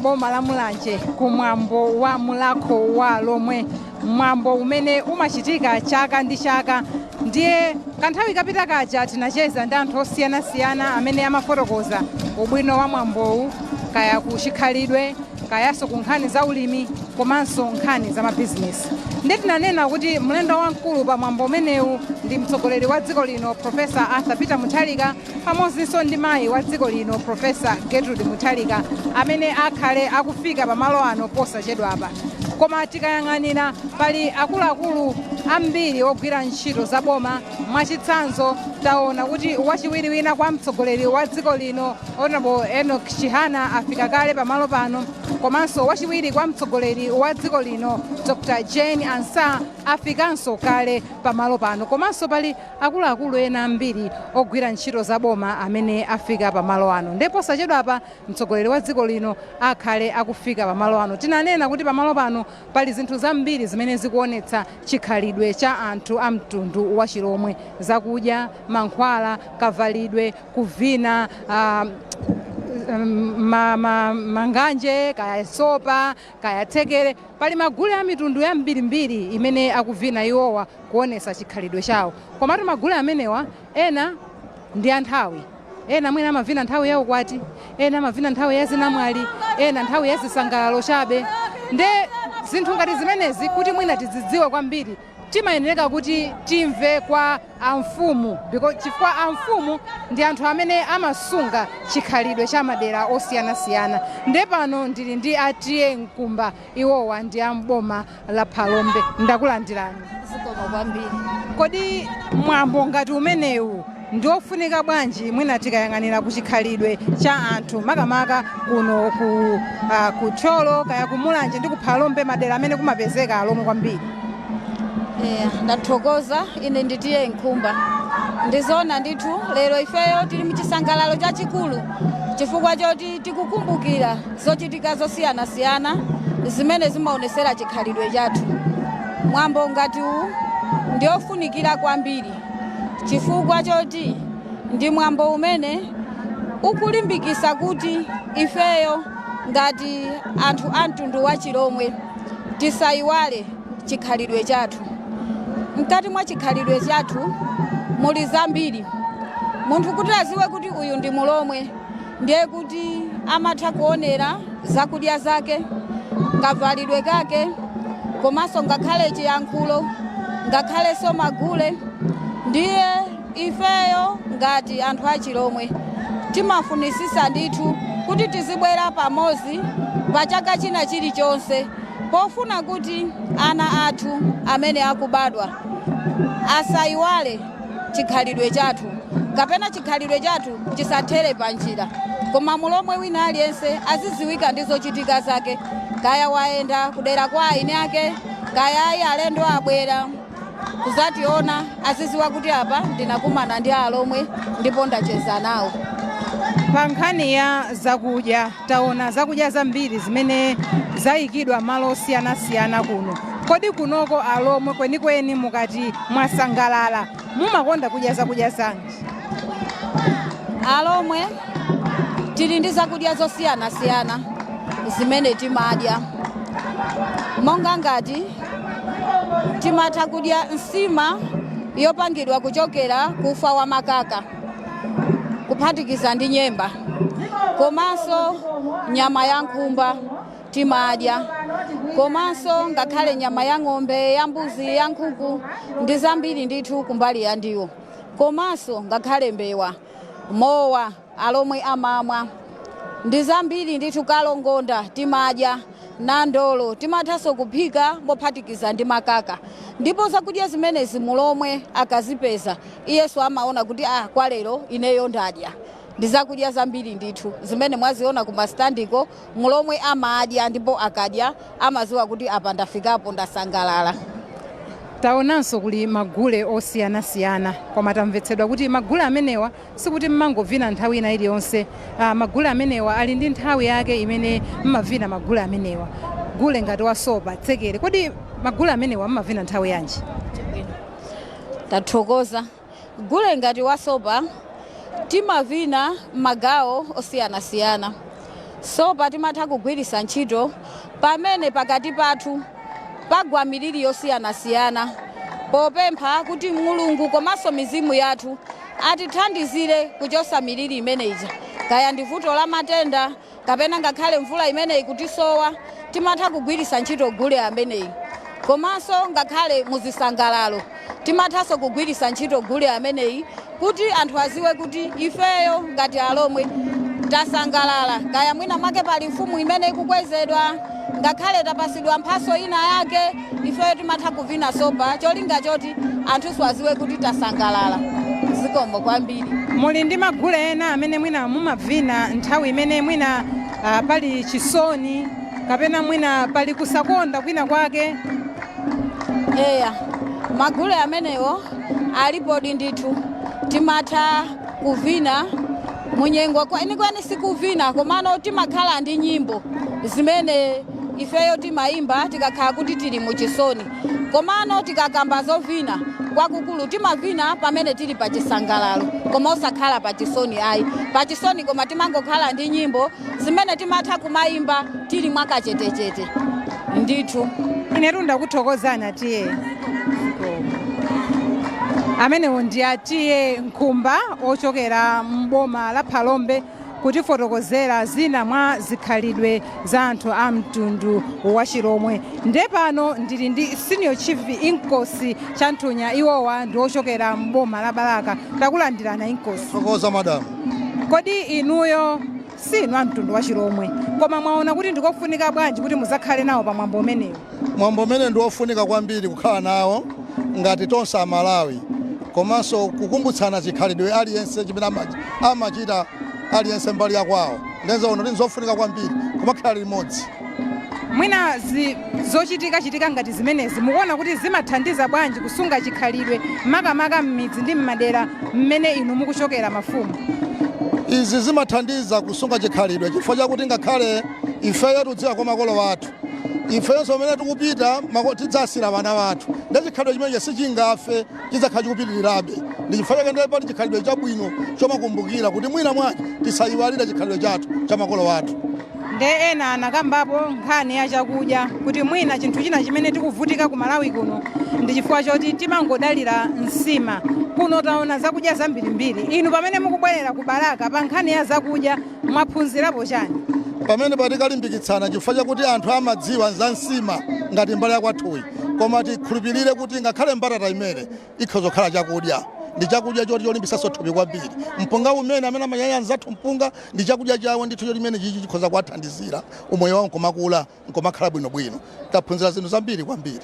M'boma la Mulanje kumwambo wa Mulhako wa Lomwe, mwambo umene umachitika chaka ndi chaka. Ndiye kanthawi kapita kaja tinacheza ndi anthu osiyanasiyana amene amafotokoza ubwino wa mwambowu, kaya ku chikhalidwe, kayanso ku nkhani za ulimi komanso nkhani za mabizinesi. Ndiye tinanena kuti mlendo wamkulu pa mwambo umenewu ndi mtsogoleri wa dziko lino, Professor Arthur Peter Mutharika, pamodzinso ndi mayi wa dziko lino, Professor Gertrude Mutharika, amene akhale akufika pamalo ano posachedwapa. Koma tikayang'anira, pali akuluakulu ambiri ogwira ntchito za boma. Mwachitsanzo, taona kuti wachiwiri wina kwa mtsogoleri wa dziko lino, Honorable Enoch Chihana, afika kale pamalo pano, komanso wachiwiri kwa mtsogoleri wa dziko lino, Dr Jane Ansah, afikanso kale pamalo pano, komanso pali akuluakulu ena ambiri ogwira ntchito za boma amene afika pamalo ano. Ndipo posachedwapa mtsogoleri wa dziko lino akhale akufika pamalo ano. Tinanena kuti pamalo pano pali zinthu zambiri zimene zikuonetsa chikhalidwe cha anthu a mtundu wa Chilomwe: zakudya, mankhwala, kavalidwe, kuvina, manganje, kaya sopa, kaya tsekere. Pali magule a mitundu yambirimbiri imene akuvina iwowa kuonesa chikhalidwe chawo. Komatu magule amenewa ena ndi anthawi, ena mwina amavina nthawi ya ukwati, ena amavina nthawi ya zinamwali, ena nthawi ya zisangalalo chabe. Nde zinthu ngati zimenezi, kuti mwina tizidziwe kwambiri, timayenereka kuti timve kwa amfumu, chifukwa amfumu ndi anthu amene amasunga chikhalidwe cha madera osiyanasiyana. Nde pano ndili ndi a T/A Mkumba, iwowa ndi amboma la Phalombe. Ndakulandirani. Zikomo kwambiri. Kodi mwambo ngati umenewu ndi ofunika bwanji, mwina tikayang'anira ku chikhalidwe cha anthu, makamaka kuno ku Thyolo, kaya ku Mulanje ndi ku Phalombe, madera amene kumapezeka Alomwe kwambiri? Ndathokoza. Ine ndi T/A Nkhumba. Ndizoona ndithu, lero ifeyo tili mchisangalalo chachikulu chifukwa choti tikukumbukira zochitika zosiyanasiyana zimene zimaonesera chikhalidwe chathu. Mwambo ngati uwu ndiofunikira kwambiri chifukwa choti ndi mwambo umene ukulimbikisa kuti ifeyo ngati anthu a mtundu wa Chilomwe tisayiwale chikhalidwe chathu. Mkati mwa chikhalidwe chathu muli zambiri. Munthu kuti aziwe kuti uyu ndi Mulomwe, ndiye kuti amatha kuonera zakudya zake, kavalidwe kake, komanso ngakhale chiyankhulo, ngakhalenso magule. Ndiye ifeyo ngati anthu achilomwe timafunisisa ndithu kuti tizibwera pamodzi pa chaka china chilichonse, pofuna kuti ana athu amene akubadwa asayiwale chikhalidwe chathu, kapena chikhalidwe chathu chisathere pa njira, koma Mulomwe wina aliyense aziziwika ndi zochitika zake, kaya wayenda kudera kwa aini ake, kaya ayi alendo abwera kuzationa, aziziwa kuti apa ndinakumana ndi Alomwe ndipo ndacheza nawo. Pa nkhani ya zakudya, taona zakudya zambiri zimene zayikidwa malo osiyanasiyana kuno. Kodi kunoko Alomwe kwenikweni, mukati mwasangalala, mumakonda kudya zakudya zanji? Alomwe tili ndi zakudya zosiyanasiyana zimene timadya, monga ngati timatha kudya nsima yopangidwa kuchokera kufa wa makaka kuphatikiza ndi nyemba, komanso nyama ya nkhumba timadya, komanso ngakhale nyama ya ng'ombe, ya mbuzi, ya nkhuku, ndi zambiri ndithu kumbali ya ndiwo, komanso ngakhale mbewa. Mowa Alomwe amamwa ndi zambiri ndithu. Kalongonda timadya, nandolo timathanso kuphika mophatikiza ndi makaka. Ndipo zakudya zimenezi Mulomwe akazipeza, iyenso amaona kuti, "Ah, kwa lero ineyo ndadya." Ndi zakudya zambiri ndithu zimene mwaziona ku masitandiko. Mulomwe amadya, ndipo akadya amaziwa kuti apa ndafikapo, ndasangalala. Taonanso kuli magule osiyanasiyana, koma tamvetsedwa kuti magule amenewa sikuti mmangovina nthawi ina iliyonse. Magule amenewa ali ndi nthawi yake imene mmavina magule amenewa, gule ngati wasopa, tsekere. Kodi magule amenewa mmavina nthawi yanji? Tathokoza. Gule ngati wasopa timavina m'magawo osiyanasiyana. Sopa timatha kugwiritsa ntchito pamene pakati pathu pagwa miliri yosiyanasiyana, popempha kuti Mulungu komanso mizimu yathu atithandizire kuchosa miliri imeneyi, kaya ndi vuto la matenda kapena ngakhale mvula imeneyi kutisowa, timatha kugwiritsa ntchito gule ameneyi. Komanso ngakhale muzisangalalo timathanso kugwiritsa ntchito gule ameneyi kuti anthu aziwe kuti ifeyo ngati Alomwe tasangalala, kaya mwina mwake pali mfumu imene ikukwezedwa, ngakhale tapasidwa mphaso ina yake, ifeyo timatha kuvina sopa cholinga choti anthuso aziwe kuti tasangalala. Zikomo kwambiri. Muli ndi magule ena amene mwina mumavina nthawi imene mwina pali chisoni kapena mwina pali kusakonda kwina kwake? Eya, magule amenewo alipodi ndithu. Timatha kuvina munyengo kwenikweni sikuvina, komano timakhala ndi nyimbo zimene ifeyo timayimba tikakhala kuti tili muchisoni. Komano tikakamba zovina kwakukulu, timavina pamene tili pachisangalalo, koma osakhala pachisoni ayi. Pachisoni koma timangokhala ndi nyimbo zimene timatha kumayimba tili mwakachetechete ndithu. Inetu ndakuthokozani, atiye. Amenewo ndi atiye Nkhumba ochokera mboma la Phalombe, kutifotokozera zina mwa zikhalidwe za anthu a mtundu wa Chilomwe. Nde pano ndili ndi Senior Chief Inkosi Chanthunya, iwowa ndi ochokera mboma la Balaka. Takulandirana, Inkosi. Thokoza, madamu. Kodi inuyo sinu a mtundu wa Chilomwe, koma mwaona kuti ndikofunika bwanji kuti muzakhale nawo pamwambo umenewu? Mwambo umene ndi wofunika kwambiri kukhala nawo ngati tonse Amalawi, komanso kukumbutsana chikhalidwe, aliyense chimene amachita aliyense mbali yakwawo. Ndenzoona kuti nzofunika kwambiri kumakhala limodzi. Mwina zochitika chitika ngati zimenezi mukuona kuti zimathandiza bwanji kusunga chikhalidwe, makamaka m'midzi ndi m'madera mmene inu mukuchokera, mafumu? Izi zimathandiza kusunga chikhalidwe chifukwa chakuti ngakhale ifeyo tudziwa kwa makolo athu, ifenso pamene tikupita tidzasira vana wathu, ndi chikhalidwe chimenechi sichingafe, chidzakhala chikupitirirabe. Ndi chifukwa chake ndiye pali chikhalidwe chabwino chomakumbukira kuti mwina mwake tisayiwalire chikhalidwe chathu cha makolo athu. Nde ena anakambapo nkhani ya chakudya, kuti mwina chinthu china chimene tikuvutika ku Malawi kuno ndi chifukwa choti timangodalira nsima. Kuno taona zakudya zambirimbiri. Inu pamene mukubwerera ku Balaka, pa nkhani ya zakudya mwaphunzirapo chani? Pamene patikalimbikitsana, chifukwa chakuti anthu amadziwa za nsima ngati mbali yakwathuyi, koma tikhulupirire kuti ngakhale mbatata imene ikhoza kukhala chakudya, ndi chakudya choti cholimbisanso thupi kwambiri. Mpunga umene amene amanyanya anzathu, mpunga ndi chakudya chawo ndithu, choti imene chichi chikhoza kuwathandizira umoyo wawo nkumakula nkumakhala bwinobwino. Taphunzira zinthu zambiri kwambiri.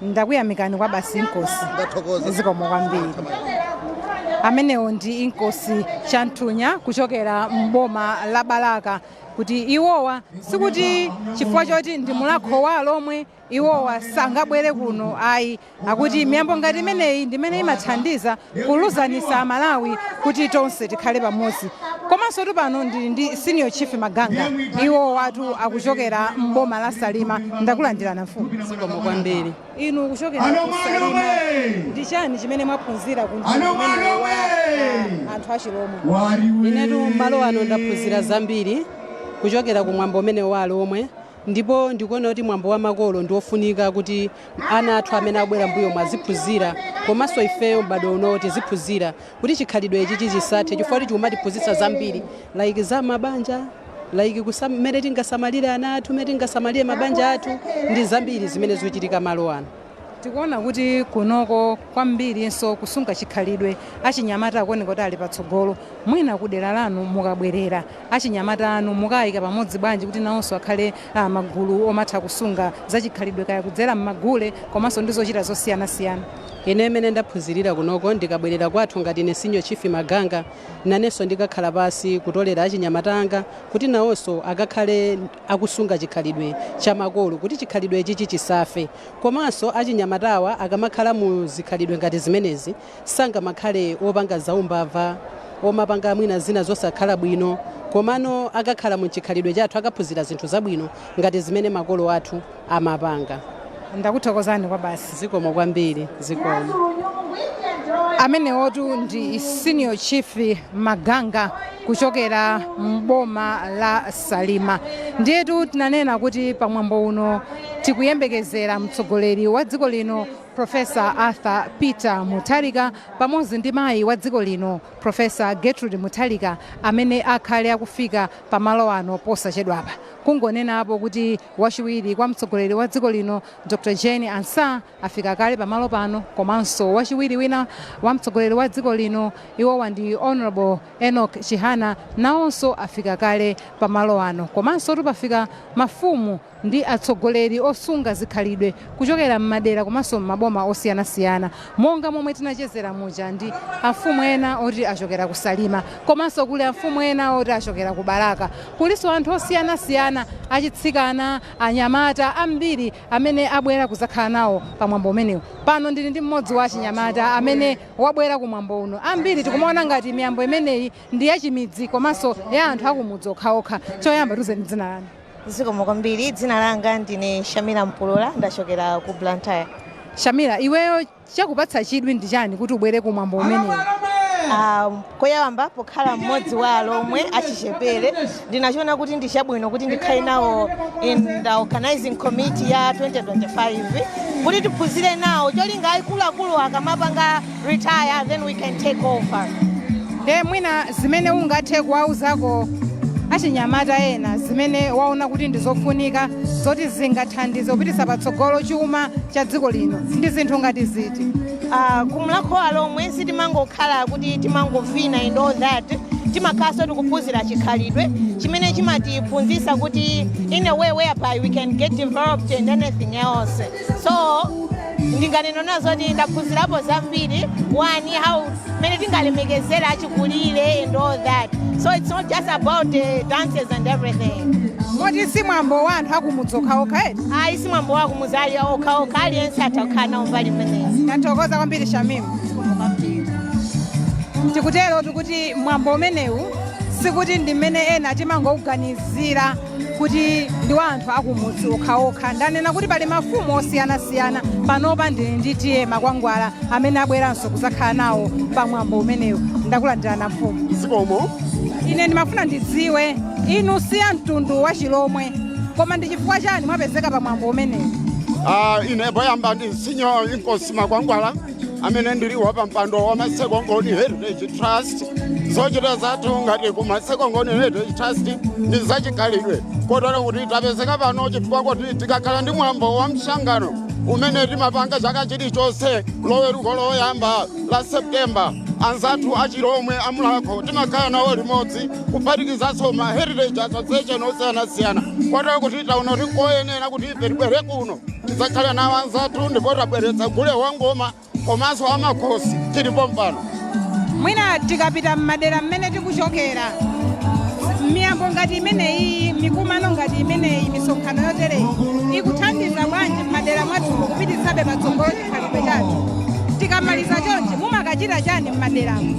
Ndakuyamikani kwa basi, Inkosi. Ndathokoza. Zikomo kwambiri. Amenewo ndi Inkosi Chanthunya kuchokera mboma la Balaka, kuti iwowa sikuti chifukwa choti ndi mulakho wa Lomwe iwowa sangabwere kuno ayi. Akuti miyambo ngati imeneyi ndimene imathandiza kuluzanisa Amalawi kuti tonse tikhale pamodzi. Komanso tu pano ndili ndi Senior Chief Maganga, iwo watu akuchokera mboma la Salima. Ndakulandirana, mfumu. Zikomo kwambiri. Inu kuchokera ku Salima, ndi chani chimene mwaphunzira ku mtundu umenewu wa anthu achilomwe? Inetu malo ano ndaphunzira zambiri kuchokera ku mwambo umene wa Lomwe, ndipo ndikuona kuti mwambo wa makolo ndi wofunika kuti ana athu amene abwera mbuyo mwaziphunzira, komanso ifeyo m'bado uno tiziphunzira kuti chikhalidwe ichi chisathe, chifukwa kuti chikumatiphunzitsa zambiri, like za mabanja, like mmene tingasamalire ana athu, mmene tingasamalire mabanja athu, ndi zambiri zimene zikuchitika malo ano. Tikuona kuti kunoko kwambirinso kusunga chikhalidwe, achinyamata akuoneka kuti ali patsogolo. Mwina kudera lanu mukabwerera, achinyamata anu mukayika pamodzi bwanji kuti nawonso akhale magulu omatha kusunga za chikhalidwe, kaya kudzera m'magule komanso ndi zochita zosiyanasiyana? Ine imene ndaphunzirira kunoko, ndikabwerera kwathu ngati ine Senior Chief Maganga, nanenso ndikakhala pasi kutolera achinyamata anga kuti nawonso akakhale akusunga chikhalidwe cha makolo, kuti chikhalidwe ichichi chisafe. Komanso achinyamatawa akamakhala mu zikhalidwe ngati zimenezi, sangamakhale opanga zaumbava, omapanga mwina zina zosakhala bwino. Komano akakhala mu chikhalidwe chathu, akaphunzira zinthu zabwino ngati zimene makolo athu amapanga. Ndakuthokozani kwa basi. Zikomo kwambiri, zikomo. Amenewotu ndi Senior Chief Maganga. Kuchokera mboma la Salima. Ndiyetu tinanena kuti pamwambo uno tikuyembekezera mtsogoleri wa dziko lino, Professor Arthur Peter Mutharika, pamodzi ndi mayi wa dziko lino, Professor Gertrude Mutharika, amene akhale akufika pamalo ano posachedwapa. Kungonenapo kuti wachiwiri kwa mtsogoleri wa dziko lino, Dr Jane Ansah, afika kale pamalo pano, komanso wachiwiri wina wa mtsogoleri wa dziko lino, iwowa ndi Honorable Enoch Chihana, nawonso afika kale pamalo ano. Komanso tupafika mafumu ndi atsogoleri osunga zikhalidwe kuchokera m'madera komanso m'maboma osiyanasiyana, monga momwe tinachezera muja ndi afumu ena oti achokera ku Salima, komanso kuli afumu ena oti achokera ku Balaka. Kulinso anthu osiyanasiyana, achitsikana, anyamata ambiri amene abwera kuzakhala nawo pamwambo umenewu. Pano ndili ndi mmodzi wa achinyamata amene wabwera kumwambo uno. Ambiri tikumaona ngati miyambo imeneyi ndi yachimidzi komanso ya anthu akumudzi okhaokha. Choyamba, tiuzeni dzina lanu. Zikomo kwambiri. Dzina langa ndine Shamira Mpulula, ndachokera ku Blantyre. Shamira, iweyo chakupatsa chidwi ndi chani kuti ubwere kumwambo umenewu? Koyamba, pokhala mmodzi wa Alomwe achichepere, ndinachiona kuti ndi chabwino kuti ndikhale nawo in the organizing committee ya 2025 kuti tiphunzire nawo, cholinga akuluakulu akamapanga retire, then we can take over. Nde mwina zimene ungathe kuwauzako achinyamata ena, zimene waona kuti ndi zofunika zoti zingathandize kupititsa patsogolo chuma cha dziko lino, ndi zinthu ngati ziti? Kumulakho wa Lomwe sitimangokhala kuti timangovina and all that. Timakhalanso tikuphunzira chikhalidwe chimene chimatiphunzitsa kuti in a way whereby we can get developed and anything else. So ndinganena nazo kuti ndaphunzirapo zambiri. One, how mene tingalemekezera achikulire and all that. So it's not just about the dances and everything. Moti si mwambo wa anthu akumudzi okhaokha, eti? Ayi, si mwambo wa kumudzi ali okhaokha, aliyense atha kukhala nawo mbali imeneyi. Ndathokoza kwambiri, Shamimu. Tikutero tikuti mwambo umenewu sikuti ndi mmene ena timangouganizira kuti ndi wa anthu akumudzi okhaokha. Ndanena kuti pali mafumu osiyanasiyana. Panopa ndili ndi T/A Makwangwala amene abweranso kuzakhala nawo pa mwambo umenewu. Ndakulandirana, mfumu. Zikomo. Ine ndimafuna ndidziwe, inu siya mtundu wa Chilomwe, koma ndi chifukwa chani mwapezeka pa mwambo umenewu? Ine poyamba ndi Senior Inkosi Makwangwala amene ndili wa mpando wa Masekongoni Heritage Trust. Zochita zathu ngati ku Masekongoni Heritage Trust ndi zachikhalidwe, kotero kuti tapezeka pano chifukwa kuti tikakhala ndi mwambo wa mshangano umene timapanga chaka chilichonse Loweruka loyamba la Septemba, anzathu Achilomwe amulakho timakhala nawo limodzi, kuphatikizanso ma heritage association osiyanasiyana, kotero kuti taona kuti koyenera kuti ife tibwere kuno tidzakhala nawo anzathu, ndipo tabweretsa gule wangoma komanso amakhosi tilipo mpano. Mwina tikapita m'madera mmene tikuchokera, miyambo ngati imeneyi, mikumano ngati imeneyi, misonkhano yotereyi ikuthandiza bwanji m'madera mwathumo kupititsabe patsogolo chikhalidwe chathu? Tikamaliza chonchi mumakachita chani m'maderamo?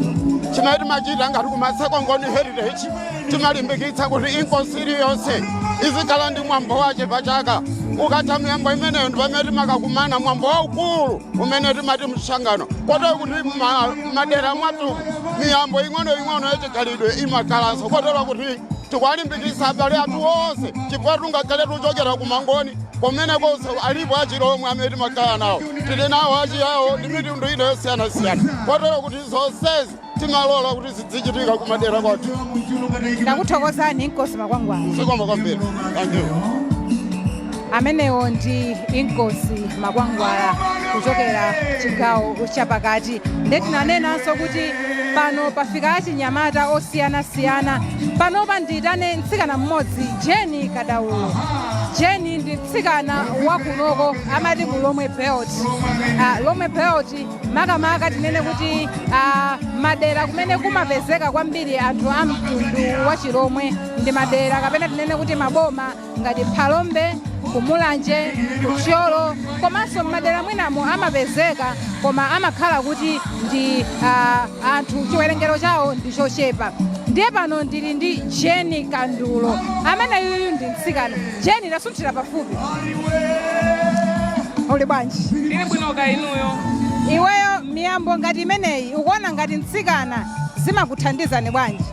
Chimene timachita ngati ku Masekongoni Heritage, timalimbikitsa kuti inkosi iliyonse izikhala ndi mwambo wache pachaka. Ukatha miyambo imeneyo ndi pamene timakakumana mwambo waukulu umene timati mshangano, kotero kuti madera mwathu miyambo ing'onoing'ono yachikhalidwe imakhalanso, kotero kuti tikuwalimbikitsa abale athu onse, chifukwa tungakhale tuchokera kumangoni kumene konse alipo Achilomwe amene timakhala nawo, tili nawo Achiyawo ndi mitundu ina yosiyanasiyana, kotero kuti zonsezi timalola kuti zidzichitika kumadera kwathu. Ndakuthokozani, Inkosi Makwangwala. Zikomo kwambiri, thank you. Amenewo ndi Inkosi Makwangwala kuchokera chigawo chapakati. Nde tinanenanso kuti pano pafika achinyamata osiyanasiyana. Panopa ndiyitane mtsikana mmodzi, Jeni Kadaulo. Jeni ndi mtsikana wakunoko, amati ku Lomwe Belt. Lomwe Belt, makamaka tinene kuti madera kumene kumapezeka kwambiri anthu a mtundu wa Chilomwe ndi madera kapena tinene kuti maboma ngati Phalombe, Kumulanje, Kuthyolo, komanso m'madera mwinamo amapezeka, koma amakhala kuti ndi anthu chiwerengero chawo ndi chochepa. Ndiye pano ndili ndi Jeni Kandulo amene yuyu ndi mtsikana. Jeni, tasunthira pafupi. Uli bwanji? Ndili bwino, ka inuyo? Iweyo, miyambo ngati imeneyi ukuona ngati mtsikana zimakuthandizani bwanji?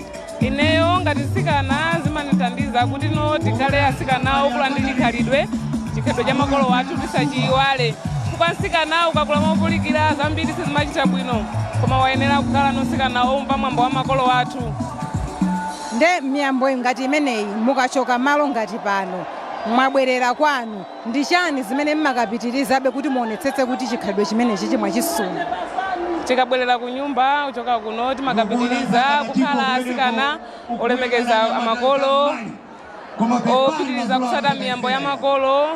Ineyo ngati mtsikana zimandithandiza kuti no tikhale atsikana okula ndi chikhalidwe, chikhalidwe cha makolo athu tisachiyiwale, chifukwa mtsikana ukakula movulikira zambiri sizimachita bwino, koma wayenera kukhala no mtsikana omva mwambo wa makolo athu. Nde miyambo ngati imeneyi, mukachoka malo ngati pano mwabwerera kwanu, ndi chani zimene mmakapitirizabe kuti muonetsetse kuti chikhalidwe chimenechi chimwachisunga? Tikabwerera ku nyumba kuchoka kuno, timakapitiriza kukhala atsikana olemekeza amakolo, opitiriza kusata miyambo ya makolo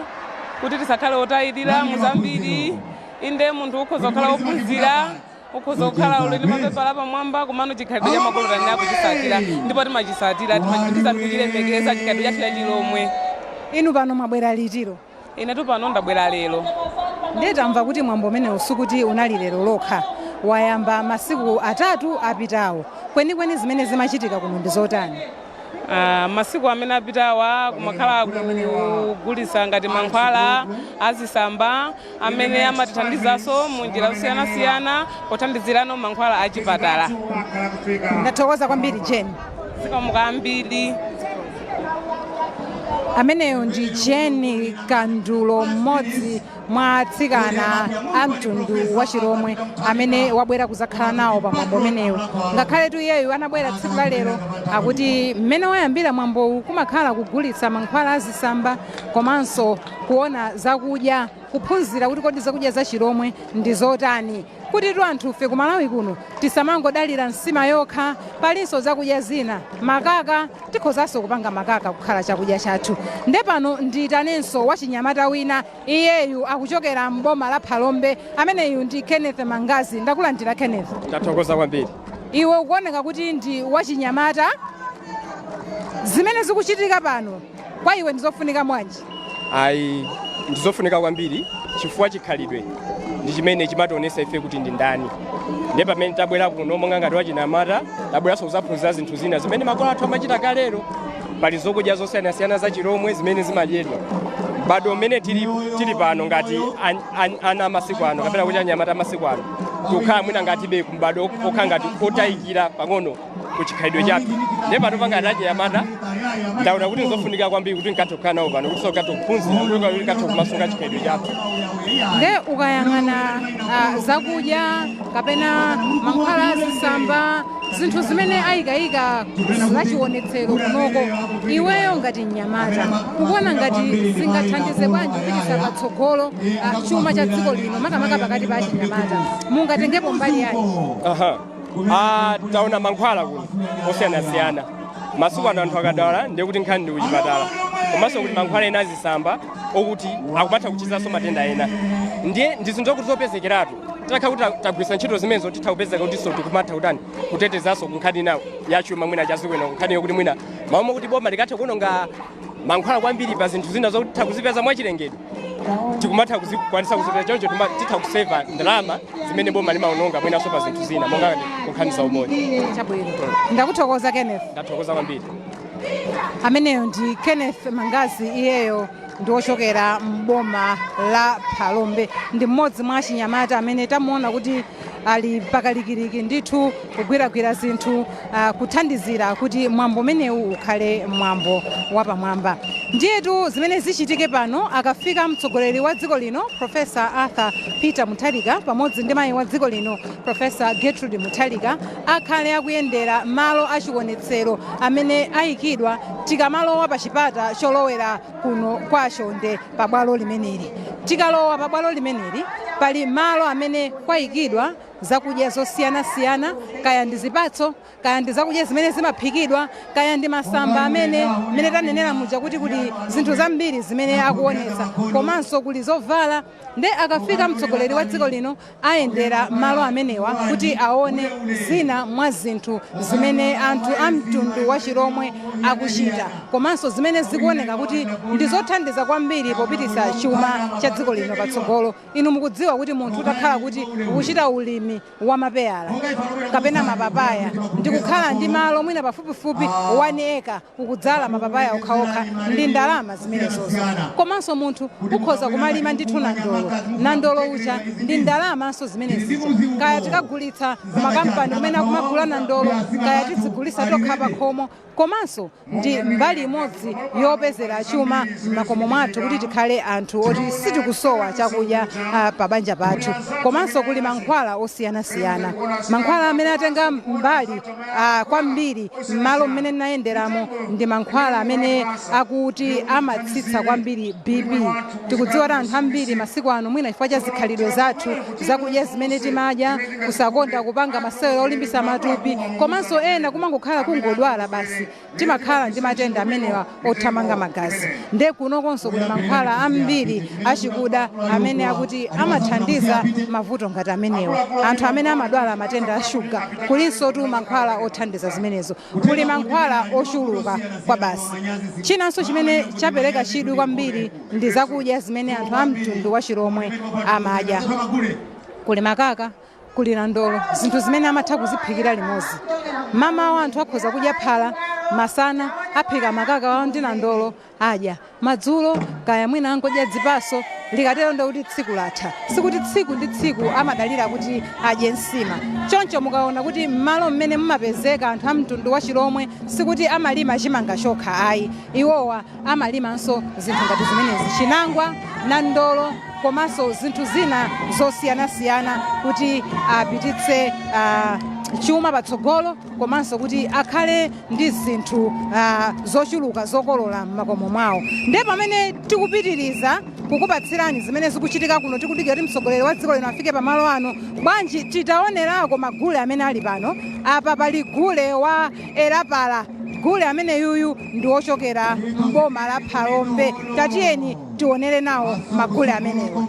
kuti tisakhale otayirira muzambiri. Inde, munthu ukhoza kukhala wophunzira, ukhoza kukhala uli ndi mapepala pamwamba, komano chikhalidwe cha makolo tanena kuchisatira, ndipo timachisatira, timachipitiriza ndi kuchilemekeza chikhalidwe chathu chachilomwe. Inu pano mwabwera litiro? Inetu pano ndabwera lero. Ndiye tamva kuti mwambo umenewu sikuti unali lero lokha, wayamba masiku 3 apitawo. Kwenikweni zimene zimachitika kuno ndi zotani? Masiku amene apitawa kumakhala kugulitsa ngati mankhwala azisamba amene amatithandizanso mu njira zosiyanasiyana pothandizirano mankhwala achipatala. Ndathokoza kwambiri, Jane. Zikomo kwambiri. Ameneyo ndi Jane Kandulo, mmodzi mwa atsikana a mtundu wa Chilomwe amene wabwera kuzakhala nawo pa mwambo umenewu. Ngakhale tu iyeyu anabwera tsiku la lero, akuti mmene wayambira mwambowu kumakhala kugulitsa mankhwala azisamba komanso kuona zakudya, kuphunzira kuti kodi zakudya za Chilomwe ndi zotani, kuti tu anthufe ku Malawi kuno tisamangodalira nsima yokha, palinso zakudya zina. Makaka, tikhozanso kupanga makaka kukhala chakudya chathu. Nde pano ndiyitanenso wachinyamata wina, iyeyu akuchokera mboma la Phalombe. Ameneyu ndi Kenneth Mangazi. Ndakulandira, Kenneth. Ndathokoza kwambiri. Iwe ukuoneka kuti ndi wachinyamata. Zimene zikuchitika pano kwa iwe ndizofunika mwanji? Ayi, ndizofunika kwambiri chifukwa chikhalidwe ndi chimene chimationesa ife kuti ndi ndani. Ndiye pamene tabwera kuno monga ngati wachinyamata, tabweranso kuzaphunzira zinthu zina zimene makolo athu amachita kalero. Pali zokudya zosiyanasiyana za Chilomwe zimene zimadyedwa. Bado umene tili pano ngati ana amasiku ano kapena kuti anyamata amasiku ano, tikukhala mwina ngatibe kumbado okhala ngati otayikira pang'ono ku chikhalidwe chathu. Ndiye pano pangati achinyamata ndaona kuti nzofunika kwambiri kuti nkathe kukhala nawo pano kuti sokathe kuphunzira kuti nkathe kumasunga chikhalidwe chathu. Nde ukayang'ana zakudya kapena mankhwala azisamba, zinthu zimene ayikayika zachionetsero kunoko, iweyo ngati mnyamata ukuona ngati zingathandize bwanji kupititsa patsogolo chuma cha dziko lino, makamaka pakati pa achinyamata? Mungatengepo mbali yanji? Aha. Taona mankhwala kuno osiyanasiyana. Masiku ano anthu akadwala ndiye kuti nkhani ndi kuchipatala, komanso kuti mankhwala ena azisamba okuti akumatha kuchizanso matenda ena. Ndiye ndi zinthu zokuti zopezekeratu, titakhala kuti tagwiritsa ntchito zimenezo, titha kupezeka kuti so tikumatha kutani, kutetezanso ku nkhani ina yachuma mwina chaziko ino, nkhani yokuti mwina maomo kuti boma likathe kuononga mankhwala kwambiri pa zinthu zina zokuti titha kuzipeza mwachilengedwe, tikumatha kuzikwanisa kuzipeza choncho, titha kuseva ndalama zimene boma limaononga mwinanso pa zinthu zina monga ngati kunkhani za umoyo. Chabwino, ndakuthokoza, Kenneth. Ndathokoza kwambiri. Ameneyo ndi Kenneth Mangazi. Iyeyo ndi wochokera mboma la Phalombe, ndi mmodzi mwa achinyamata amene tamuona kuti ali pakalikiliki ndithu kugwiragwira zinthu, kuthandizira kuti mwambo umenewu ukhale mwambo wapamwamba. Ndiyetu zimene zichitike pano, akafika mtsogoleri wa dziko lino Professor Arthur Peter Mutharika pamodzi ndi mayi wa dziko lino Professor Gertrude Mutharika, akhale akuyendera malo achionetsero amene ayikidwa tikamalowa pa chipata cholowera kuno kwa Chonde pabwalo limeneli. Tikalowa pabwalo limeneli, pali malo amene kwayikidwa zakudya zosiyanasiyana, kaya ndi zipatso, kaya ndi zakudya zimene zimaphikidwa, kaya ndi masamba amene mmene tanenera muja kuti kuli zinthu zambiri zimene akuonetsa, komanso kuli zovala. Nde akafika mtsogoleri wa dziko lino ayendera malo amenewa kuti aone zina mwa zinthu zimene anthu a mtundu wa Chilomwe akuchita, komanso zimene zikuoneka kuti ndi zothandiza kwambiri popititsa chuma cha dziko lino patsogolo. Inu mukudziwa kuti munthu utakhala kuti ukuchita ulimi Ulimi wa mapeyala kapena mapapaya, ndikukhala ndi malo mwina pafupifupi 1 acre ukudzala mapapaya okhaokha, ndi ndalama zimenezozo. Komanso munthu ukhoza kumalima ndithu nandolo. Nandolo ucha ndi ndalamanso zimenezija, kaya tikagulitsa kumakampani kumene akumagula nandolo, kaya tizigulitsa tokha pakhomo. Komanso ndi mbali imodzi yopezera chuma m'makomo mwathu kuti tikhale anthu oti sitikusowa chakudya pa banja pathu. Komanso kuli mankhwala osiyanasiyana. Mankhwala amene atenga mbali kwambiri m'malo mmene ndinayenderamo ndi mankhwala amene akuti amatsitsa kwambiri BP. Tikudziwa kuti anthu ambiri masiku ano, mwina chifukwa cha zikhalidwe zathu, zakudya zimene timadya, kusakonda kupanga masewero olimbisa matupi, komanso ena kumangokhala kungodwala basi, timakhala ndi matenda amenewa othamanga magazi. Nde kunokonso kuli mankhwala ambiri achikuda amene akuti amathandiza mavuto ngati amenewa. Anthu amene amadwala matenda a shuga, kulinso tu mankhwala othandiza zimenezo. Kuli mankhwala ochuluka kwa basi. Chinanso chimene chapereka chidwi kwambiri ndi zakudya zimene anthu a mtundu wa Chilomwe amadya. Kuli makaka, kuli nandolo, zinthu zimene amatha kuziphikira limodzi. Mamawa anthu akhoza kudya phala, masana aphika makaka wawo ndi nandolo adya, madzulo kaya mwina angodya dzipaso. Likatero ndikuti tsiku latha. Sikuti tsiku ndi tsiku amadalira kuti adye nsima. Choncho mukaona kuti m'malo mmene mumapezeka anthu a mtundu wa Chilomwe, sikuti amalima chimanga chokha ayi, iwowa amalimanso zinthu ngati zimenezi, chinangwa, nandolo, komanso zinthu zina zosiyanasiyana kuti apititse chuma patsogolo, komanso kuti akhale ndi zinthu zochuluka zokolola m'makomo mwawo. Ndiye pamene tikupitiriza kukupatsirani zimene zikuchitika kuno, tikudikira kuti mtsogoleri wa dziko lino afike pamalo ano, bwanji titaonerako magule amene ali pano? Apa pali gule wa Erapala. Gule amene yuyu ndi wochokera mboma la Phalombe. Tatiyeni tionere nawo magule amenewa.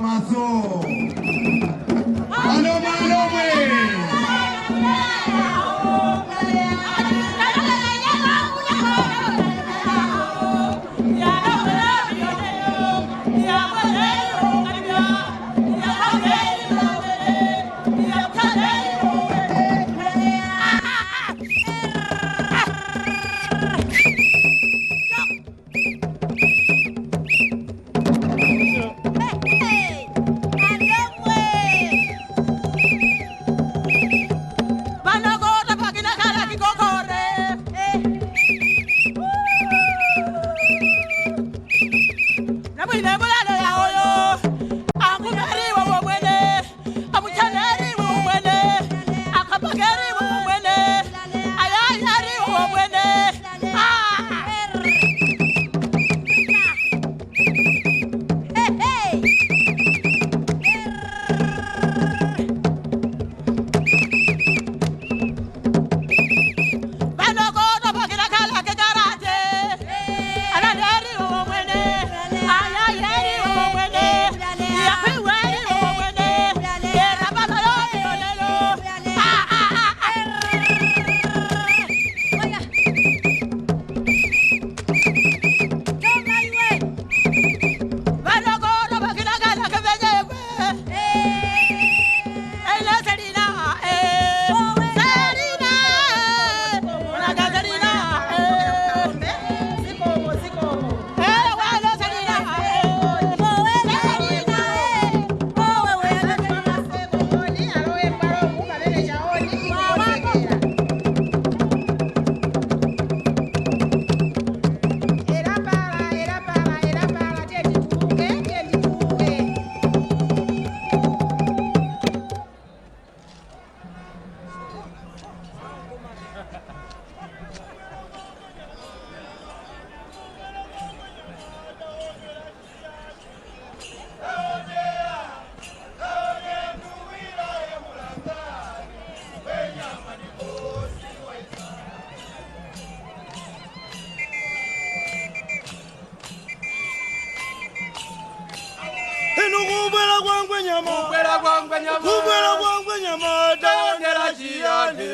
Inu kubwera kwangwe nyama, Kubwera kwangwe nyama, kubwera kwangwe nyama, taonera chiyani?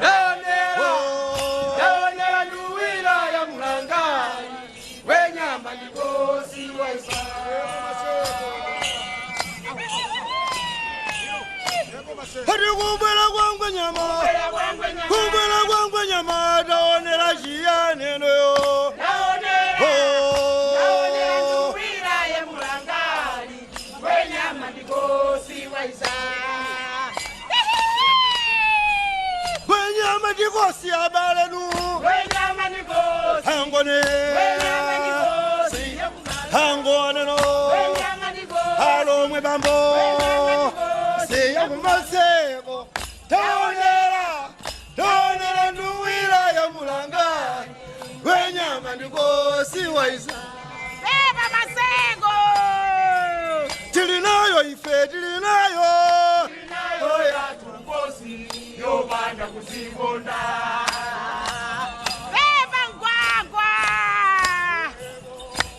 Taonera, taonera nduwira ya mulanga wenyama ndikosi waisa. Ati kubwera kwangwe nyama, kubwera kwangwe nyama, taonera chiyani noyo. Oh. Wenyama ndikosi abalenu hangone hangone no alomwe bambo siya kumaseko taonera taonera nduwira ya mulanga wenyama ndikosi waisa tilinayo ife tilinayo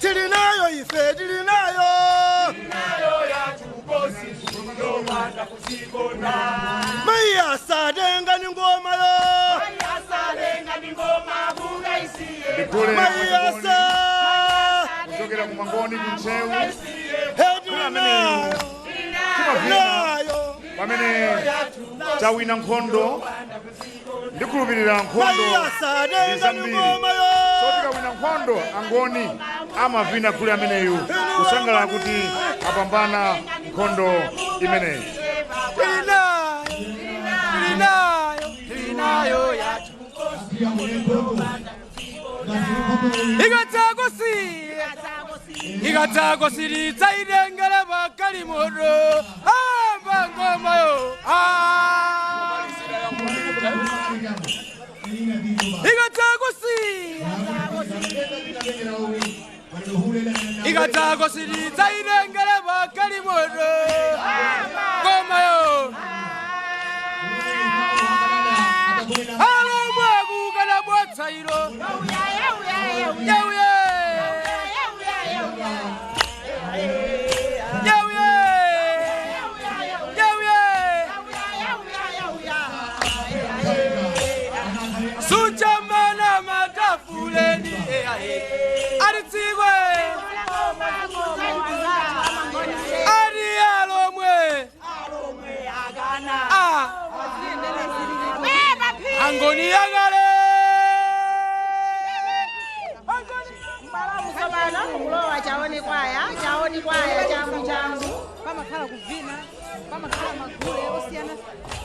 tilinayo ife tilinayo maiyasatenga ni ngoma yo Ndikule maiyasa kuchokera ku Mangoni ku Ntcheu tilinayo timavina pamene tawina nkhondo ndikhulupirira nkhondo ndi zambiri so tikawina nkhondo Angoni amavina kule ameneyu kusangalala kuti apambana nkhondo imeneyi. Ikatsakusiritsa itengere pakali moto amba ngomayo ikatsakusiritsa itengere pakali moto ngomayo alomwakukana bwatsailo yauye yauye yauye suchamana matafuleni aritsikwe ari alomwe Angoni yakale Kulowa chaone kwaya chaone kwaya changu changu Pamakhala kuvina, pamakhala magule osiyana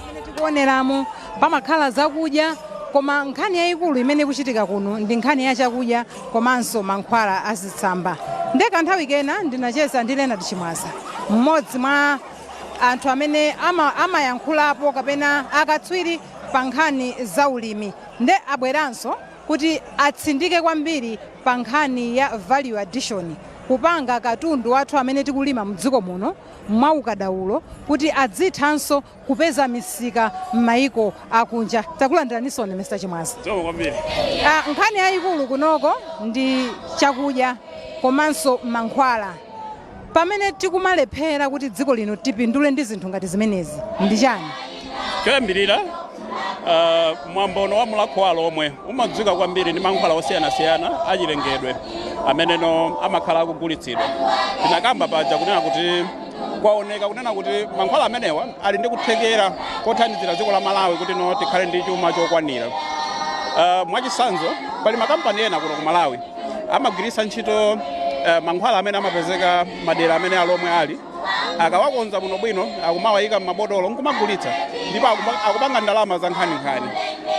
imene tikuoneramo, pamakhala zakudya, koma nkhani yayikulu imene ikuchitika kuno ndi nkhani ya chakudya komanso mankhwala azitsamba. Nde kanthawi kena ndinacheza ndi Leonard Chimwaza, mmodzi mwa anthu amene amayankhulapo kapena akatswiri pa nkhani za ulimi, nde abweranso kuti atsindike kwambiri pa nkhani ya value addition, kupanga katundu wathu amene tikulima mdziko muno mwaukadaulo kuti adzithanso kupeza misika m'mayiko akunja. Takulandiraninso Mr. Chimwaza. Zikomo kwambiri. Nkhani yayikulu kunoko ndi chakudya komanso mankhwala. Pamene tikumalephera kuti dziko lino tipindule ndi zinthu ngati zimenezi ndi chani? Choyambirira, mwambono wa Mulhako wa Alhomwe umadziwika kwambiri ndi mankhwala osiyanasiyana achilengedwe ameneno amakhala akugulitsidwa. Tinakamba paja kunena kuti kwaoneka kunena kuti mankhwala amenewa ali ndi kuthekera kothandizira dziko la Malawi kuti no tikhale ndi chuma chokwanira. Mwachitsanzo pali makampani ena kuno ku Malawi amagwiritsa ntchito mankhwala amene amapezeka madera amene Alhomwe ali, akawakonza bwinobwino akumawayika m'mabotolo nkumagulitsa ndipo akupanga ndalama za nkhaninkhani.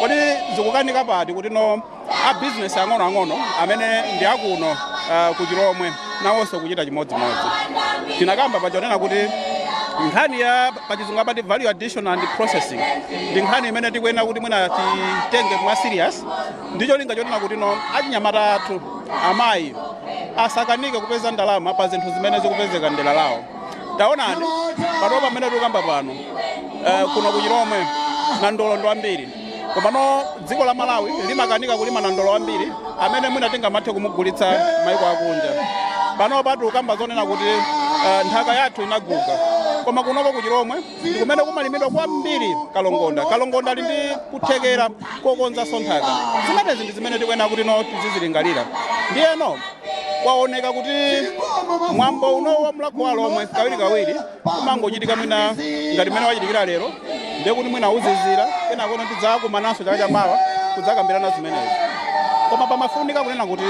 Kodi zikukanika pati kuti no a business ang'onoang'ono amene ndi akuno ku Chilomwe nawonso kuchita chimodzimodzi? Tinakamba paja kunena kuti nkhani ya pachizungu amati value addition and processing ndi nkhani imene tikuyenera kuti mwina titenge mwa serious, ndi cholinga chonena kuti no achinyamata athu, amayi asakanike kupeza ndalama pa zinthu zimene zikupezeka mdera lawo. Taonani pano pamene tikukamba pano, kuno ku Chilomwe nandolo ndo ambiri, komano dziko la Malawi limakanika kulima nandolo ambiri amene mwina tingamathe kumugulitsa maiko akunja. Pano tikukamba zonena kuti nthaka yathu inaguga, koma kunoko ku Chilomwe ndi kumene kumalimidwa kwambiri kalongonda. Kalongonda ali ndi kuthekera kokonzanso nthaka. Zimenezi ndi zimene tikuyenera kuti no tizizilingalira. Ndiyeno kwaoneka kuti mwambo uno wa Mulhako wa Alhomwe kawirikawiri umangochitika mwina ngati mmene wachitikira lero. Ndiye kuti mwina uzizira, kenakono tidzakumananso chaka chamawa kudzakambirana zimenezi. Koma pamafunika kunena kuti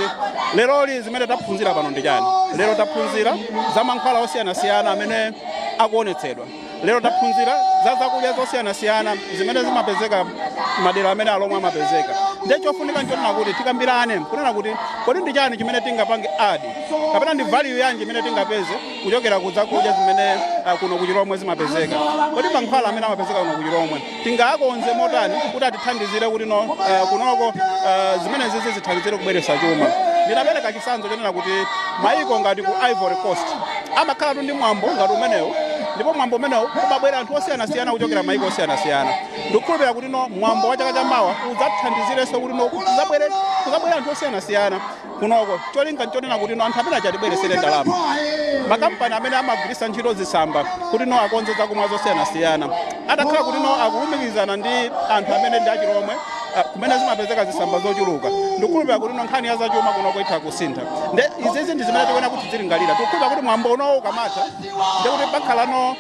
leroli zimene taphunzira pano ndi chani? Lero taphunzira za mankhwala osiyanasiyana amene akuonetsedwa. Lero taphunzira za zakudya zosiyanasiyana zimene zimapezeka madera amene Alomwe amapezeka. Ndiye chofunika nchonena kuti tikambirane kunena kuti kodi ndi chani chimene tingapange add, kapena ndi value yanji imene tingapeze kuchokera ku zakudya zimene kuno kuchilomwe zimapezeka? Kodi mankhwala amene amapezeka kuno kuchilomwe tingakonze motani kuti atithandizire kuti no kunoko zimene zizi zithandizire kubweretsa chuma? Ndinapereka chitsanzo chonena kuti maiko ngati ku Ivory Coast amakhala ndi mwambo ngati umenewu, ndipo mwambo umenewu umabwera anthu osiyanasiyana kuchokera maiko osiyanasiyana. Ndikukhulupirira kuti no mwambo wa chaka chamawa udzathandizirenso kuti no kuzabwera anthu osiyanasiyana kunoko. Cholinga nchonena kuti no anthu amene achatibweresere ndalama, makampani amene amagwiritsa ntchito zitsamba kuti no akonze zakumwa zosiyanasiyana, atakhala kuti no akulumikizana ndi anthu amene ndi achilomwe, kumene zimapezeka zitsamba zochuluka, ndikukhulupirira kuti no nkhani ya zachuma kunoko itha kusintha. Nde izizi ndi zimene tikuyenera kuti tizilingalira. Tikukhulupirira kuti mwambo unowo ukamatha, ndekuti pakhalano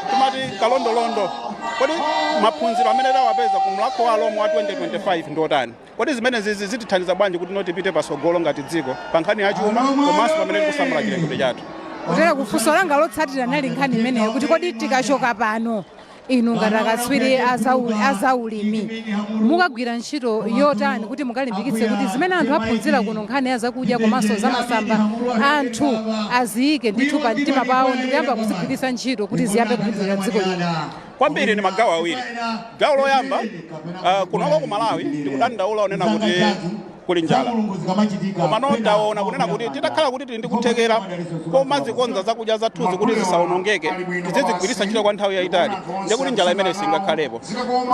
timati kalondolondo: kodi maphunziro amene tawapeza ku Mlakho wa Alomwe wa 2025 ndi otani? Kodi zimene zizi zitithandiza bwanji kuti no tipite pasogolo ngati dziko pa nkhani ya chuma komanso pamene tikusamala chilengedwe chathu? Kutera kufunso langa lotsatira nali nkhani imeneyo, kuti kodi tikachoka pano, inu ngati akatswiri azaulimi mukagwira ntchito yotani kuti mukalimbikitse kuti zimene anthu aphunzira kuno, nkhani ya zakudya komanso zamasamba, anthu aziyike ndithu pa mtima pawo ndikuyamba kuzigwiritsa ntchito kuti ziyambe kupindulira dziko lino? Kwambiri ni magawo awiri. Gawo loyamba, kunoko ku Malawi tikudandaula onena kuti kuli njala, komano taona kunena kuti titakhala kuti tili ndi kuthekera komazikonza zakudya zathuzi kuti zisawonongeke, tizizigwiritsa ntchito kwa nthawi yayitali, ndiye kuti njala imene singakhalepo.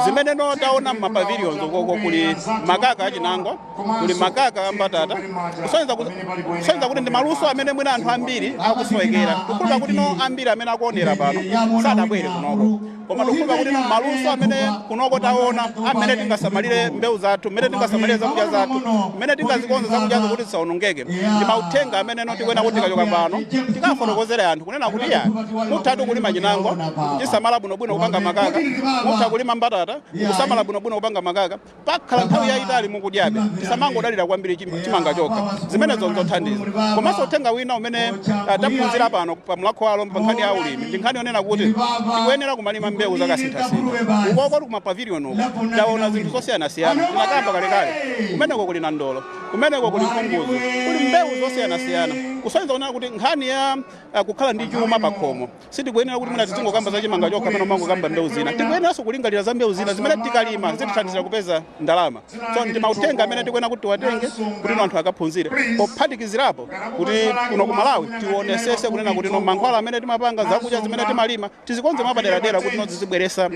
Zimene no taona m'mapavilions ukoko, kuli makaka achinangwa, kuli makaka ambatata, kusonyeza kuti ndi maluso amene mwina anthu ambiri akusowekera. Tikukhulupirira kuti no ambiri amene akuonera pano sadabwere kunoko, koma tikukhulupirira kuti no maluso amene kunoko taona, amene tingasamalire mbewu zathu, mmene tingasamalire zakudya zathu, mmene tingazikonze zakudyazo kuti zisawonongeke, ndi mauthenga amene no tikuyenera kuti tikachoka pano tikafotokozere anthu kunena kuti ya, muthatu kulima chinangwa, kuchisamala bwinobwino kupanga makaka, mutha kulima mbatata, kusamala bwinobwino kupanga makaka, pakhala nthawi yayitali mukudyabe, tisamangodalira kwambiri chimanga chokha. Zimenezo nzothandiza. Komanso uthenga wina umene taphunzira pano pa Mlakho wa Alomwe pa nkhani ya ulimi ndi nkhani yonena kuti tikuyenera kumalima mbewu zakasinthasintha. Ukoko ku mapavilion uko taona zinthu zosiyanasiyana. Tinakamba kalekale, kumeneko kuli nandolo, kumeneko kuli mpunguzu, kuli mbewu zosiyanasiyana, kusonyeza kunena kuti nkhani ya kukhala ndi chuma pakhomo, sitikuyenera kuti mwina tizingokamba za chimanga chokha pamene umangokamba mbewu zina. Tikuyeneranso kulingalira za mbewu zina zimene tikalima zitithandizira kupeza ndalama. So ndi mauthenga amene tikuyenera kuti tiwatenge kuti no anthu akaphunzire, pophatikizirapo kuti kuno ku Malawi tionesese kunena kuti no mankhwala amene timapanga, zakudya zimene timalima, tizikonze mwapaderadera kuti no zizibweresa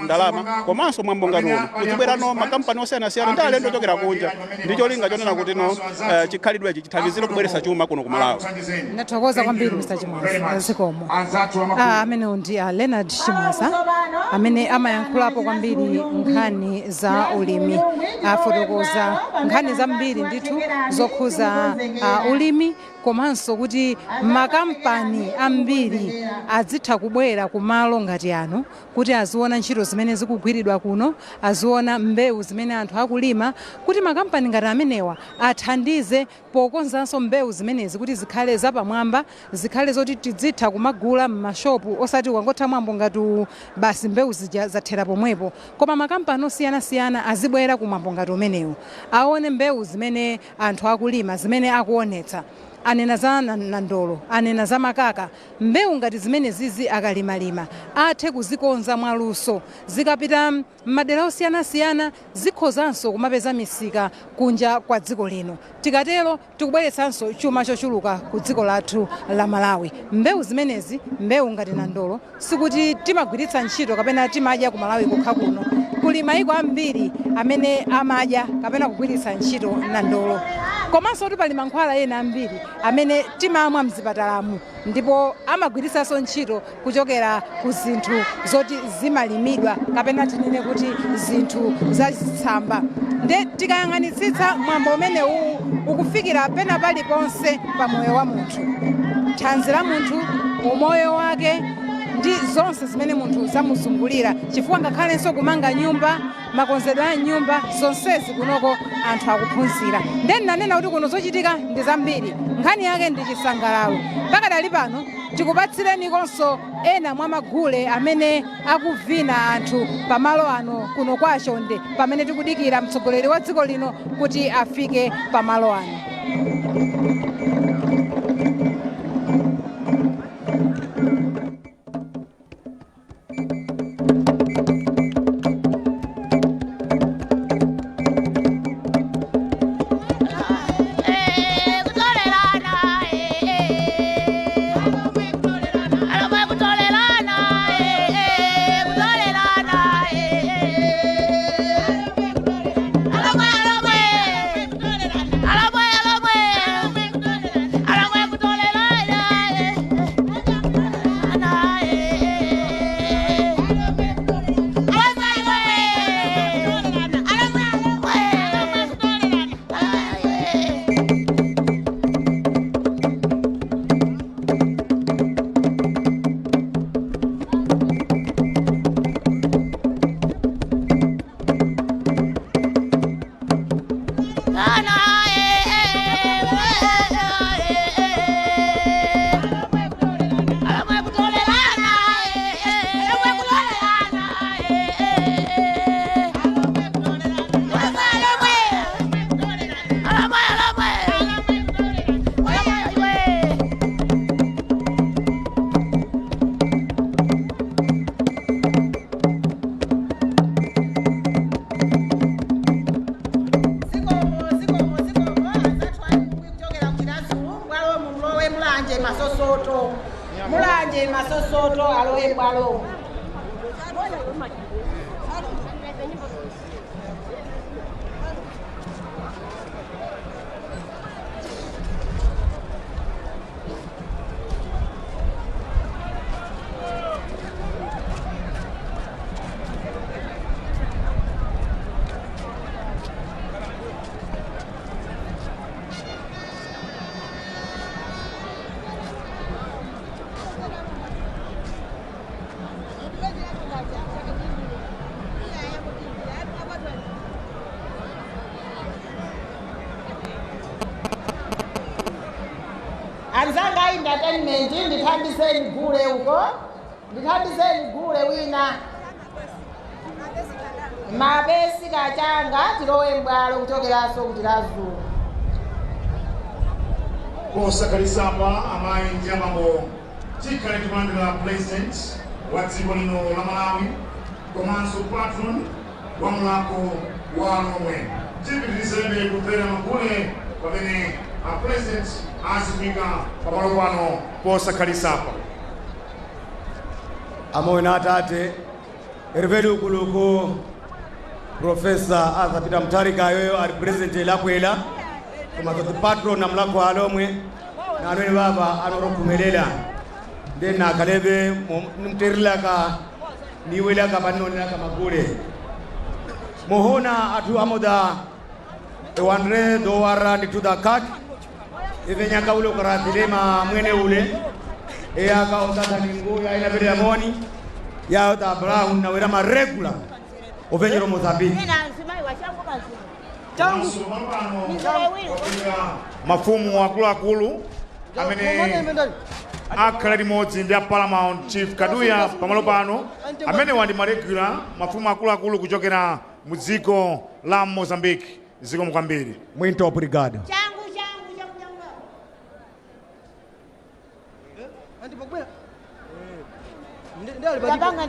ndalama. Komanso mwambo ngati uno kuzibwera no makampani osiyanasiyana ndi alendo ochokera kunja, ndi cholinga chonena kuti no chikhalidwechi chithandizire kubweresa chuma kuno ku Malawi. Ndathokoza kwambiri, Mr Chimwaza, zikomo. Amenewo ndi Leonard Chimwaza amene amayankhulapo kwambiri nkhani za ulimi. Afotokoza nkhani zambiri ndithu zokhuza ulimi, komanso kuti makampani ambiri azitha kubwera kumalo ngati ano kuti aziona ntchito zimene zikugwiridwa kuno, aziona mbewu zimene anthu akulima, kuti makampani ngati amenewa athandize pokonzanso mbewu zimenezi kuti zikhale zapamwamba, zikhale zoti tizitha kumagula m'mashopu, osati ukangotha mwambo ngati uwu basi mbewu zija zathera pomwepo, koma makampani osiyanasiyana azibwera kumwambo ngati umenewu, aone mbewu zimene anthu akulima, zimene akuonetsa. Anena za nandolo, anena za makaka. Mbewu ngati zimene zizi akalimalima athe kuzikonza mwaluso, zikapita m'madera osiyanasiyana zikhozanso kumapeza misika kunja kwa dziko lino. Tikatero tikubweretsanso chuma chochuluka ku dziko lathu la Malawi. Mbewu zimenezi, mbewu ngati nandolo, sikuti timagwiritsa ntchito kapena timadya ku Malawi kokha kuno. Kuli mayiko ambiri amene amadya kapena kugwiritsa ntchito nandolo. Komanso kuti pali mankhwala ena ambiri amene timamwa mzipatalamu, ndipo amagwiritsanso ntchito kuchokera ku zinthu zoti zimalimidwa, kapena tinene kuti zinthu zazitsamba. Nde tikayang'anitsitsa, mwambo umenewu ukufikira pena paliponse pa moyo wa munthu, thanzi la munthu, umoyo wake. Ndi zonse zimene munthu zamuzungulira, chifukwa ngakhalenso kumanga nyumba, makonzedwe a nyumba, zonsezi kunoko anthu akuphunzira. Then nanena kuti kuno zochitika ndi zambiri, nkhani yake ndi chisangalalo. Pakadali pano tikupatsirenikonso ena mwa magule amene akuvina anthu pamalo ano kuno kwa Chonde, pamene tikudikira mtsogoleri wa dziko lino kuti afike pamalo ano. Mulanje masosoto, Mulanje masosoto, alowe bwalo. Anzanga a entertainment, ndithandizeni gule uko, ndithandizeni gule wina mapesi kachanga, tilowe mbwalo kuchokeranso kuti lazulu. Posakhalitsa, amayi ndi abambo, tikhale tikulandira President wa dziko lino la Malawi komanso patron wa Mulhako wa Lomwe. Tipitirizebe kumvera magule pamene a President azifika pamalo pano posakhalitsa. Amona atate eriveli ukuluku Professor Arthur Peter Mutharika, yoyo ali President lakwela komanso patron na Mulhako wa Lomwe, na anweni baba anorokhumelela nde nakhalebe nimterilaka niwelaka panonelaka magule muhona athu amoda ewanre dowara ndithu kak ivenyaka ule ukarathilema mwene ule eyaka otata ningu yainapelera moni yaota Brown nawera maregula ovenyero Mozambique. Komanso pamalo pano mafumu akuluakulu amene akhala limodzi ndi a Paramount Chief Kaduya pamalo pano, amenewa ndi maregula, mafumu akuluakulu kuchokera mu dziko la Mozambique. Zikomo kwambiri. Muito obrigado. Changu, changu, changu, changu. Tapanga.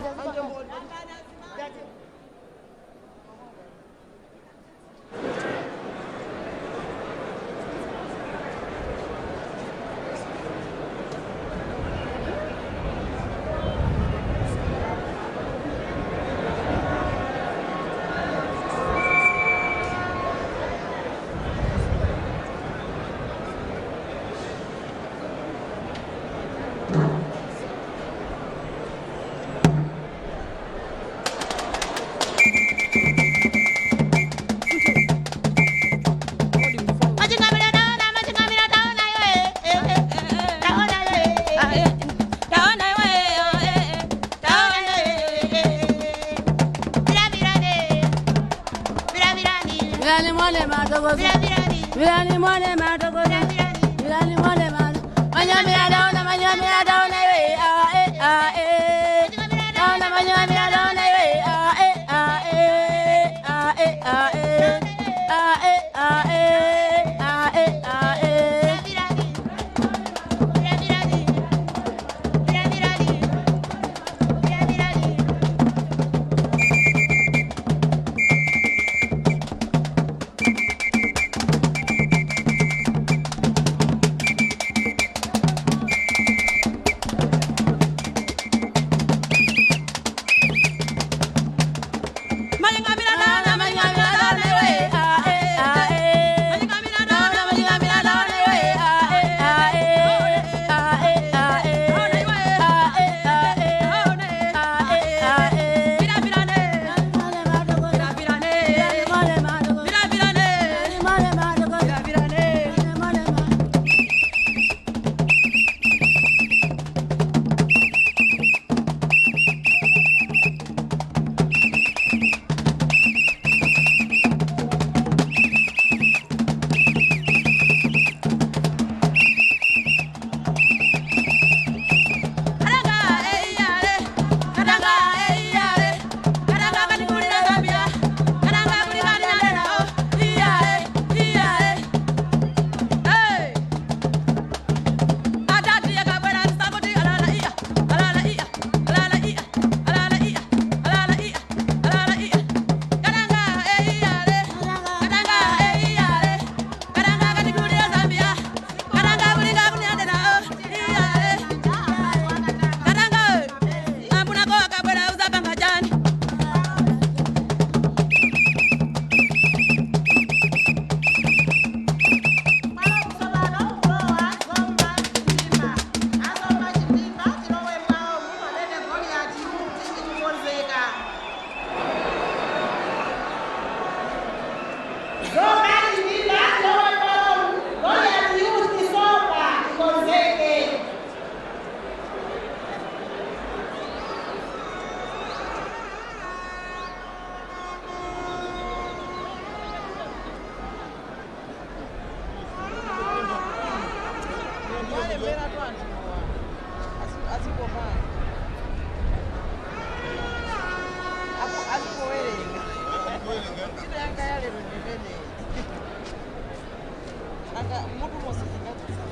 Vilani mwone matokoza. Vilani mwone mato. Manyamira daona manyamira daona iwe ah eh ah eh. Daona manyamira daona iwe ah eh ah eh ah eh ah eh ah eh ah eh ah eh ah eh.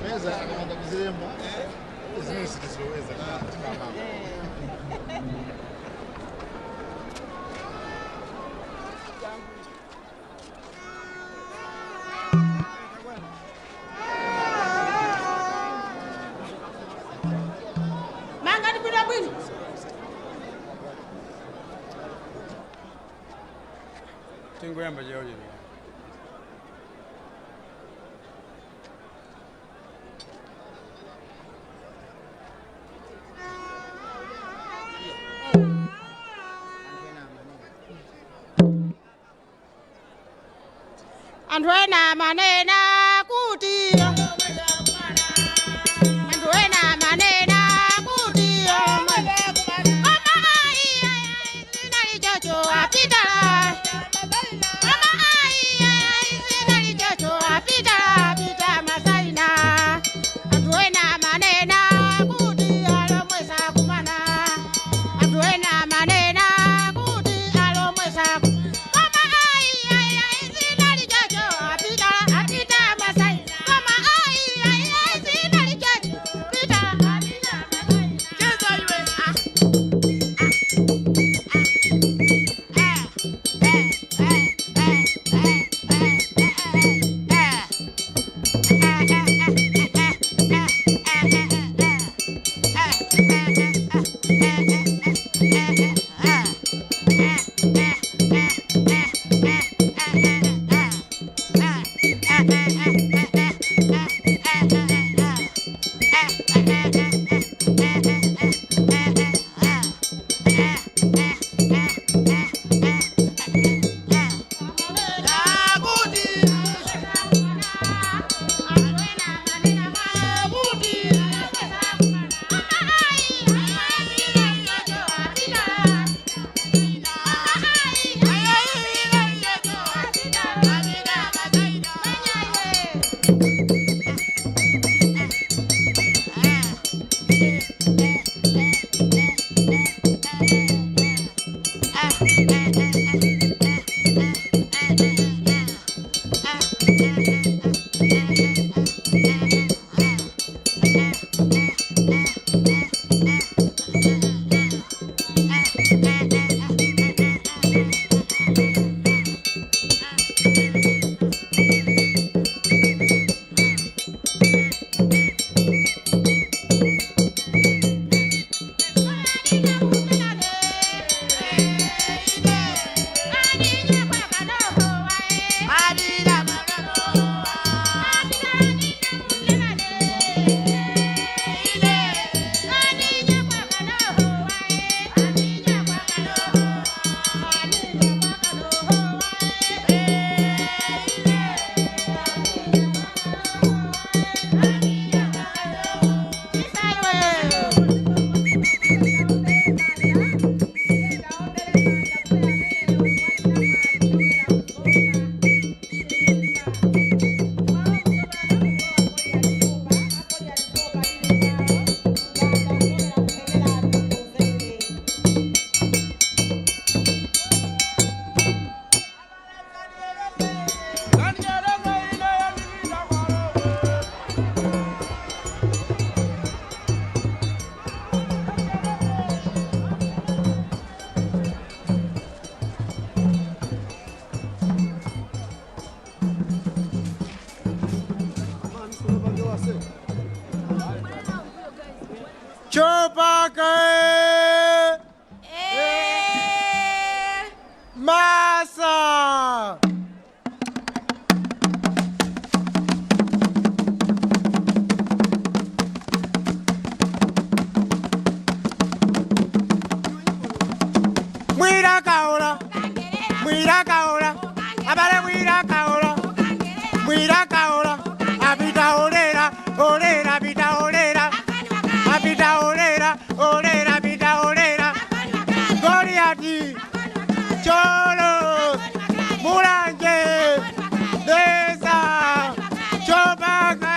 Meza akamanda kuzilemba zimene sitiziloweza timamama. Manga ndi bwino bwino. Tingoyamba chawo chino. Anthu ena manena kuti, anthu ena manena kuti, koma ayi, zinali chocho apita. Koma ayi, zinali chocho apita, apita masaina. Anthu ena manena kuti alomwe sakumana. Anthu ena manena kuti alomwe sakumana. Koma ayi, ayi, zinali chocho apita, apita masaina. Koma ayi, ayi, zinali chocho apita, apita masaina. Cheza iwe ah. Chopaka Masa. Mwira kaola, mwira kaola, abale mwira kaola, mwira kaola, abita olera, olera, abita olera, abita olera, olera, abita olera, Goliati, Cholo, Mulanje, Deza, Chopaka.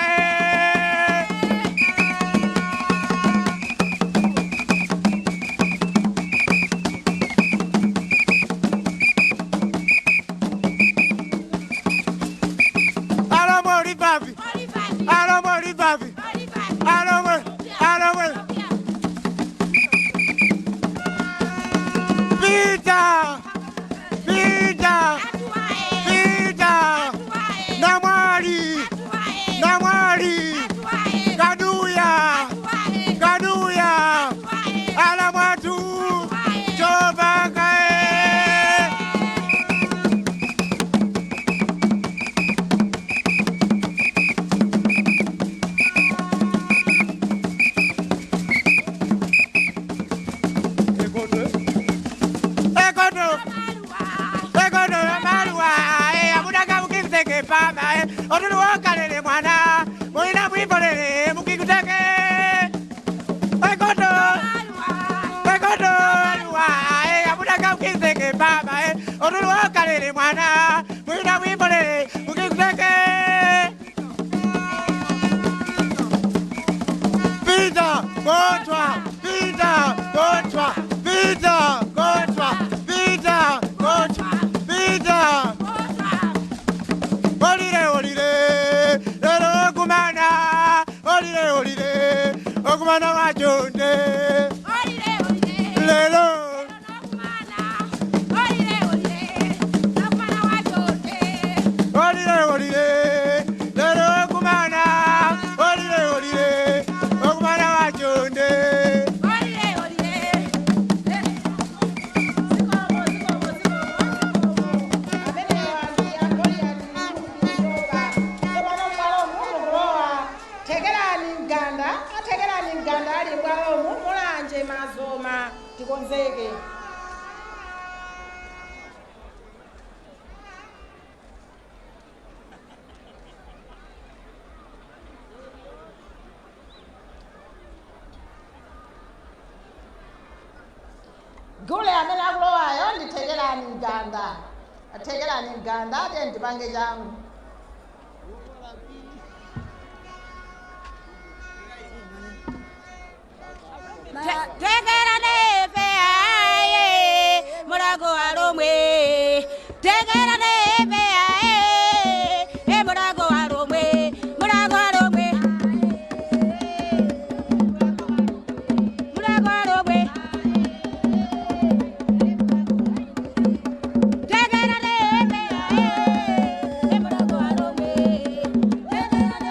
Alomo olivavi. Alomo olivavi. Alomo, alomo. Peter! Peter! Peter! Namwali! Namwali! Kaduya! Kaduya! Alamwatu! Chopaka! Ekodo. Ekodo maluwa eh amudaga mukiteke pama eh otulu wakalele mwana mulina mwibolele mukikuteke. Ekodo. Ekodo maluwa eh amudaga mukiteke pama eh otulu wakalele mwana mulina mwibolele mukikuteke. Peter Gotwa, Peter Gotwa, Peter Gotwa, Peter Gotwa, Peter. Olire olire, lero okumana, olire olire, okumana wajonde. Lero. Olire olire, lero okumana, olire olire, okumana wajonde. Thekerani mganda, athekerani mganda ali bwalomu mulanje mazoma tikonzeke. Gule amene akulowayo ndithekerani mganda, athekerani mganda ate ndipange changu. Tegera nefe aye, murago alomwe. Tegera nefe aye, e murago alomwe, murago alomwe. Murago alomwe. Tegera nefe aye, e murago alomwe. Tegera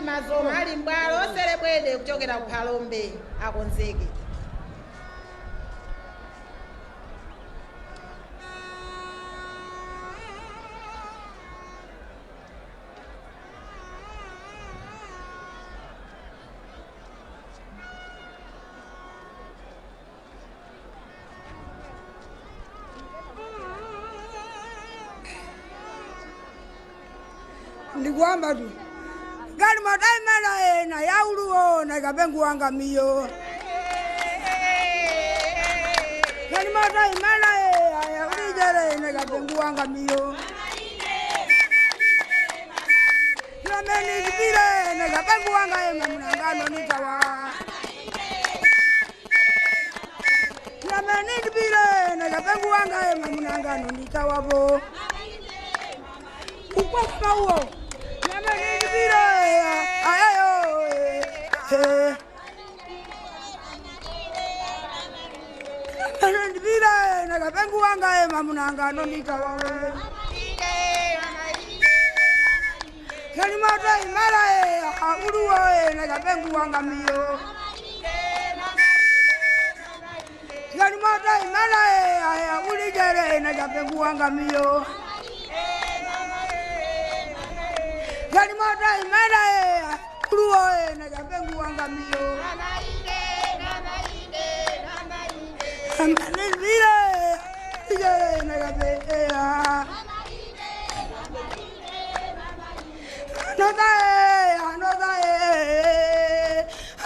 Mazoma ali m'bwalo, Serebwede kuchokera ku Phalombe akonzeke. Ndikuhamba tu galimoto imene ena yauluona ikapenguwanga miyo galimoto imene yaulijere ena ikapenguwanga miyo lamenitipile ena ikapenguwanga ema mnangano nitawa lamenitipile ena ikapenguwanga ema mnangano nitawavo ukwakauo lamenitipile ayo. Ndivile nakapenguwanga ema munangano nitawawe kalimoto imala uluwo nakapenguwanga miyo kalimoto imala ulijere nakapenguwanga miyo kalimoto imala uluwo nakapenguwanga miyo ndivile ijere nakapea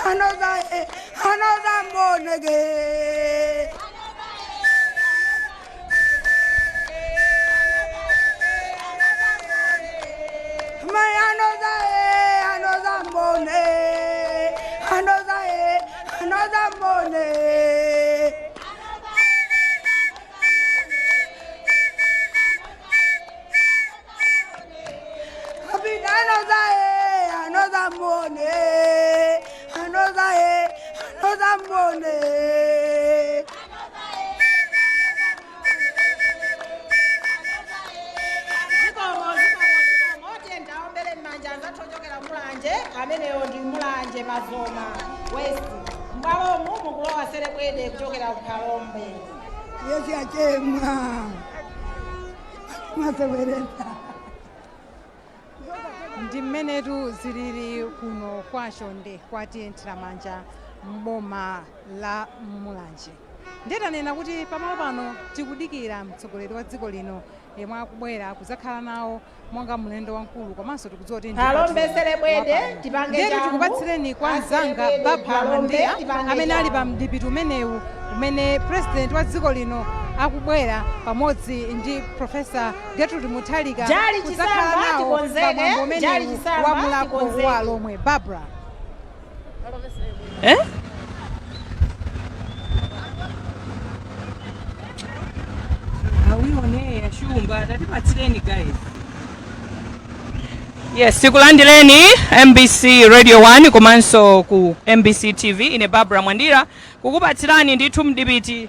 another, another monege. My another, another money, another, another money. Another money, another, another money. Zikomo, zikomo, zikomo. Tiye ndaombere m'manja anzathu ochokera Mulanje. Ameneyo ndi Mulanje Mazoma West. M'bwalomu mukulowa Serebwede kuchokera ku Phalombe. Yesi achemwa masewereza. Ndi mmenetu zilili kuno kwa Chonde kwa Tiyenthiramanja mboma la Mulanje. Nditanena kuti pamalo pano tikudikira mtsogoleri wa dziko lino yemwe akubwera kudzakhala nawo monga mlendo wamkulu, komanso tikudziwa kuti ndi Phalombe patron Serebwede, wapano. tipange Ndiyetu changu. tikupatsireni kwa mzanga Aserebwede, Barbara Phalombe, Mandeya tipange amene ali pa changu. mdipiti umenewu umene president wa dziko lino akubwera pamodzi ndi Profesa Gertrude Mutharika Jali kudzakhala Chisamba, nawo tikonzeke. pamwambo Jali umenewu Chisamba, wa Mulhako tikonzeke. wa Lomwe. Barbara. Eh? Awione yashumba tatipatsireni guys. Yes, tikulandireni MBC Radio 1 komanso ku MBC TV. Ine Barbara Mwandira kukupatsirani ndithu mdipiti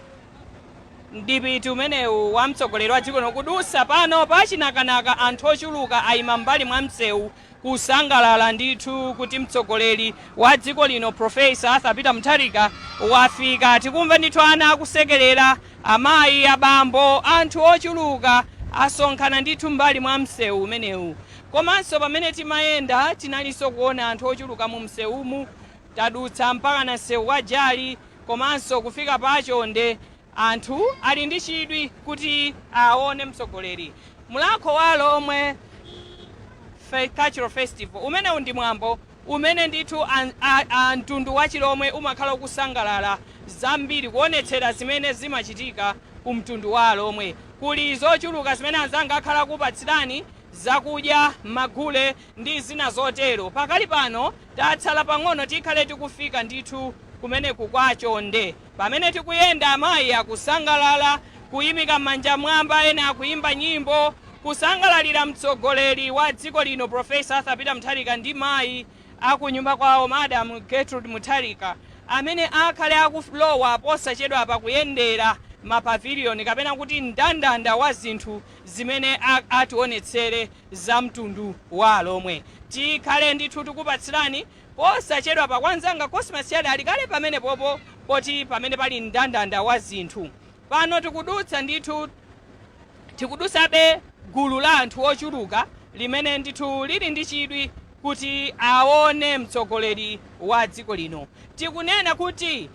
umenewu wa mtsogoleri wa dziko kudusa pano pachinakanaka. Anthu ochuluka ayima mbali mwa msewu kusangalala ndithu kuti mtsogoleri wa dziko lino Profesa Arthur Peter Mutharika wafika. Tikumva ndithu ana akusekerera, amayi, abambo, anthu ochuluka asonkhana ndithu mbali mwa msewu umenewu. Komanso pamene timayenda tinalinso kuona anthu ochuluka mu msewumu. Tadutsa mpaka na msewu wa Jali komanso kufika pachonde. Anthu ali ndi chidwi kuti aone mtsogoleri. Mulhako wa Lomwe Cultural Festival umenewu ndi mwambo umene ndithu mtundu wa Chilomwe umakhala ukusangalala zambiri kuonetsera zimene zimachitika ku mtundu wa Lomwe. Kuli zochuluka zimene anzanga akhala kupatsirani, zakudya, magule ndi zina zotero. Pakali pano tatsala pang'ono tikhale tikufika ndithu kumeneku kwa Chonde. Pamene tikuyenda amayi akusangalala kuyimika m'manja mwamba, ena akuyimba nyimbo kusangalalira mtsogoleri wa dziko lino Profesa Arthur Peter Mutharika ndi mayi akunyumba kwawo Madam Gertrude Mutharika amene akhale akulowa posachedwa pakuyendera. Mapavilion kapena kuti mndandanda wa zinthu zimene ationetsere za mtundu wa Alomwe. Tikhale ndithu tikupatsirani posachedwa pa. Kwanzanga Cosmas Yada ali kale pamene popo poti pamene pali mndandanda wa zinthu. Pano tikudutsa ndithu, tikudutsabe gulu la anthu ochuluka limene ndithu lili ndi chidwi kuti aone mtsogoleri wa dziko lino. Tikunena kuti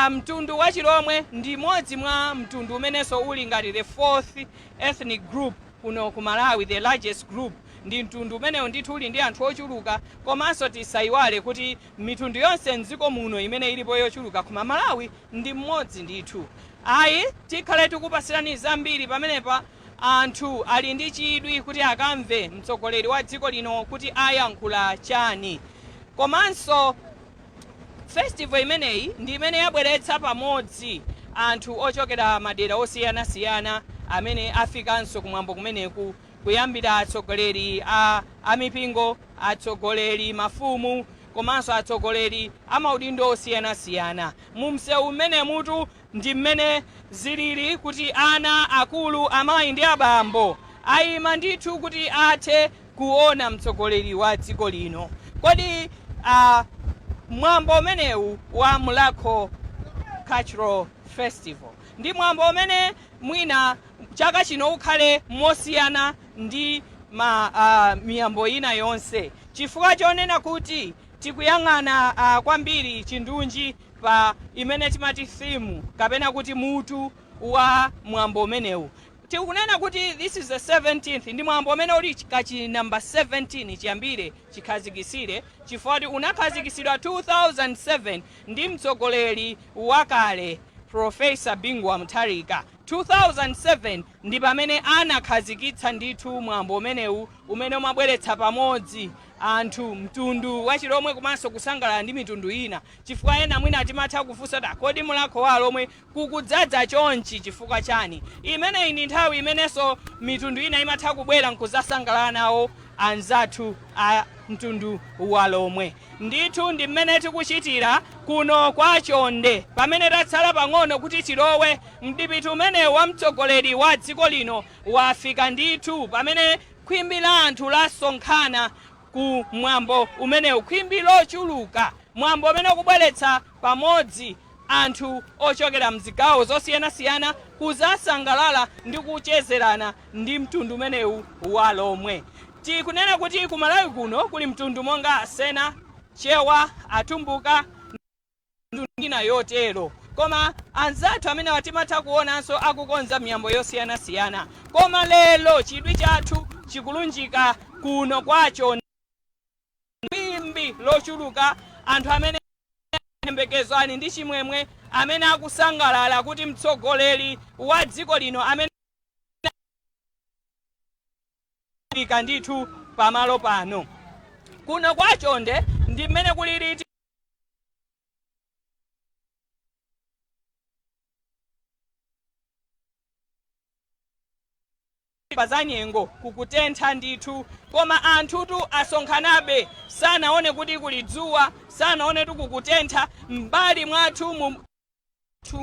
mtundu wa Chilomwe ndi mmodzi mwa mtundu umenenso uli ngati the fourth ethnic group kuno ku Malawi, the largest group. Ndi mtundu umenewu ndithu uli ndi anthu ochuluka. Komanso tisayiwale kuti mitundu yonse mdziko muno imene ilipo yochuluka, koma Malawi ndi mmodzi ndithu. Ayi, tikhale tikupasirani zambiri pamenepa. Anthu ali ndi chidwi kuti akamve mtsogoleri wa dziko lino kuti ayankhula chani. Komanso festival imeneyi ndi imene yabweretsa pamodzi anthu ochokera madera osiyanasiyana amene afikanso kumwambo kumeneku, kuyambira atsogoleri a amipingo, atsogoleri mafumu, komanso atsogoleri amaudindo osiyanasiyana. Mu msewu mmene mutu ndi mmene zilili kuti ana, akulu, amayi ndi abambo ayima ndithu kuti athe kuona mtsogoleri wa dziko lino. Kodi mwambo umenewu wa Mulhako Cultural Festival ndi mwambo umene mwina chaka chino ukhale mosiyana ndi ma miyambo ina yonse, chifukwa chonena kuti tikuyang'ana kwambiri chindunji pa imene timati theme kapena kuti mutu wa mwambo umenewu? Tikunena kuti this is the 17th, ndi mwambo umene uli kachi number 17 chiyambire chikhazikisire, chifukwa kuti unakhazikisidwa 2007 ndi mtsogoleri wakale Professor Bingu wa Mutharika. 2007 ndi pamene anakhazikitsa ndithu mwambo umenewu umene umabweretsa pamodzi anthu mtundu wachilomwe komanso kusangalala ndi mitundu ina, chifukwa ena mwina timatha kufunsa kuti, kodi Mulhako wa Alomwe kukudzadza chonchi chifukwa chani? Imeneyi ndi nthawi imenenso mitundu ina imatha kubwera nkuzasangalala nawo anzathu a mtundu wa Lomwe. Ndithu ndi mmene tikuchitira kuno kwa Chonde, pamene tatsala pang'ono kuti tilowe mdipiti umenewu wa mtsogoleri wa dziko lino. Wafika ndithu pamene khwimbi la anthu lasonkhana ku mwambo umenewu, khwimbi lochuluka, mwambo umene ukubweretsa pamodzi anthu ochokera mzigawo zosiyanasiyana kuzasangalala ndi kuchezerana ndi mtundu umenewu wa Lomwe. Tikunena kuti ku Malawi kuno kuli mtundu monga Asena, Chewa, Atumbuka, mitundu ina yotero, koma anzathu amene timatha kuonanso akukonza miyambo yosiyanasiyana. Koma lero chidwi chathu chikulunjika kuno kwacho, khwimbi lochuluka, anthu amene ayembekezo ali ndi chimwemwe, amene akusangalala kuti mtsogoleri wa dziko lino amene afika ndithu pamalo pano kuno kwa Chonde. Ndi mmene kulili pa za nyengo, kukutentha ndithu, koma anthutu asonkhanabe. Sanaone kuti kuli dzuwa, sanaone tu kukutentha. M'mbali mwathu mu thu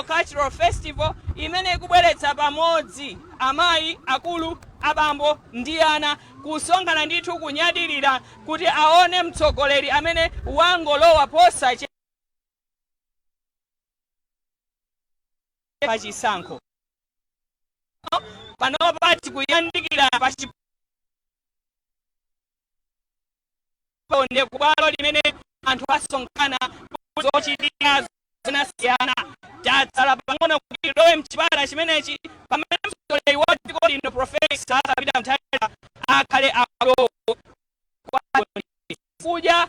Cultural Festival imene ikubweretsa pamodzi amayi, akulu, abambo ndi ana kusonkhana ndithu kunyadirira kuti aone mtsogoleri amene wangolowa posache pa chisankho. Panopa tikuyandikira pa ndi kubwalo limene anthu asonkhana zochitika zosiyanasiyana. Tatsala pang'ono kuti tilowe mchipata chimenechi pamene mtsogoleri wa dziko lino Professor Arthur Peter Mutharika akhale akulowa kudya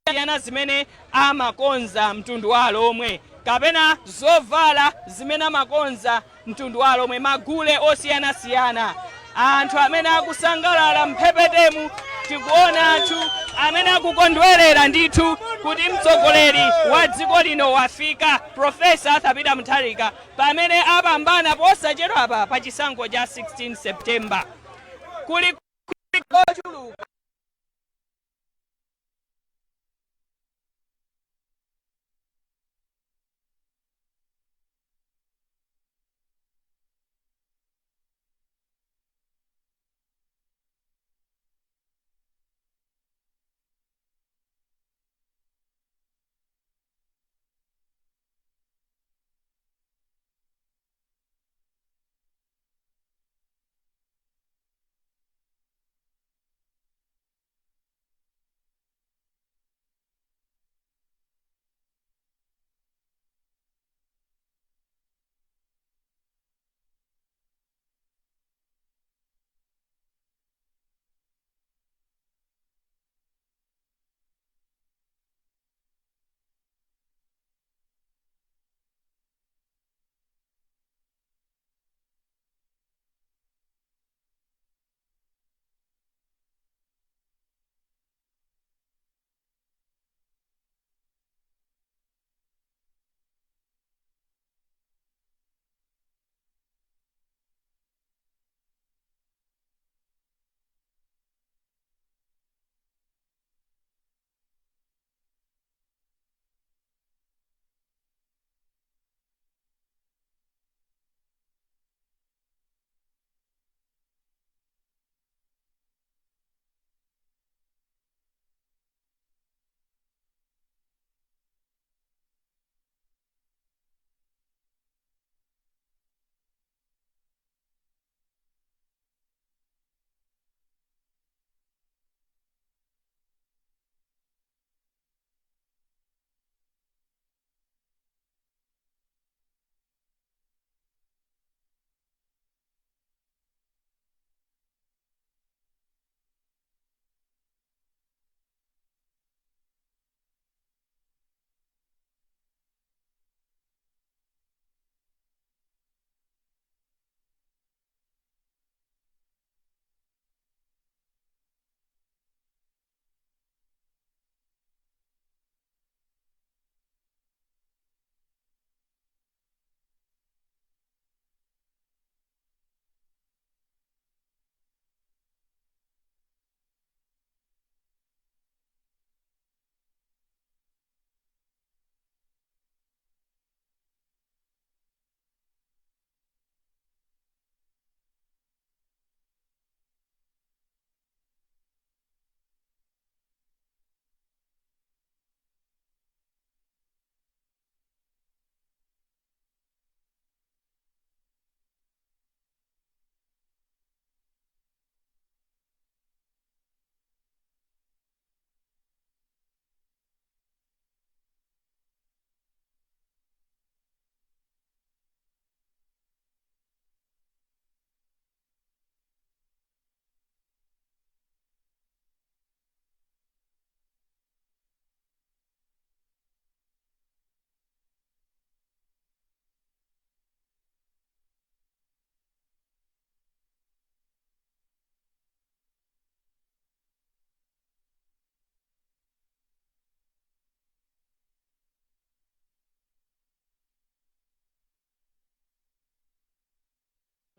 siyana zimene amakonza mtundu wa Alomwe kapena zovala zimene amakonza mtundu wa Alomwe, magule osiyanasiyana. Anthu amene akusangalala mphepetemu, tikuona anthu amene akukondwerera ndithu kuti mtsogoleri wa dziko lino wafika, Professor Arthur Peter Mutharika, pamene apambana posachedwapa pa chisankho cha 16 September. Kuli kochuluka.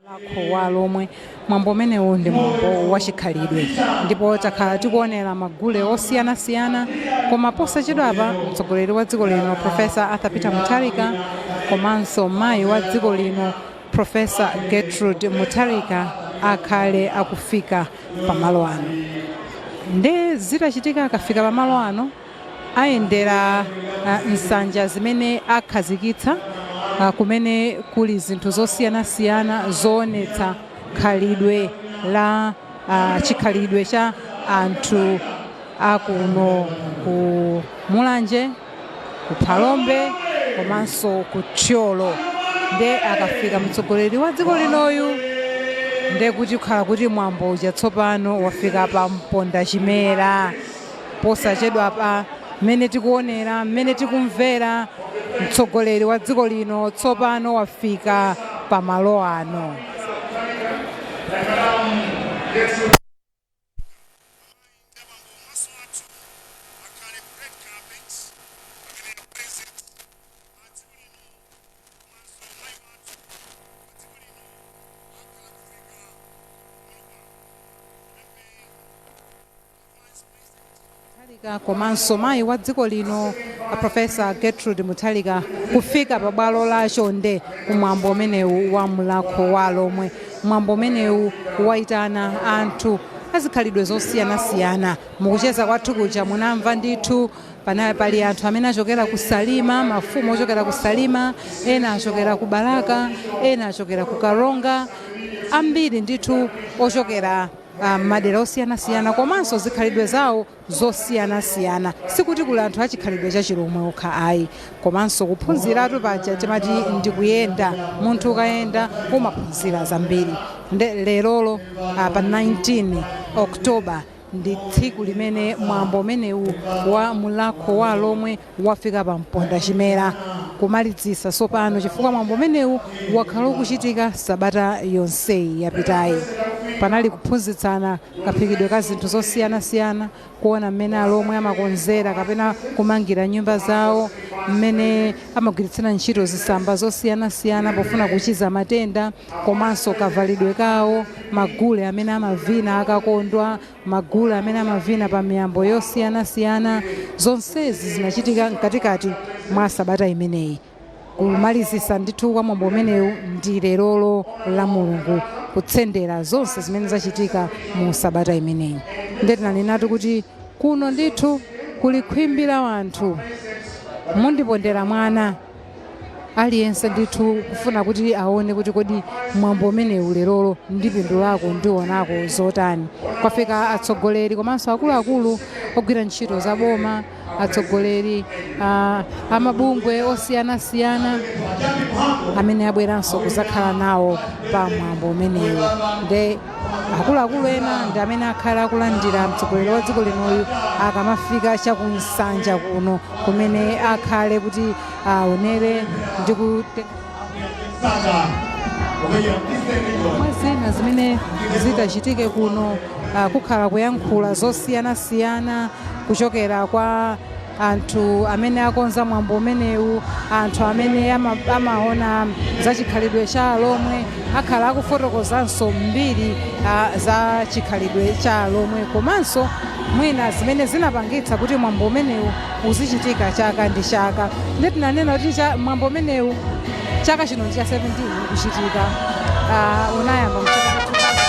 Mulhako wa Alomwe. Mwambo umenewu ndi mwambo wachikhalidwe ndipo takhala tikuonera magule osiyanasiyana, koma posachedwapa mtsogoleri wa dziko lino Profesa Arthur Peter Mutharika komanso mayi wa dziko lino Profesa Gertrude Mutharika akhale akufika pamalo ano. Nde zitachitika, akafika pamalo ano ayendera nsanja zimene akhazikitsa kumene kuli zinthu zosiyanasiyana zoonetsa khalidwe la chikhalidwe cha anthu akuno ku Mulanje, ku Phalombe komanso ku Thyolo. Nde akafika mtsogoleri wa dziko linoyu, nde kuti kukhala kuti mwambo uja tsopano wafika pa mponda chimera. Posachedwa pa mmene tikuonera, mmene tikumvera, mtsogoleri wa dziko lino tsopano wafika pamalo ano. Mutharika komanso mayi wa dziko lino Profesa Gertrude Mutharika kufika pa bwalo la Chonde kumwambo umenewu wa Mulhako wa Alomwe. Mwambo umenewu wayitana anthu azikhalidwe zosiyanasiyana. Mukucheza kwathu kuja munamva ndithu pali anthu amene achokera ku Salima, mafumu ochokera ku Salima, ena achokera ku Balaka, ena achokera ku Karonga, ambiri ndithu ochokera madera osiyanasiyana komanso zikhalidwe zawo zosiyanasiyana. Sikuti kuli anthu achikhalidwe cha Chilomwe okha ayi, komanso kuphunziratu paja timati ndikuyenda. Munthu ukayenda umaphunzira zambiri. Nde lerolo pa 19 October ndi tsiku limene mwambo umenewu wa Mulhako wa Alomwe wafika pa mponda chimera, kumalizisa tsopano, chifukwa mwambo umenewu wakhala ukuchitika sabata yonseyi yapitayi. Panali kuphunzitsana kaphikidwe ka zinthu zosiyanasiyana, kuona mmene Alomwe amakonzera kapena kumangira nyumba zawo, mmene amagwiritsira ntchito zitsamba zosiyanasiyana pofuna kuchiza matenda, komanso kavalidwe kawo, magule amene amavina akakondwa, magule amene amavina pa miyambo yosiyanasiyana. Zonsezi zinachitika mkatikati mwa sabata imeneyi. Kumalizisa ndithu kwa mwambo umenewu ndi lerolo la Mulungu, kutsendera zonse zimene zachitika mu sabata imeneyi. Nde tinanenatu kuti kuno ndithu kuli khwimbi la wanthu, mundipondera mwana, aliyense ndithu kufuna kuti aone kuti kodi mwambo umenewu lerolo ndipindulako, ndionako zotani. Kwafika atsogoleri komanso akuluakulu ogwira ntchito za boma, atsogoleri amabungwe osiyanasiyana amene abweranso kuzakhala nawo pa mwambo umenewu. Nde akuluakulu ena ndi amene akhala akulandira mtsogoleri wa dziko linoyu akamafika chakunsanja kuno, kumene akhale kuti aonere ndi mwa zina zimene zitachitike kuno. Kukhala kuyankhula zosiyanasiyana kuchokera kwa anthu amene akonza mwambo umenewu, anthu amene amaona za chikhalidwe cha Alomwe akhala akufotokozanso mbiri za chikhalidwe cha Alomwe komanso mwina zimene zinapangitsa kuti mwambo umenewu uzichitika chaka ndi chaka. Ndi tinanena kuti mwambo umenewu chaka chino ndi cha 17 kuchitika. Unayamba mchaka cha 2000.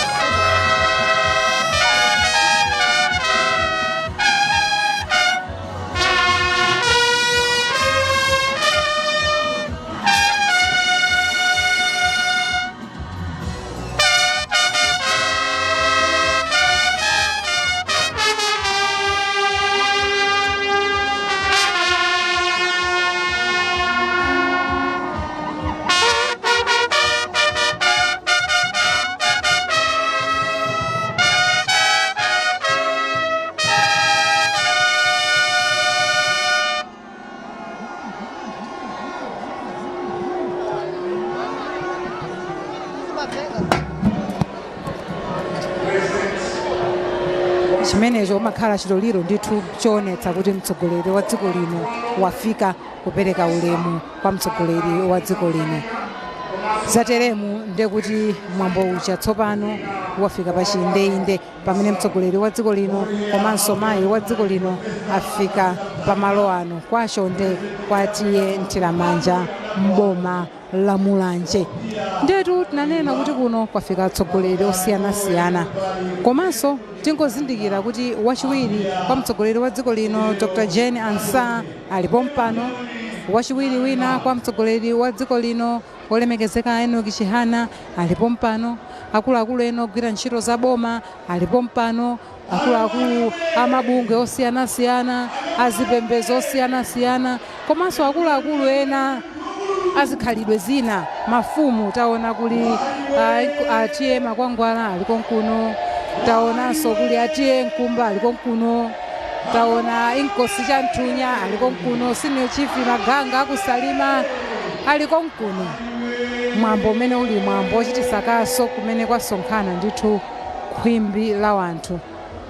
Chimenecho umakhala chitoliro ndithu choonetsa kuti mtsogoleri wa dziko lino wafika kupereka ulemu kwa mtsogoleri wa dziko lino. Zateremu ndekuti mwambo uja tsopano wafika pa chiyindeinde, pamene mtsogoleri wa dziko lino komanso mayi wa dziko lino afika pamalo ano kwa Chonde kwa T/A Nthiramanja mboma la Mulanje. Ndetu tinanena kuti kuno kwafika atsogoleri osiyanasiyana, komanso tingozindikira kuti wachiwiri kwa mtsogoleri wa dziko lino Dr Jane Ansah alipo mpano, wachiwiri wina kwa mtsogoleri wa dziko lino olemekezeka Enoch Chihana alipo mpano, akuluakulu ena ogwira ntchito za boma alipo mpano, akuluakulu amabungwe osiyanasiyana, azipembedzo osiyanasiyana, komanso akuluakulu ena azikhalidwe zina, mafumu. Taona kuli a T/A Makwangwala aliko nkuno, taonanso kuli a T/A Nkumba aliko nkuno, taona Inkosi Chanthunya aliko nkuno, Senior Chief Maganga akusalima aliko nkuno. Mwambo umene uli mwambo wochititsa kaso kumene kwasonkhana ndithu khwimbi la wanthu.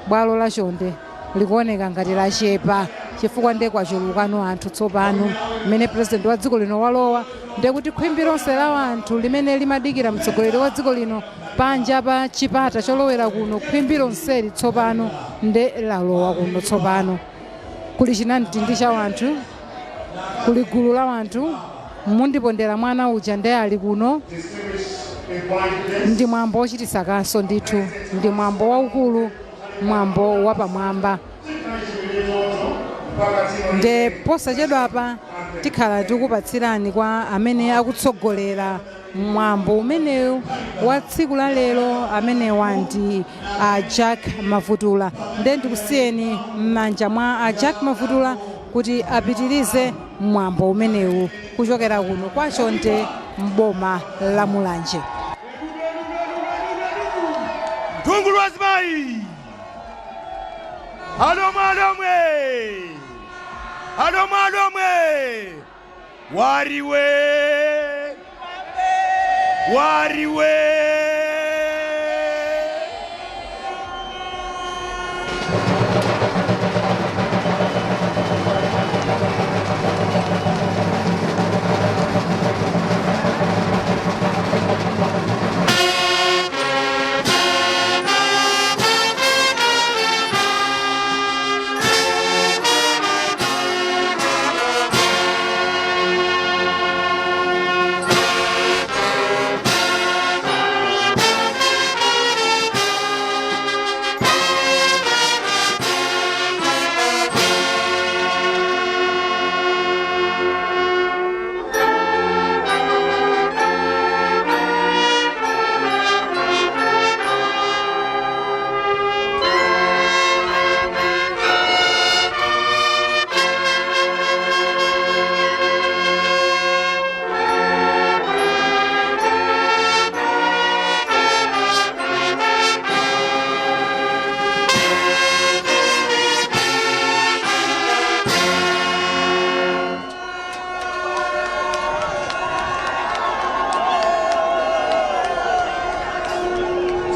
Bwalo la Chonde likuoneka ngati lachepa chifukwa ndiye kwachulukano anthu tsopano mmene president wa dziko lino walowa. Ndiye kuti khwimbi lonse la wanthu limene limadikira mtsogoleri wa dziko lino panja pa chipata cholowera kuno, khwimbi lonseli tsopano nde lalowa kuno. Tsopano kuli chinamtindi cha wanthu, kuli gulu la wanthu. Mundipondera mwana uja ndiye ali kuno. Ndi mwambo wochititsa kaso ndithu, ndi mwambo waukulu, mwambo wapamwamba. Nde posachedwapa tikhala tikupatsirani kwa amene akutsogolera mwambo umenewu wa tsiku la lero, amenewa ndi a Jack Mavutula. Nde ndikusiyeni m'manja mwa a Jack Mavutula kuti apitirize mwambo umenewu kuchokera kuno kwa Chonde mboma la Mulanje. Mthungulu wa zimayi, alomwe, alomwe, alomwe, alomwe, wariwe, wariwe.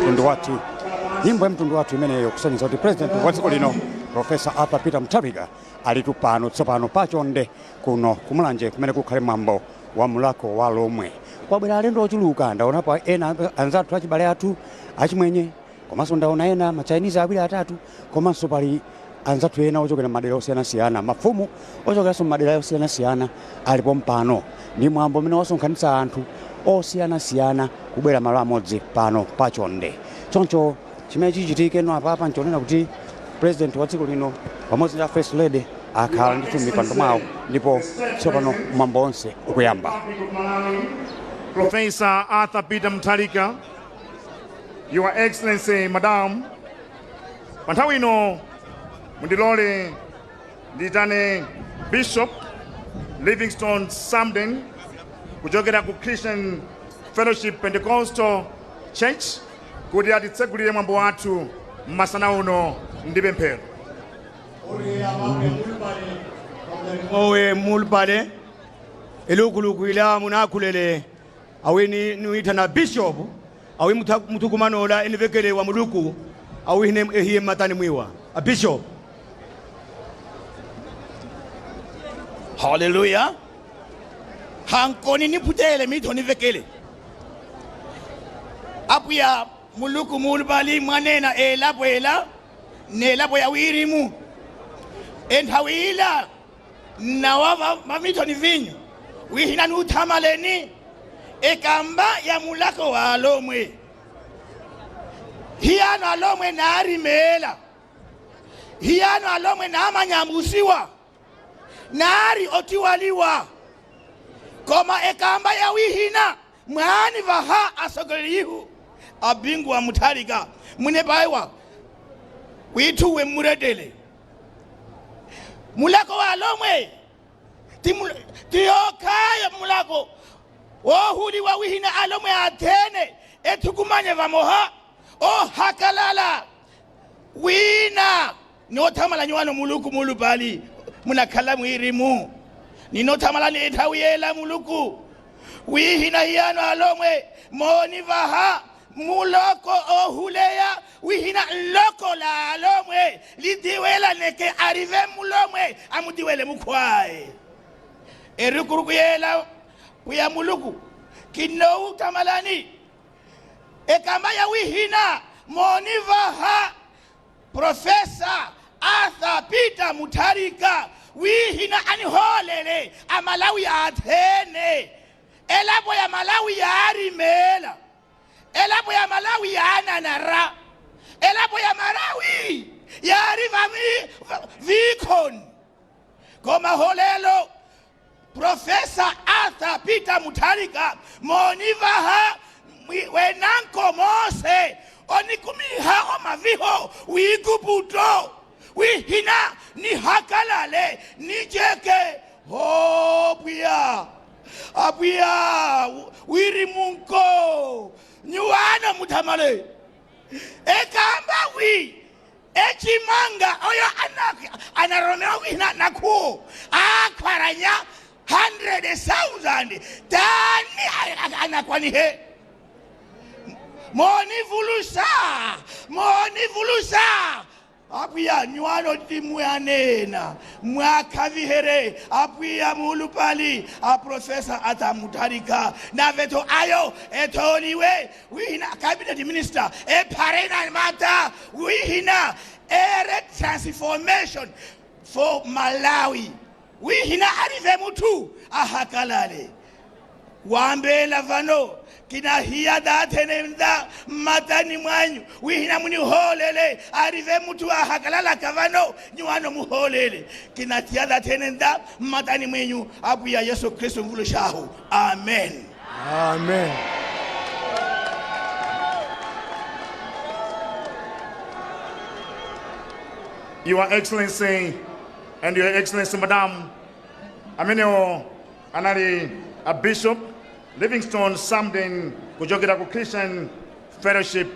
Mtundu wathu, nyimbo ya mtundu wathu imeneyo, kusonyeza kuti president wa dziko lino Profesa Arthur Peter Mutharika alitu pano tsopano pachonde kuno kumulanje kumene kukhale mwambo wa Mulhako wa Lomwe. Kwabwera alendo ochuluka. Ndaonapo ena anzathu, achibale athu achimwenye, komanso ndaona ena machinese awiri atatu, komanso pali anzathu ena ochokera madera osiyanasiyana, mafumu ochokeranso madera osiyanasiyana alipo mpano. Ndi mwambo umene wasonkhanitsa anthu osiyanasiyana kubwera malo amodzi pano pachonde. Choncho chimene chichitike no apapa nchonena kuti president wa dziko lino pamodzi ndi first lady akhala ndithu m'mipando mwawo, ndipo tsopano mwambo onse ukuyamba. Professor Arthur Peter Mutharika, Your Excellency Madam, pa nthawi ino mundilole ndiyitane Bishop Livingstone Samden kuchokera ku Christian Fellowship Pentecostal Church kuti atitsegulire mwambo wathu masana uno ndi pemphero. Owe mulupale elukulukwila munakulele awi nuitana bishop awi mutukumanola enivekele wa muluku awi hine ehiye matani mwiwa a bishop. Haleluya. Hankoni niputele mito nivekele. Apuya muluku mulupali mwanena elapo ela nelapo yawirimu enthawila nawa mamitoni vinyu wihina nuthamaleni ekamba ya mulako wa alomwe hiyano alomwe naarimela hiyano alomwe naamanyambusiwa naari otiwaliwa koma ekamba ya wihina mwani vaha asogolerihu abingu wa Mutharika mwine paiwa withuwe mmuretele mulako wa lomwe tiyokhaya mulako wohuliwa wihina alomwe athene ethukumanye vamoha ohakalala wina nothamala nyiwano muluku mulupali munakhala mwirimu ninothamala nethawiyela muluku wihina hiyano alomwe moni vaha muloko ohuleya wihina loko la alomwe lidiwela neke arive mulomwe amudiwele mukhwaye erikurukuyela kuya muluku kinou tamalani ekamba ya wihina moni vaha Profesa Arthur Peter Mutharika wihina aniholele amalawi athene elapo ya Malawi yaarimela elapo ya Malawi yaananara elapo ya Malawi yaariva vikon koma holelo Profesa Arthur Peter Mutharika monivaha wenanko mose onikumiha omaviho wikuputo wihina nihakalale nijeke hopwiya apwiya wiri munko nyuwana muthamale ekamba wi echimanga oyo anaromewa wihina nakhuo akhwaranya 100,000 tani anakwanihe monivulusa monivulusa apwiya nywano timuyanena mwakhavihere apwiya mulupali aprofesa Arthur Mutharika navetho ayo etholiwe wihina cabinet minister epharena mata wihina ere transformation for Malawi wihina arive muthu ahakalale wambela vano kina hiya dathenenda matani mwanyu wihina muniholele arive muthu ahakalala kavano nyuwano muholele kina hiya dathenenda matani mwenyu abuya Yesu Kristu mvulushahu. Amen. Amen. Your Excellency and Your Excellency Madam, amenewo anali a Bishop Livingstone Samden kuchokera ku Christian Fellowship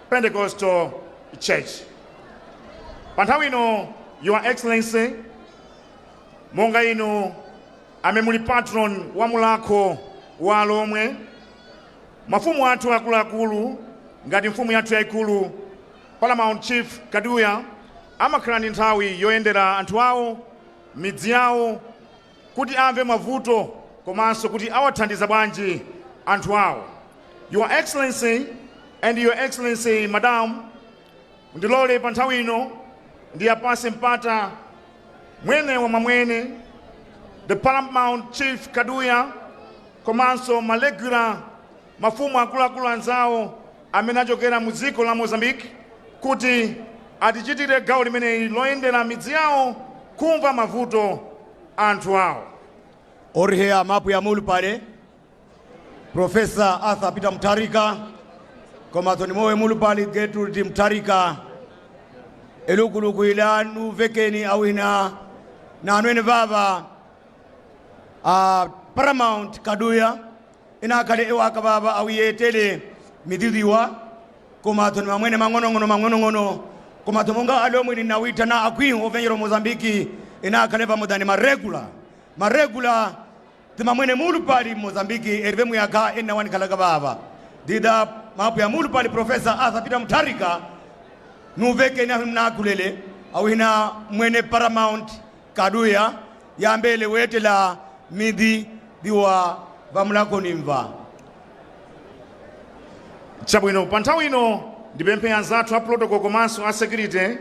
Pentecostal Church. Pa nthawi ino, Your Excellency, monga inu amene muli patron wa mulakho wa Lomwe, mafumu athu akuluakulu ngati mfumu yathu yayikulu Paramount Chief Kaduya amakhala ndi nthawi yoyendera anthu awo midzi yawo kuti amve mavuto komanso kuti awathandiza bwanji anthu awo. Your Excellency and Your Excellency Madam, ndilole pa nthawi ino ndiyapase mpata mwene wa mamwene the Paramount Chief Kaduya komanso malegula mafumu akuluakulu anzawo amene achokera mu dziko la Mozambique kuti atichitire gawo limeneli loyendera midzi yawo kumva mavuto anthu awo. Orihe mapu ya mulupale Profesa Arthur Peter Mutharika komatso mowe mulupali Gertrude Mutharika elukuluku ila nuvekeni awina na anwene vava Paramount Kaduya inakhale ewaka vava awiyetele midhidhiwa komatso ni mamwene mang'onong'ono mang'onong'ono komatso monga alomwini nawita na akwihu ovenyera Mozambiki inakhale pamodza ni maregula timamwene mulupali Mozambiki erive muyakha enawanikhalaka vava dida mapu ya mulupali Profesa Arthur Peter Mutharika nuvekeni ahi mnakulele awina mwene Paramount Kaduya yambele wetela midhi diwa vamulako nimva. Chabwino, pa nthawi ino ndipemphe anzathu a protocol komanso a security,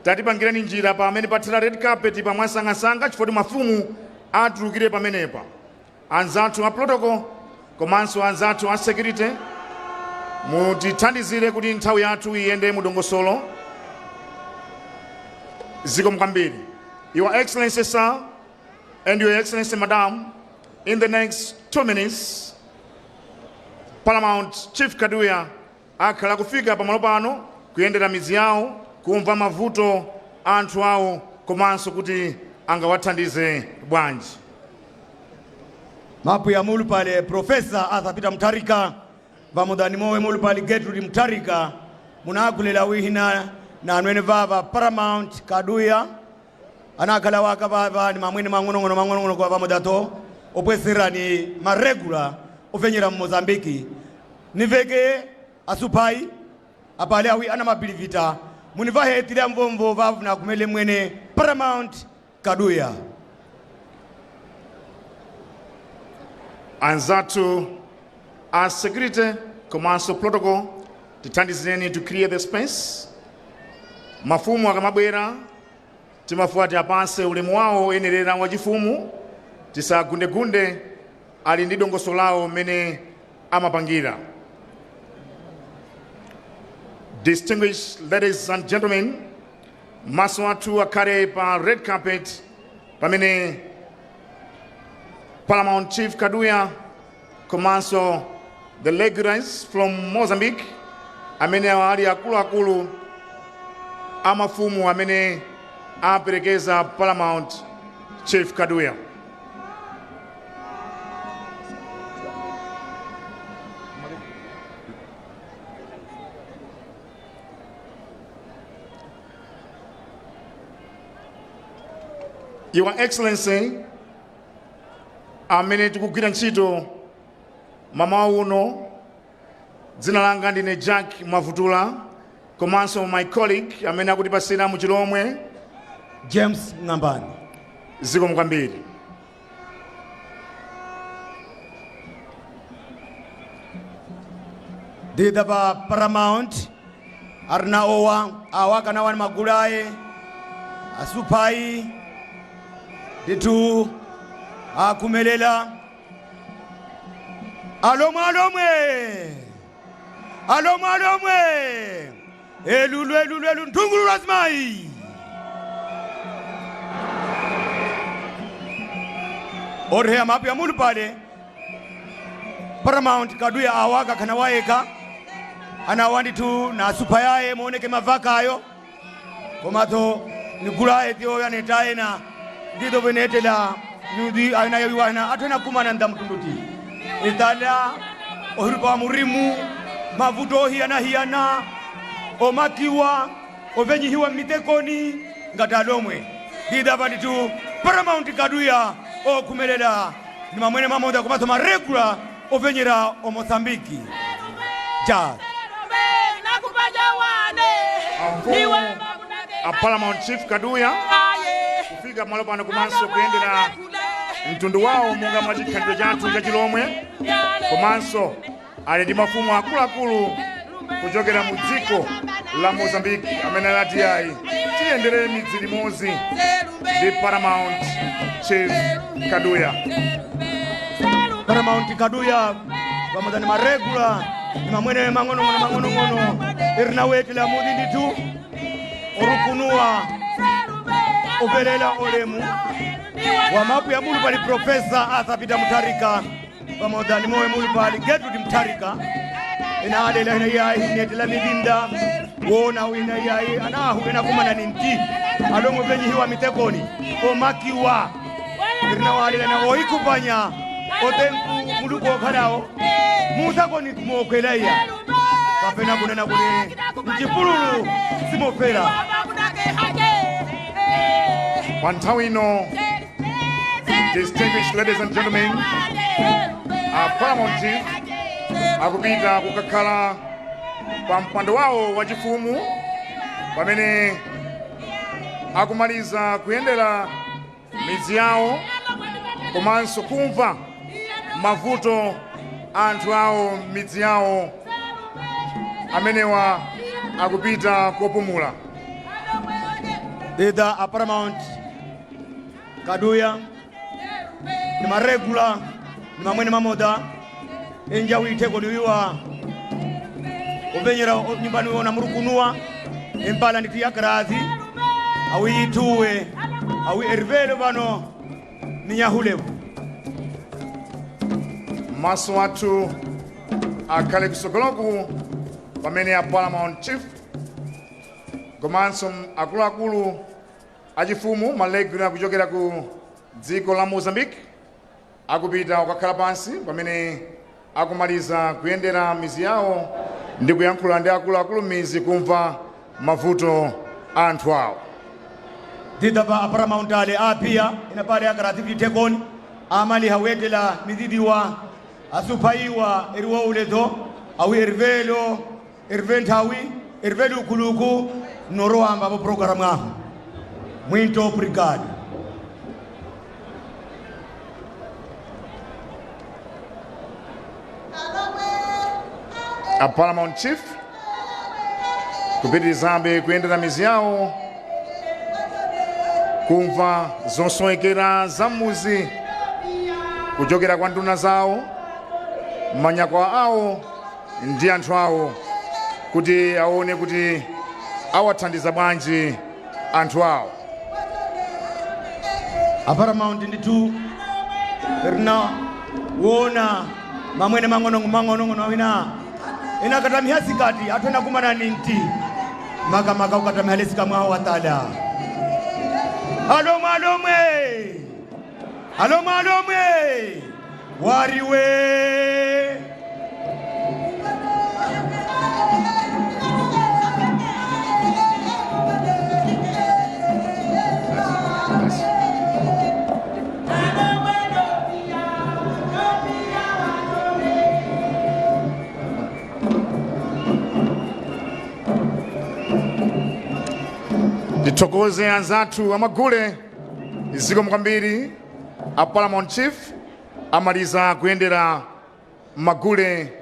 tatipangireni njira pamene pathera red carpet pamwasangasanga, chifukwa mafumu atulukire pamenepa. Anzathu a protocol komanso anzathu a security, mutithandizire kuti nthawi yathu iyende mudongosolo. Zikomo kwambiri. Your Excellency Sir and Your Excellency Madam, in the next 2 minutes Paramount Chief Kaduya akhala kufika pamalo pano kuyendera midzi yawo, kumva mavuto anthu awo komanso kuti angawathandize bwanji. Mapu ya mulu pale Professor Arthur Peter Mutharika, vamudhani mowe mulu pale Gertrude Mutharika, munakulela wihina na anwene vava Paramount Kaduya, anakhala waka vava ni mamwene mang'onong'ono mang'onong'ono kwa vamudato opweserani maregula ofenyera mu Mozambiki, niveke asupai apale awi ana mabilivita munivahetile mvomvo vavuna kumele mwene Paramount Kaduya. Anzathu a security komanso protocol, tithandizireni to clear the space. Mafumu akamabwera timafuati apase ulemu wawo oyenerera wachifumu, tisagundegunde. Ali ndi dongosolo lawo mmene amapangira. Distinguished ladies and gentlemen, maso athu akhale pa red carpet pamene Paramount Chief Kaduya komanso the regulars from Mozambique, amene ali akuluakulu amafumu amene aperekeza Paramount Chief Kaduya. Your Excellency, amene tikugwira ntchito mamawa uno, dzina langa ndine Jack Mavutula, komanso my colleague amene akutipasira muchilomwe, James Ng'ambani. Zikomo kwambiri. Ndidha pa Paramount arina owa awa kana wani magulaye asupai nditu akumelela alomwe alomwe alomwe alomwe, elulu elulu elu, nthungulu lazimayi orheya mapu ya mulu pale Paramount Kaduya awaka kana waeka ana wanditu na supa yaye muoneke mavakayo, komato nigulaye tiyo yanetaye na ndido venetela nyudi aina yawiwana atwena kumana nda mtunduti itala ohirupa wa murimu mavuto ohiyana hiyana omakiwa ovenyihiwa mitekoni ngati alomwe. Ndidava nditu Paramount Kaduya okumelela ni mamwene mamoda komanso maregula ovenyera Omosambiki ja. Amfumu a Paramount Chief Kaduya kufika malo pano komanso kuyendera mtundu wawo monga mwa chikhalidwe chathu chachilomwe, komanso ali ndi mafumu akuluakulu kuchokera mu dziko la Mozambique amene anati ayi, tiyendere midzi limodzi ndi Paramount Chief Kaduya. Paramount Kaduya pamodzi ni maregula ni mamwene mang'onong'ono mang'onong'ono irinawetela mudi nditu orukunuwa ovelela olemu wa mapu ya mulu pali Professor Arthur Peter Mutharika pamodzi ni mowe mulu pali Gertrude Mutharika, ina alela ina yayi netela mivinda wona wina yayi anahu ena kumana ni nti alongo venyihiwa mitekoni omakiwa irina walela na oikupanya otenku muluko okhalawo musakoni kumokwelaiya kapena kunena kuti mchipululu simofera. Pa nthawi ino, distinguished ladies and gentlemen, a Paramount Chief akupita kukakhala pa mpando wawo wachifumu pamene akumaliza kuyendera midzi yawo komanso kumva mavuto anthu awo midzi yawo. Amenewa akupita kopumula. Either a Paramount Kaduya ni maregula ni mamwene mamoda enja witeko liwiwa uvenyera nyumbani wona murukunua empala nditiyakrazi awiyituwe awi erivelo pano ni nyahulevu. Maso athu akhale kusogoloku pamene a Paramount Chief komanso akuluakulu achifumu malegula kuchokera ku dziko la Mozambique akupita kukakhala pansi pamene akumaliza kuyendera mizi yawo ndi kuyankhula ndi akuluakulu mizi kumva mavuto a anthu awo. Didava a Paramount ale apia inapale akarati vitekoni amali hawetela mididiwa asuphaiwa eriwa uledo awi erivelo eriventhawi erivelo ukuluku noroamba po programu aho mwinto brigade. A Paramount Chief kupitirizabe kuyendera mizi yawo kumva zosowekera za mmuzi kuchokera kwa nduna zawo, manyakwa awo ndi anthu awo kuti aone kuti awathandiza bwanji anthu awo. A Paramount ndithu rina wona mamwene mang'ono mang'onong'ono awina inakatamiha sikati athu enakumana ni nti makamaka ukatamiha lesika mwawo watala alomwe alomwe alomwe alomwe wariwe. Tithokoze anzathu amagule, zikomo kwambiri. A Paramount Chief amaliza kuyendera magule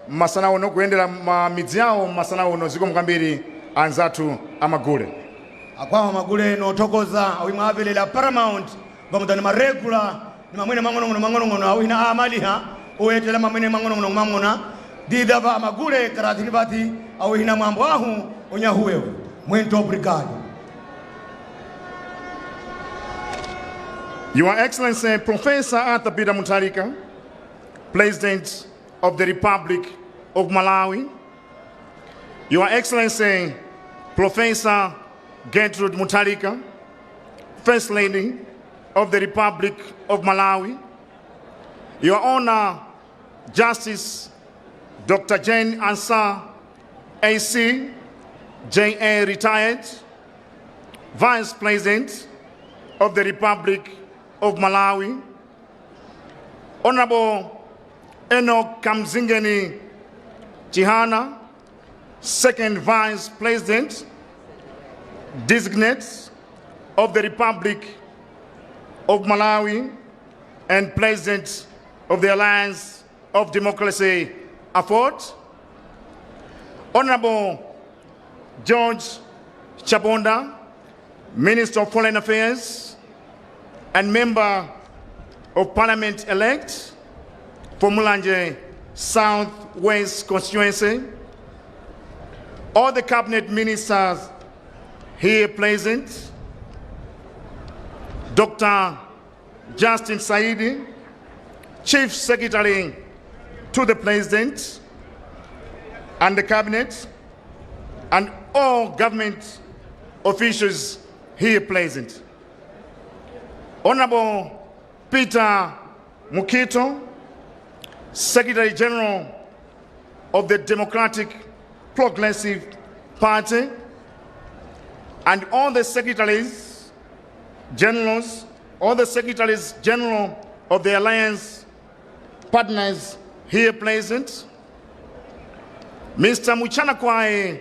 masana uno, kuyendera midzi yawo masana uno. Zikomo kwambiri anzathu amagule. Akwawa magule nothokoza awimwe avelela Paramount pamodzi ni maregula ni mamwene mang'onong'ono mang'onong'ono awina amaliha oyetela mamwene mang'onong'ono mang'ona didava amagule karathini vati awihina mwambo ahu onyahuwewo mwento brigade. Your Excellency Professor Arthur Peter Mutharika, President of the Republic of Malawi. Your Excellency Professor Gertrude Mutharika, First Lady of the Republic of Malawi. Your Honor Justice Dr. Jane Ansah, AC, JA retired, Vice President of the Republic of Malawi. Honorable Enoch Kamzingeni Chihana, Second Vice President Designate of the Republic of Malawi and President of the Alliance of Democracy, AFORD. Honorable George Chaponda, Minister of Foreign Affairs and Member of Parliament-elect for Mulanje South West Constituency. All the Cabinet Ministers here present, Dr. Justin Saidi, Chief Secretary to the President and the Cabinet, and all government officials here present. Honorable Peter Mukhito, Secretary General of the Democratic Progressive Party, and all the secretaries generals, all the secretaries general of the alliance partners here present, Mr. Muchanakwai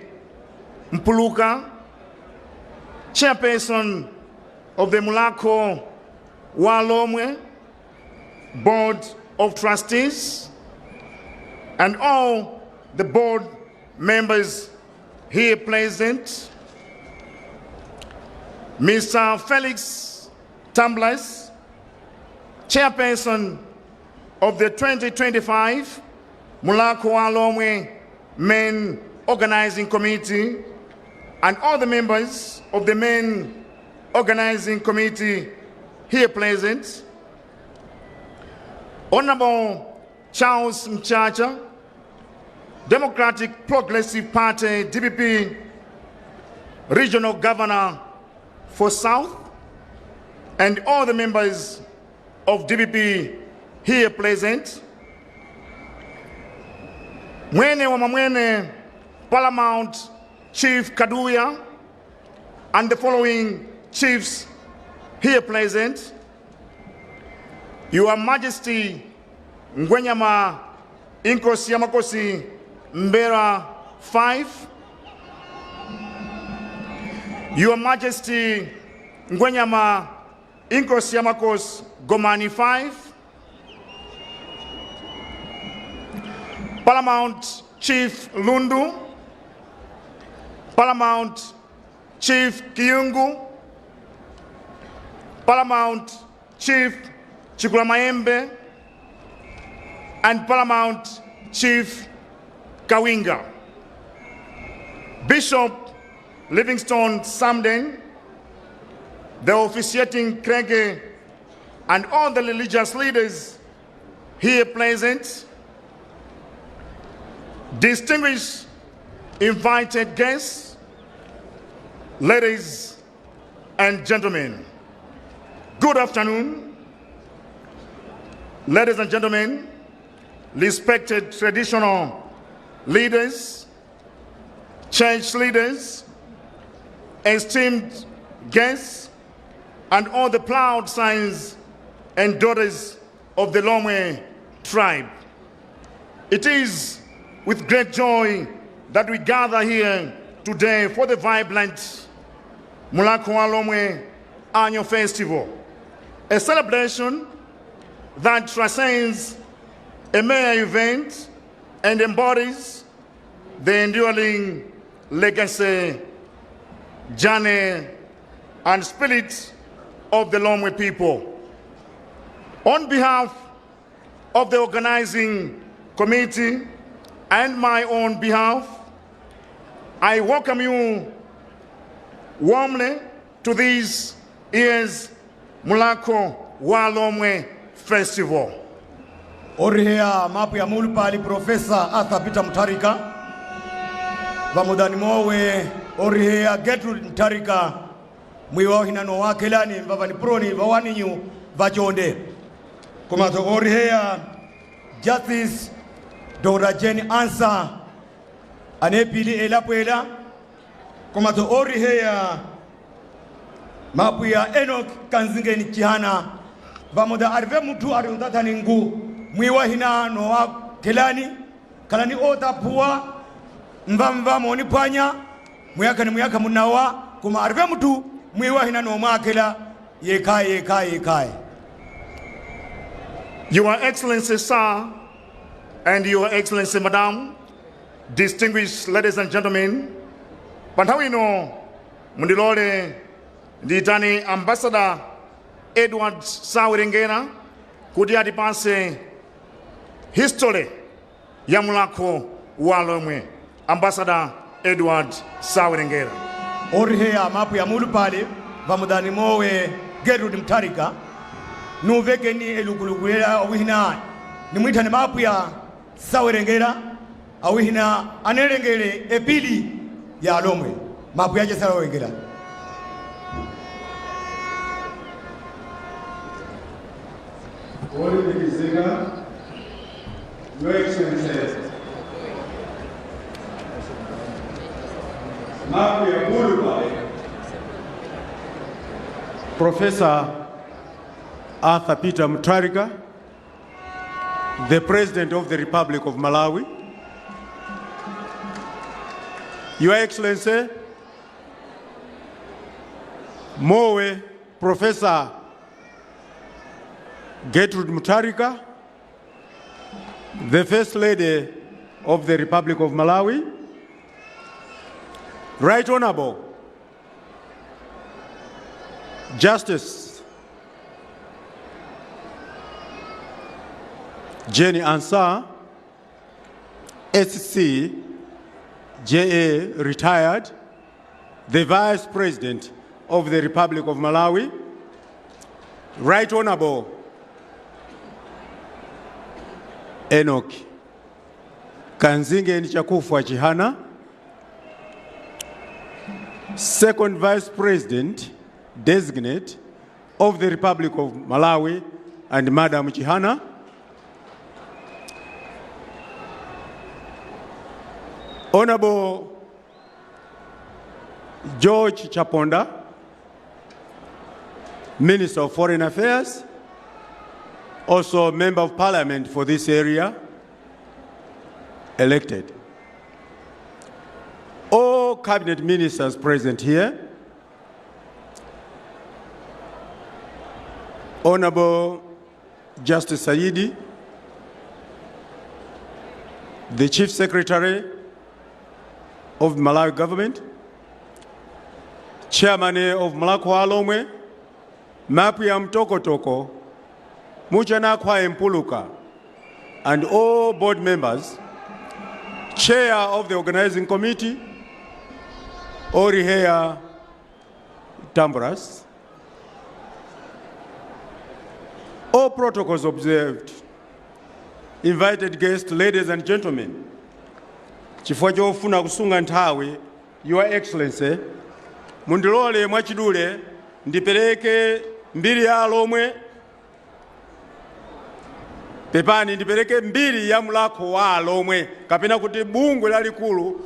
Mpuluka, Chairperson of the Mulhako wa Lomwe Board of Trustees, and all the board members here present, Mr. Felix Tambulasi, Chairperson of the 2025 Mulhako wa Alhomwe Main Organizing Committee, and all the members of the main organizing committee here present, Honorable Charles Mchacha, Democratic Progressive Party, DPP, Regional Governor for South, and all the members of DPP here present, Mwene wa Mamwene, Paramount Chief Kaduya, and the following chiefs here present, Your Majesty Ngwenyama Inkosi ya Makosi M'mbelwa 5, Your Majesty Ngwenyama Inkosi ya Makosi Gomani 5, Paramount Chief Lundu, Paramount Chief Kyungu, Paramount Chief Chikulamayembe, and Paramount Chief Kawinga. Bishop Livingstone Samden, the officiating clergy, and all the religious leaders here present, distinguished invited guests, ladies and gentlemen, good afternoon. Ladies and gentlemen, respected traditional leaders, church leaders, esteemed guests, and all the proud sons and daughters of the Lomwe tribe. It is with great joy that we gather here today for the vibrant Mulhako wa Alhomwe Annual Festival, a celebration that transcends a mere event and embodies the enduring legacy, journey, and spirit of the Lomwe people. On behalf of the organizing committee and my own behalf, I welcome you warmly to this year's Mulhako wa Alhomwe Festival. Oriheya mapu ya mulupali Professor Arthur Peter Mutharika, vamudani mowe oriheya Gertrude Mutharika, mwiwa uhinano wakelani vavani proni vawaninyu vachonde komaso oriheya Justice Dr. Jane Ansah anepili elapwela komaso oriheya mapu ya Enoch Kanzingeni Chihana vamuda arive muthu ari untathani ngu mwiwa hina no wakelani kalani otaphuwa mvamva moni phwanya muyakha ni muyakha munawa koma arive muthu mwiwa hina no mwakela yekhaye yekhaye yekhaye. Your Excellency, sir, and Your Excellency, Madam, distinguished ladies and gentlemen, panthawi ino mundilole ndiyitane Ambassador Edward Sawerengera kuti atipase history ya Mulhako wa Alhomwe. Ambassador Edward Sawerengera. Oriheya mapu ya mulupale vamudani mowe Gertrude Mutharika nuvekeni elukulukulela awihina nimwithane mapu ya Sawerengera awihina anelengele epili ya Alomwe mapu yache Sawerengera. Olemekezeka, Your Excellency, mapu ya mulupale Professor Arthur Peter Mutharika, the President of the Republic of Malawi. Your Excellency, Mowe Professor Gertrude Mutharika, the First Lady of the Republic of Malawi. Right Honorable Justice Jane Ansah, SC, JA, retired, the Vice President of the Republic of Malawi, Right Honorable Enoch Kanzingeni Chakufwa Chihana, Second Vice President Designate of the Republic of Malawi, and Madam Chihana, Honorable George Chaponda, Minister of Foreign Affairs, also Member of Parliament for this area, elected. All cabinet ministers present here, Honorable Justice Saidi, the Chief Secretary of Malawi government, Chairman of Mulhako wa Alhomwe, Mapu ya Mtokotoko, Muchanakwa Mpuluka, and all board members, Chair of the organizing committee, Orihea Tambras, all protocols observed, invited guests, ladies and gentlemen, chifukwa chofuna kusunga nthawi, Your Excellency, mundilole mwachidule ndipereke mbiri ya Alomwe, pepani, ndipereke mbiri ya Mulhako wa Alomwe kapena kuti bungwe lalikulu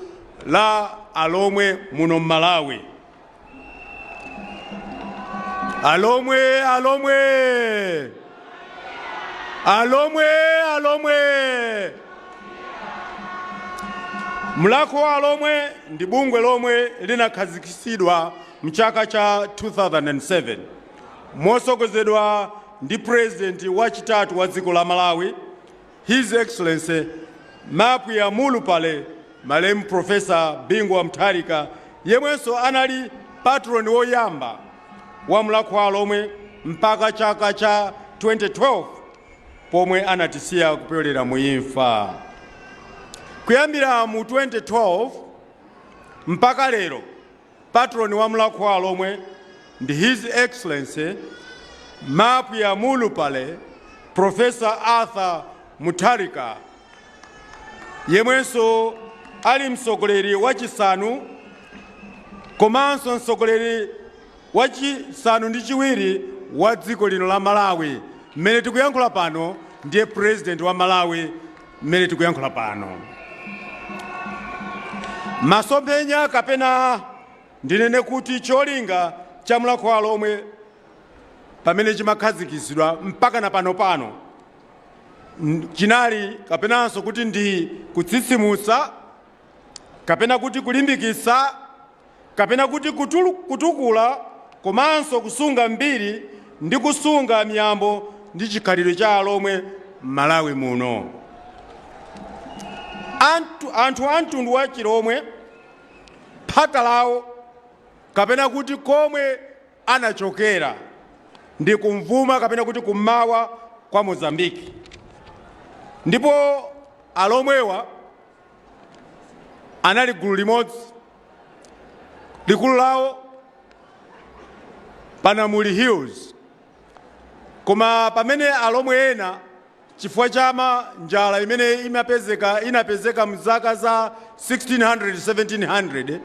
la Alomwe muno Mmalawi. Alomwe, Alomwe, Alomwe, Alomwe! Mulhako wa Alomwe ndi bungwe lomwe linakhazikitsidwa mchaka cha 2007 mosogozedwa ndi President wachitatu wa dziko la Malawi, His Excellency Mapwiya Mulupale malemu Professor Bingu wa Mutharika, yemwenso anali patron woyamba wa Mulhako wa Alomwe mpaka chaka cha 2012 pomwe anatisiya kupyolera muimfa. Kuyambira mu 2012 mpaka lero, patron wa Mulhako wa Alomwe ndi His Excellency Mapwiya Mulupale Professor Arthur Mutharika, yemwenso ali mtsogoleri wachisanu komanso mtsogoleri wachisanu ndi chiwiri wa dziko lino la Malawi. Mmene tikuyankhula pano ndiye President wa Malawi mmene tikuyankhula pano. Masomphenya kapena ndinene kuti cholinga cha Mulhako wa Alomwe pamene chimakhazikitsidwa mpaka na pano pano chinali kapenanso kuti ndi kutsitsimutsa kapena kuti kulimbikitsa kapena kuti kutukula komanso kusunga mbiri ndi kusunga miyambo ndi chikhalidwe cha Alomwe m'Malawi muno. Anthu a mtundu wa Chilomwe phata lawo kapena kuti komwe anachokera ndi kumvuma kapena kuti kummawa kwa Mozambiki, ndipo Alomwewa anali gulu limodzi, likulu lawo Panamuli Hills. Koma pamene Alomwe ena chifukwa cha njala imene inapezeka mzaka za 1600 1700,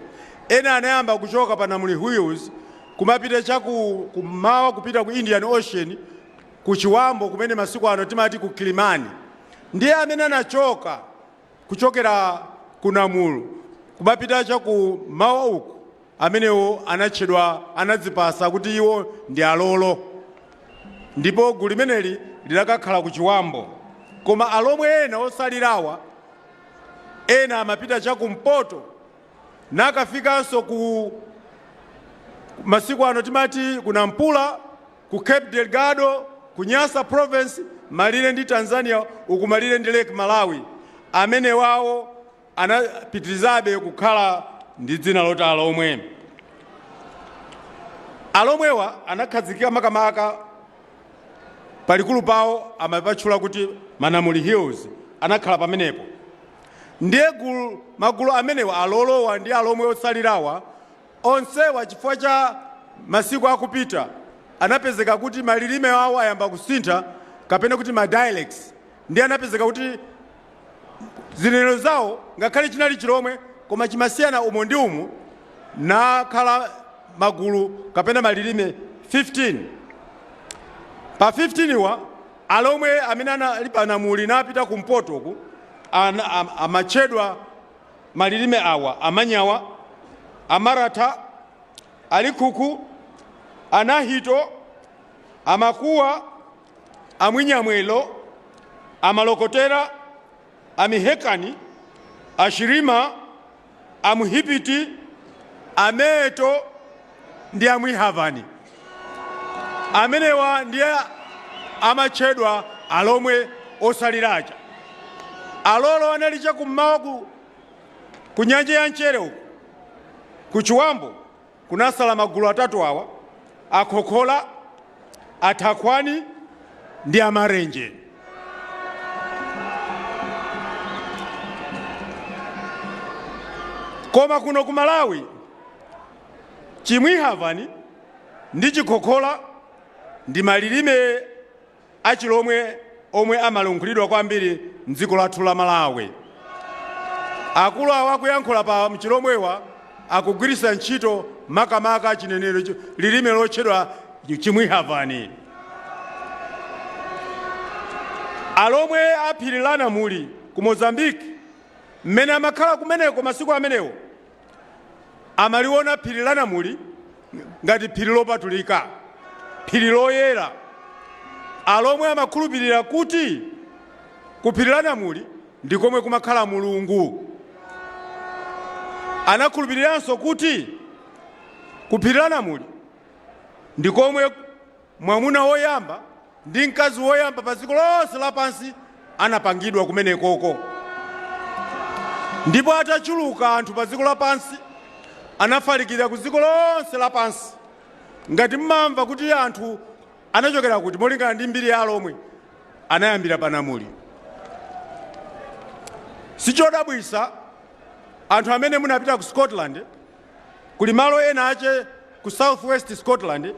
ena anayamba kuchoka Panamuli Hills kumapita cha kummawa kupita ku Indian Ocean, ku Chiwambo kumene masiku ano timati ku Kilimani. Ndiye amene anachoka kuchokera ku Namulu kumapita cha kummawa uku, amenewo anatchedwa, anadzipasa kuti iwo ndi Alolo, ndipo gulu limeneli lidakakhala ku Chiwambo. Koma Alomwe ena osalirawa, ena amapita chakumpoto nakafikanso ku masiku ano timati ku Nampula, ku Cape Delgado, ku Nyasa Province, malire ndi Tanzania uku, malire ndi Lake Malawi. Amene wawo anapitirizabe kukhala ndi dzina loti Alomwe. Alomwewa anakhazikika makamaka palikulu pawo amapatchula kuti Manamuli Hills, anakhala pamenepo. Ndiye gulu, magulu amenewa Alolowa ndi Alomwe otsalirawa onsewa, chifukwa cha masiku akupita, anapezeka kuti malilime awo ayamba kusintha, kapena kuti ma dialects. Ndiye anapezeka kuti zinenero zawo, ngakhale chinali Chilomwe, koma chimasiyana umo ndi umu, nakhala magulu kapena malilime 15. Pa 15 wa Alomwe amene anali panamuli napita kumpotoku amatchedwa malilime awa: Amanyawa, Amaratha, Alikhuku, Anahito, Amakuwa, Amwinyamwelo, Amalokotera, Amihekani, Ashirima, Amuhipiti, Ameto ndi Amwihavani. Amenewa ndiye amatchedwa Alomwe osaliracha. Alolo anali chakummawa ku nyanja ya mchere uku ku Chiwambo kunasala magulu atatu awa: Akhokhola, Athakhwani ndi Amarenje. Koma kuno ku Malawi, Chimwihavani ndi Chikhokhola ndi malilime Achilomwe omwe amalankhulidwa kwambiri mdziko lathu la Malawi. Akulu awa akuyankhula pa mchilomwewa akugwiritsa ntchito makamaka chinenero lilime lotchedwa Chimwihavani. Alomwe a phiri la Namuli ku Mozambique, mmene amakhala kumeneko masiku amenewo, amaliona phiri la Namuli ngati phiri lopatulika, phiri loyera. Alomwe amakhulupirira kuti ku phiri la Namuli ndi komwe kumakhala Mulungu. Anakhulupiriranso kuti ku phiri la Namuli ndi komwe mwamuna woyamba ndi mkazi woyamba pa dziko lonse lapansi anapangidwa kumenekoko. Ndipo atachuluka anthu pa dziko lapansi, anafalikira ku dziko lonse lapansi. Ngati mmamva kuti anthu anachokera kuti, molingana ndi mbiri ya Alomwe, anayambira pa Namuli. Sichodabwisa anthu amene munapita ku Scotland, kuli malo ena ache ku south west Scotland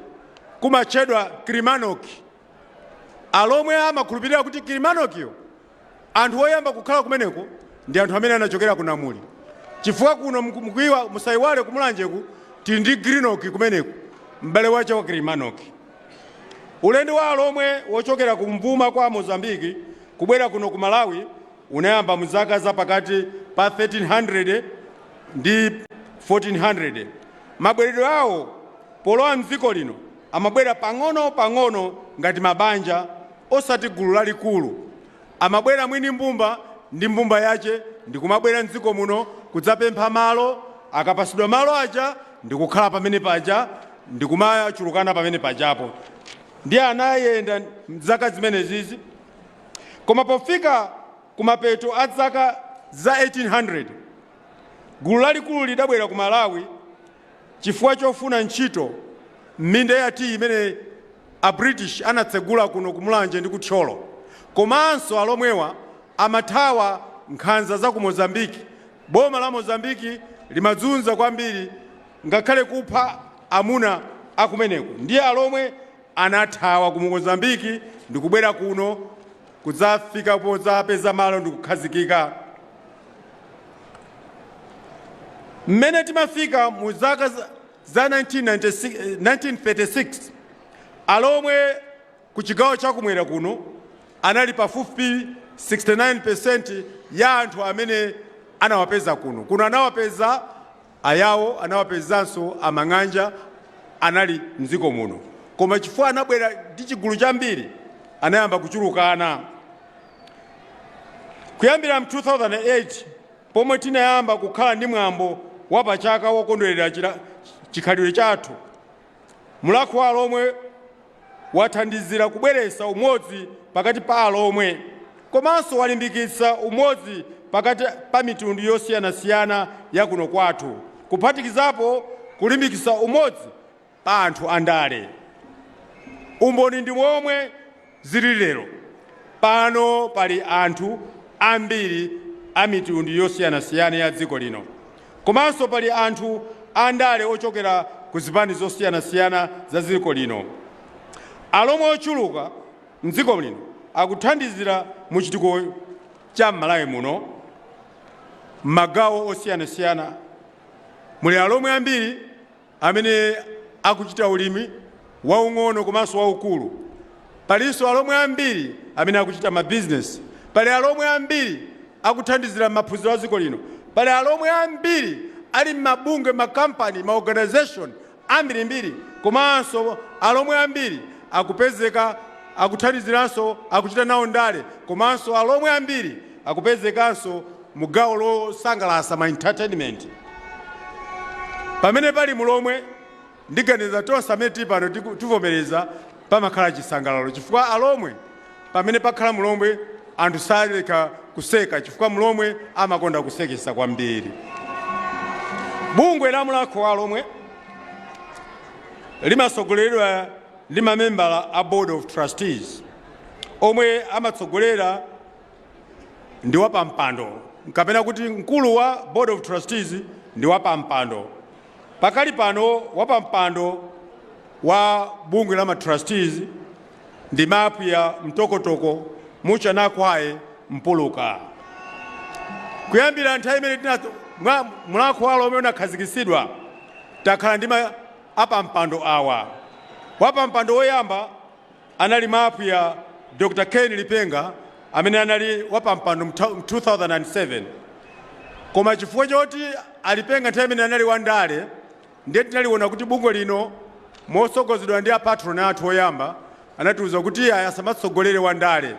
kumatchedwa Kilmarnock. Alomwe amakhulupirira kuti Kilmarnockyo anthu oyamba kukhala kumeneko ndi anthu amene anachokera ku Namuli, chifukwa kuno mukuiwa musayiwale kumulanjeku tili ndi Greenock kumeneko, m'bale wache wa Kilmarnock. Ulendo wa Alomwe wochokera kumvuma kwa Mozambiki kubwera kuno ku Malawi unayamba mu zaka za pakati pa 1300 ndi 1400. Mabweredwe awo polowa mdziko lino amabwera pang'ono pang'ono ngati mabanja, osati gulu lalikulu. Amabwera mwini mbumba ndi mbumba yache ndikumabwera mdziko muno kudzapempha malo. Akapasidwa malo aja ndikukhala pamene paja ndikumachulukana pamene pajapo. Ndiye anayenda mzaka zimenezizi, koma pofika kumapeto a zaka za 1800 gulu lalikulu lidabwera ku Malawi chifukwa chofuna ntchito m'minda ya tiyi imene a British anatsegula kuno ku Mulanje ndi ku Thyolo. Komanso Alomwewa amathawa nkhanza za ku Mozambiki. Boma la Mozambiki limazunza kwambiri, ngakhale kupha amuna akumeneko. Ndiye Alomwe anathawa ku Mozambiki ndikubwera kuno kudzafika podzapeza malo ndikukhazikika. Mmene timafika mu zaka za 1996, 1936, Alomwe ku chigawo chakumwera kuno anali pafupifupi 69% ya anthu amene anawapeza kuno. Kuno anawapeza Ayawo, anawapezanso Amang'anja anali mdziko muno, koma chifukwa anabwera ndi chigulu chambiri anayamba kuchulukana. Kuyambira mu 2008 pomwe tinayamba kukhala ndi mwambo wapachaka wokondwerera chikhalidwe chathu, Mulhako wa Alomwe wathandizira kubweretsa umodzi pakati pa Alomwe komanso walimbikitsa umodzi pakati pa mitundu yosiyanasiyana ya kuno kwathu. Kuphatikizapo kulimbikitsa umodzi pa anthu andale. Umboni ndi momwe zili lero pano, pali anthu ambiri a mitundu yosiyanasiyana ya dziko lino, komanso pali anthu andale ochokera ku zipani zosiyanasiyana za dziko lino. Alomwe ochuluka mdziko lino akuthandizira mu chitukuko cha m'Malawi muno m'magawo osiyanasiyana. Muli Alomwe ambiri amene akuchita ulimi waung'ono komanso waukulu. Palinso Alomwe ambiri amene akuchita mabizinesi. Pali Alomwe ambiri akuthandizira maphunziro a dziko lino. Pali Alomwe ambiri ali m'mabungwe, makampani, maorganization ambirimbiri, komanso Alomwe ambiri akupezeka akuthandiziranso, akuchita nawo ndale, komanso Alomwe ambiri akupezekanso mu gawo losangalatsa, ma entertainment. Pamene pali Mulomwe, ndiganiza tonse amene tili pano tivomereza, pamakhala chisangalalo, chifukwa Alomwe, pamene pakhala Mulomwe, anthu saleka kuseka, chifukwa Mulomwe amakonda kusekesa kwambiri. Bungwe la Mulhako wa Alomwe limatsogoleredwa ndi mamembala a Board of Trustees, omwe amatsogolera ndi wapampando, kapena kuti mkulu wa Board of Trustees ndi wapampando. Pakali pano wapampando wa bungwe la ma trustees ndi Mapwiya Mtokotoko Muchanakwaye Mpuluka. Kuyambira nthawi imene Mulhako wa Alomwe unakhazikitsidwa, takhala ndi apampando awa. Wapampando woyamba anali Mapwiya Dr Ken Lipenga, amene anali wapampando mu 2007, koma chifukwa choti alipenga nthawi imene anali wandale, ndiye tinaliona kuti bungwe lino, motsogozedwa ndi apatron athu oyamba, anatiuza kuti iye asamatsogolere wandale.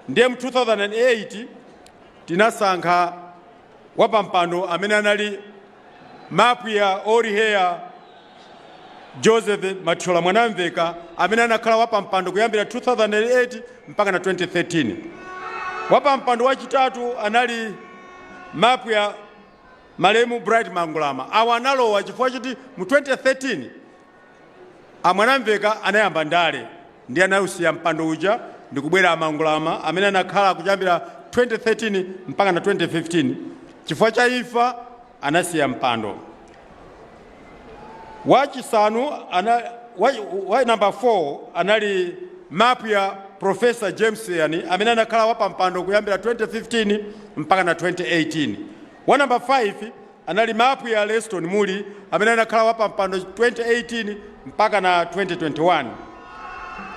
Ndiye mu 2008 tinasankha wapampando amene anali Mapwiya Oriheya Joseph Mathyola Mwanamveka, amene anakhala wapampando kuyambira 2008 mpaka na 2013. Wapampando wachitatu anali Mapwiya malemu Bright Mangulama. Awa analowa chifukwa choti mu 2013 amwanamveka anayamba ndale, ndi anausiya mpando uja ndikubwera Amangulama, amene anakhala kuyambira 2013 mpaka na 2015. Chifukwa cha imfa anasiya mpando. Wachisanu wa namba 4 anali Mapwiya Professor James Yani, amene anakhala wapampando kuyambira 2015 mpaka na 2018. Wa namba 5 anali Mapwiya Leston Muli, amene anakhala wapampando 2018 mpaka na 2021.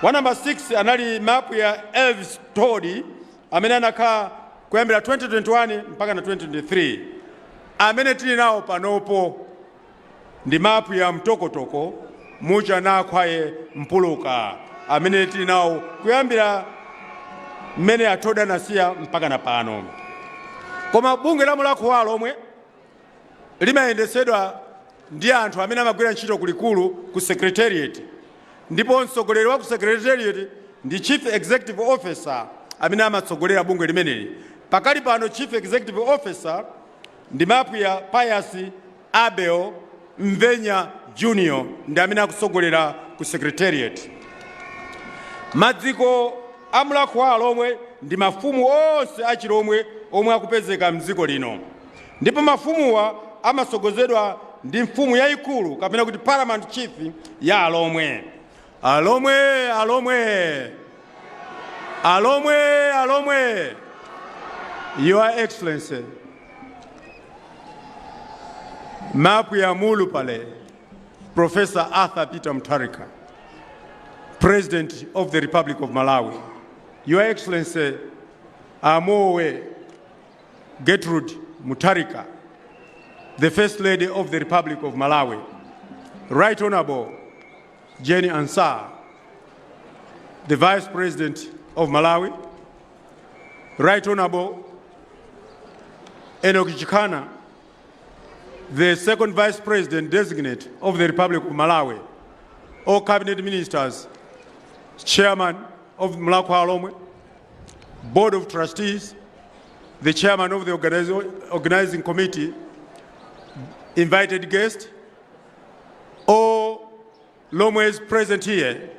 Wa namba 6 anali Mapwiya Elvis Todi, amene anakhala kuyambira 2021 mpaka na 2023. Amene tili nawo panopo ndi Mapwiya Mtokotoko Muchanakhwaye Mpuluka, amene tili nawo kuyambira mmene athoda anasiya mpaka na pano. Koma bungwe la Mulhako wa Alomwe limayendesedwa ndi anthu amene amagwira ntchito kulikulu, ku secretariat, ndipo mtsogoleri wa ku secretariat ndi chief executive officer amene amatsogolera bungwe limeneli. Pakali pano chief executive officer ndi Mapwiya Pius Abel Mvenya Junior, ndi amene akutsogolera ku secretariat. Madziko a Mulhako wa Alomwe ndi mafumu onse achilomwe omwe akupezeka mdziko lino, ndipo mafumuwa amatsogozedwa ndi mfumu yayikulu, kapena kuti paramount chief ya Alomwe. Alomwe, Alomwe, Alomwe, Alomwe! Your Excellency Mapwiya Mulupale Professor Arthur Peter Mutharika, President of the Republic of Malawi, Your Excellency Amowe Gertrude Mutharika, the First Lady of the Republic of Malawi, Right Honorable Jane Ansah, the Vice President of Malawi, Right Honorable Enoch Chikana, the Second Vice President Designate of the Republic of Malawi, all Cabinet Ministers, Chairman of Mulhako wa Alomwe, Board of Trustees, the Chairman of the organizing committee, invited guests, all Lomwes present here.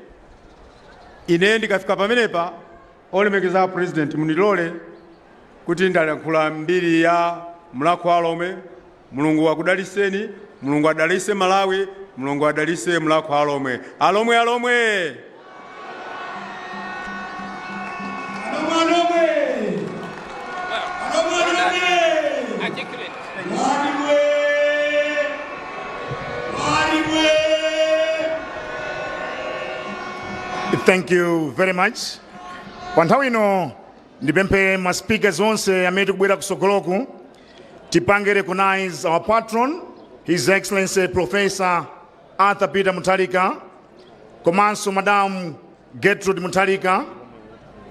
Ine ndikafika pamenepa, olemekeza President, munilole kuti ndalankhula mbiri ya Mulhako wa Lomwe. Mulungu akudaliseni, Mulungu adalise Malawi, Mulungu adalise Mulhako wa Lomwe. Alomwe, Alomwe! Alomwe, Alomwe! Articulate. Waliwe! Waliwe! Thank you very much. Pa nthawi ino ndipemphe ma speakers onse amene tikubwera kusogoloku tipange recognize our patron, His Excellency Professor Arthur Peter Mutharika, komanso Madam Gertrude Mutharika,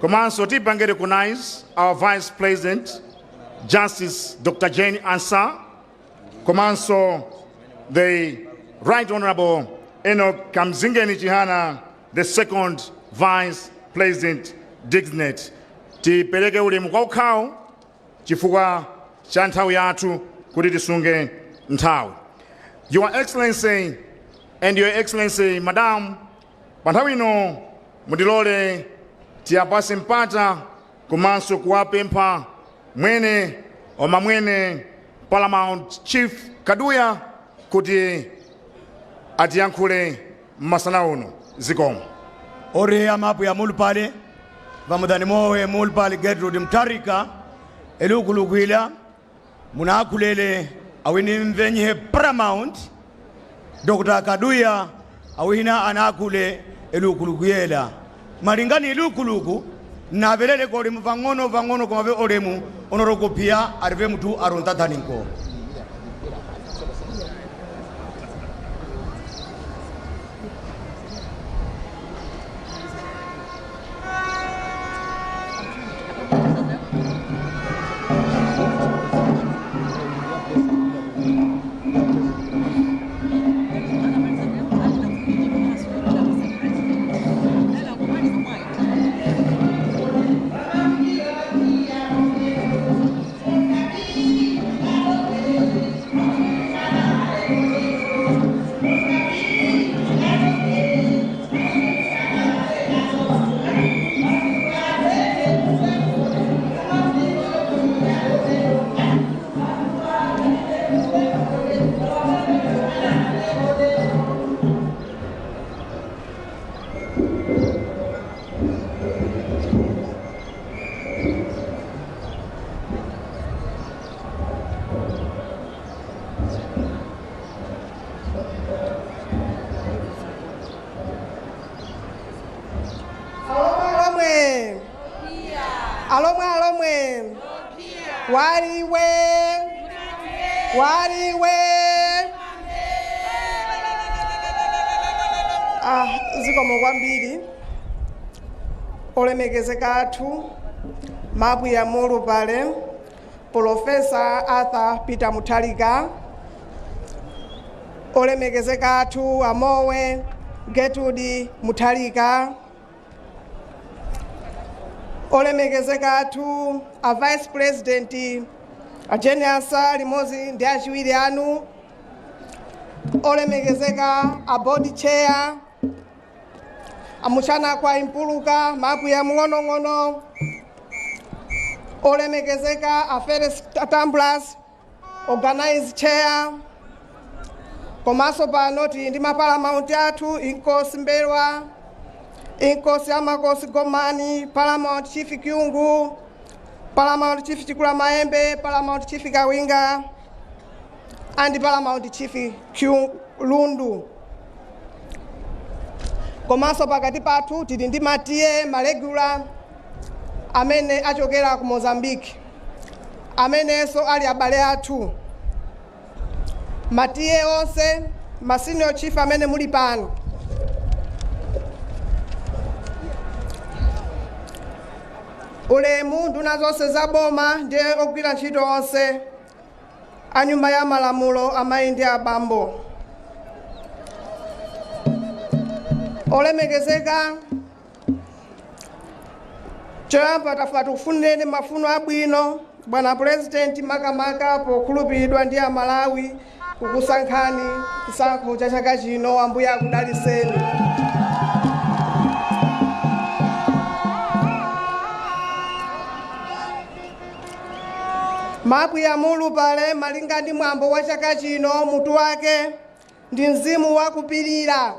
komanso tipange recognize our Vice President, Justice Dr. Jane Ansah, komanso the Right Honorable Enoch Kamzingeni Chihana, the second Vice President designate. Tipereke ulemu kwa ukhawo chifukwa cha nthawi yathu, kuti tisunge nthawi. Your Excellency and Your Excellency Madam, pa nthawi ino mundilole tiyapase mpata komanso kuwapempha mwene wamamwene, Paramount Chief Kaduya, kuti atiyankhule mmasana uno. Zikomo. Ore amapu ya mulupale vamudhani mowe mulupale Gertrude Mutharika elukulukwila munakulele awini mvenye Paramount Dr. Kaduya awina anakule elukulukwiyela malingani ilukuluku navelele kolemu vang'ono vang'ono komave olemu onorokopia arive mutu arontathaninko. Alomwe, Alomwe, Alomwe! Waliwe, waliwe! Ah, zikomo kwambiri, olemekezeka athu Mabwiya Mulupale Professor Arthur Peter Mutharika, olemekezeka athu Amowe Gertrude Mutharika, olemekezeka athu a Vice President a Jane Ansah limodzi ndi achiwiri anu, olemekezeka a board chair amuchana kwa Impuluka Mabwiya mng'onong'ono, olemekezeka a Felix Tambulasi, organize chair, komanso pano tili ndi ma paramount athu, Inkosi Mbelwa, Inkosi Amakosi Gomani, Paramount Chief Kyungu, Paramount Chief Chikula Maembe, Paramount Chief Kawinga and Paramount Chief Lundu. Komanso pakati pathu tili ndi ma T/A ma regular amene achokera ku Mozambique, amenenso ali abale athu, ma T/A onse, ma senior chief amene muli pano. Ulemu nduna zonse za boma ndiye ogwira ntchito onse a Nyumba ya Malamulo, amayi ndi abambo olemekezeka, choyamba tafa tikufunireni mafuno abwino, bwana Purezidenti, makamaka pokhulupiridwa ndi Amalawi. Kukusankhani chisankho cha chaka chino. Ambuye akudaliseni. Mapwiya Mulupale, malinga ndi mwambo wa chaka chino, mutu wake ndi mzimu wakupirira,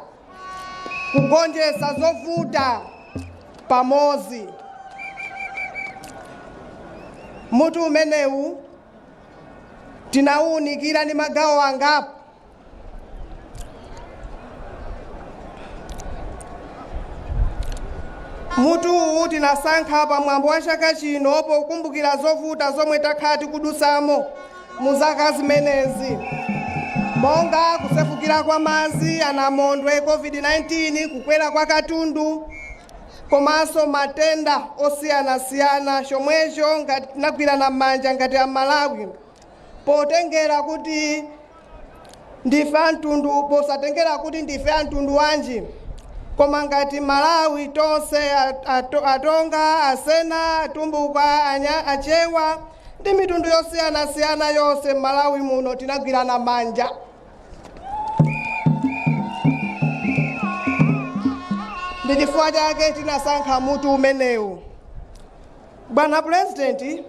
kugonjetsa zovuta pamodzi. Mutu umenewu tinawunikira ndi magawo angapo. Mutu uwu tinasankha pa mwambo wa chaka chino pokumbukira zovuta zomwe takhala tikudutsamo mu zaka zimenezi, monga kusefukira kwa madzi, anamondwe, COVID-19, kukwera kwa katundu komanso matenda osiyanasiyana. Chomwecho ngati tinagwirana m'manja ngati Amalawi, potengera kuti ndife amtundu, posatengera kuti ndife amtundu wanji, koma ngati Malawi tonse, Atonga, Asena, Atumbuka, Achewa ndi mitundu yosiyanasiyana yonse m'Malawi muno, tinagwirana manja. Ndi chifukwa chake tinasankha mutu umenewu. Bwana Purezidenti,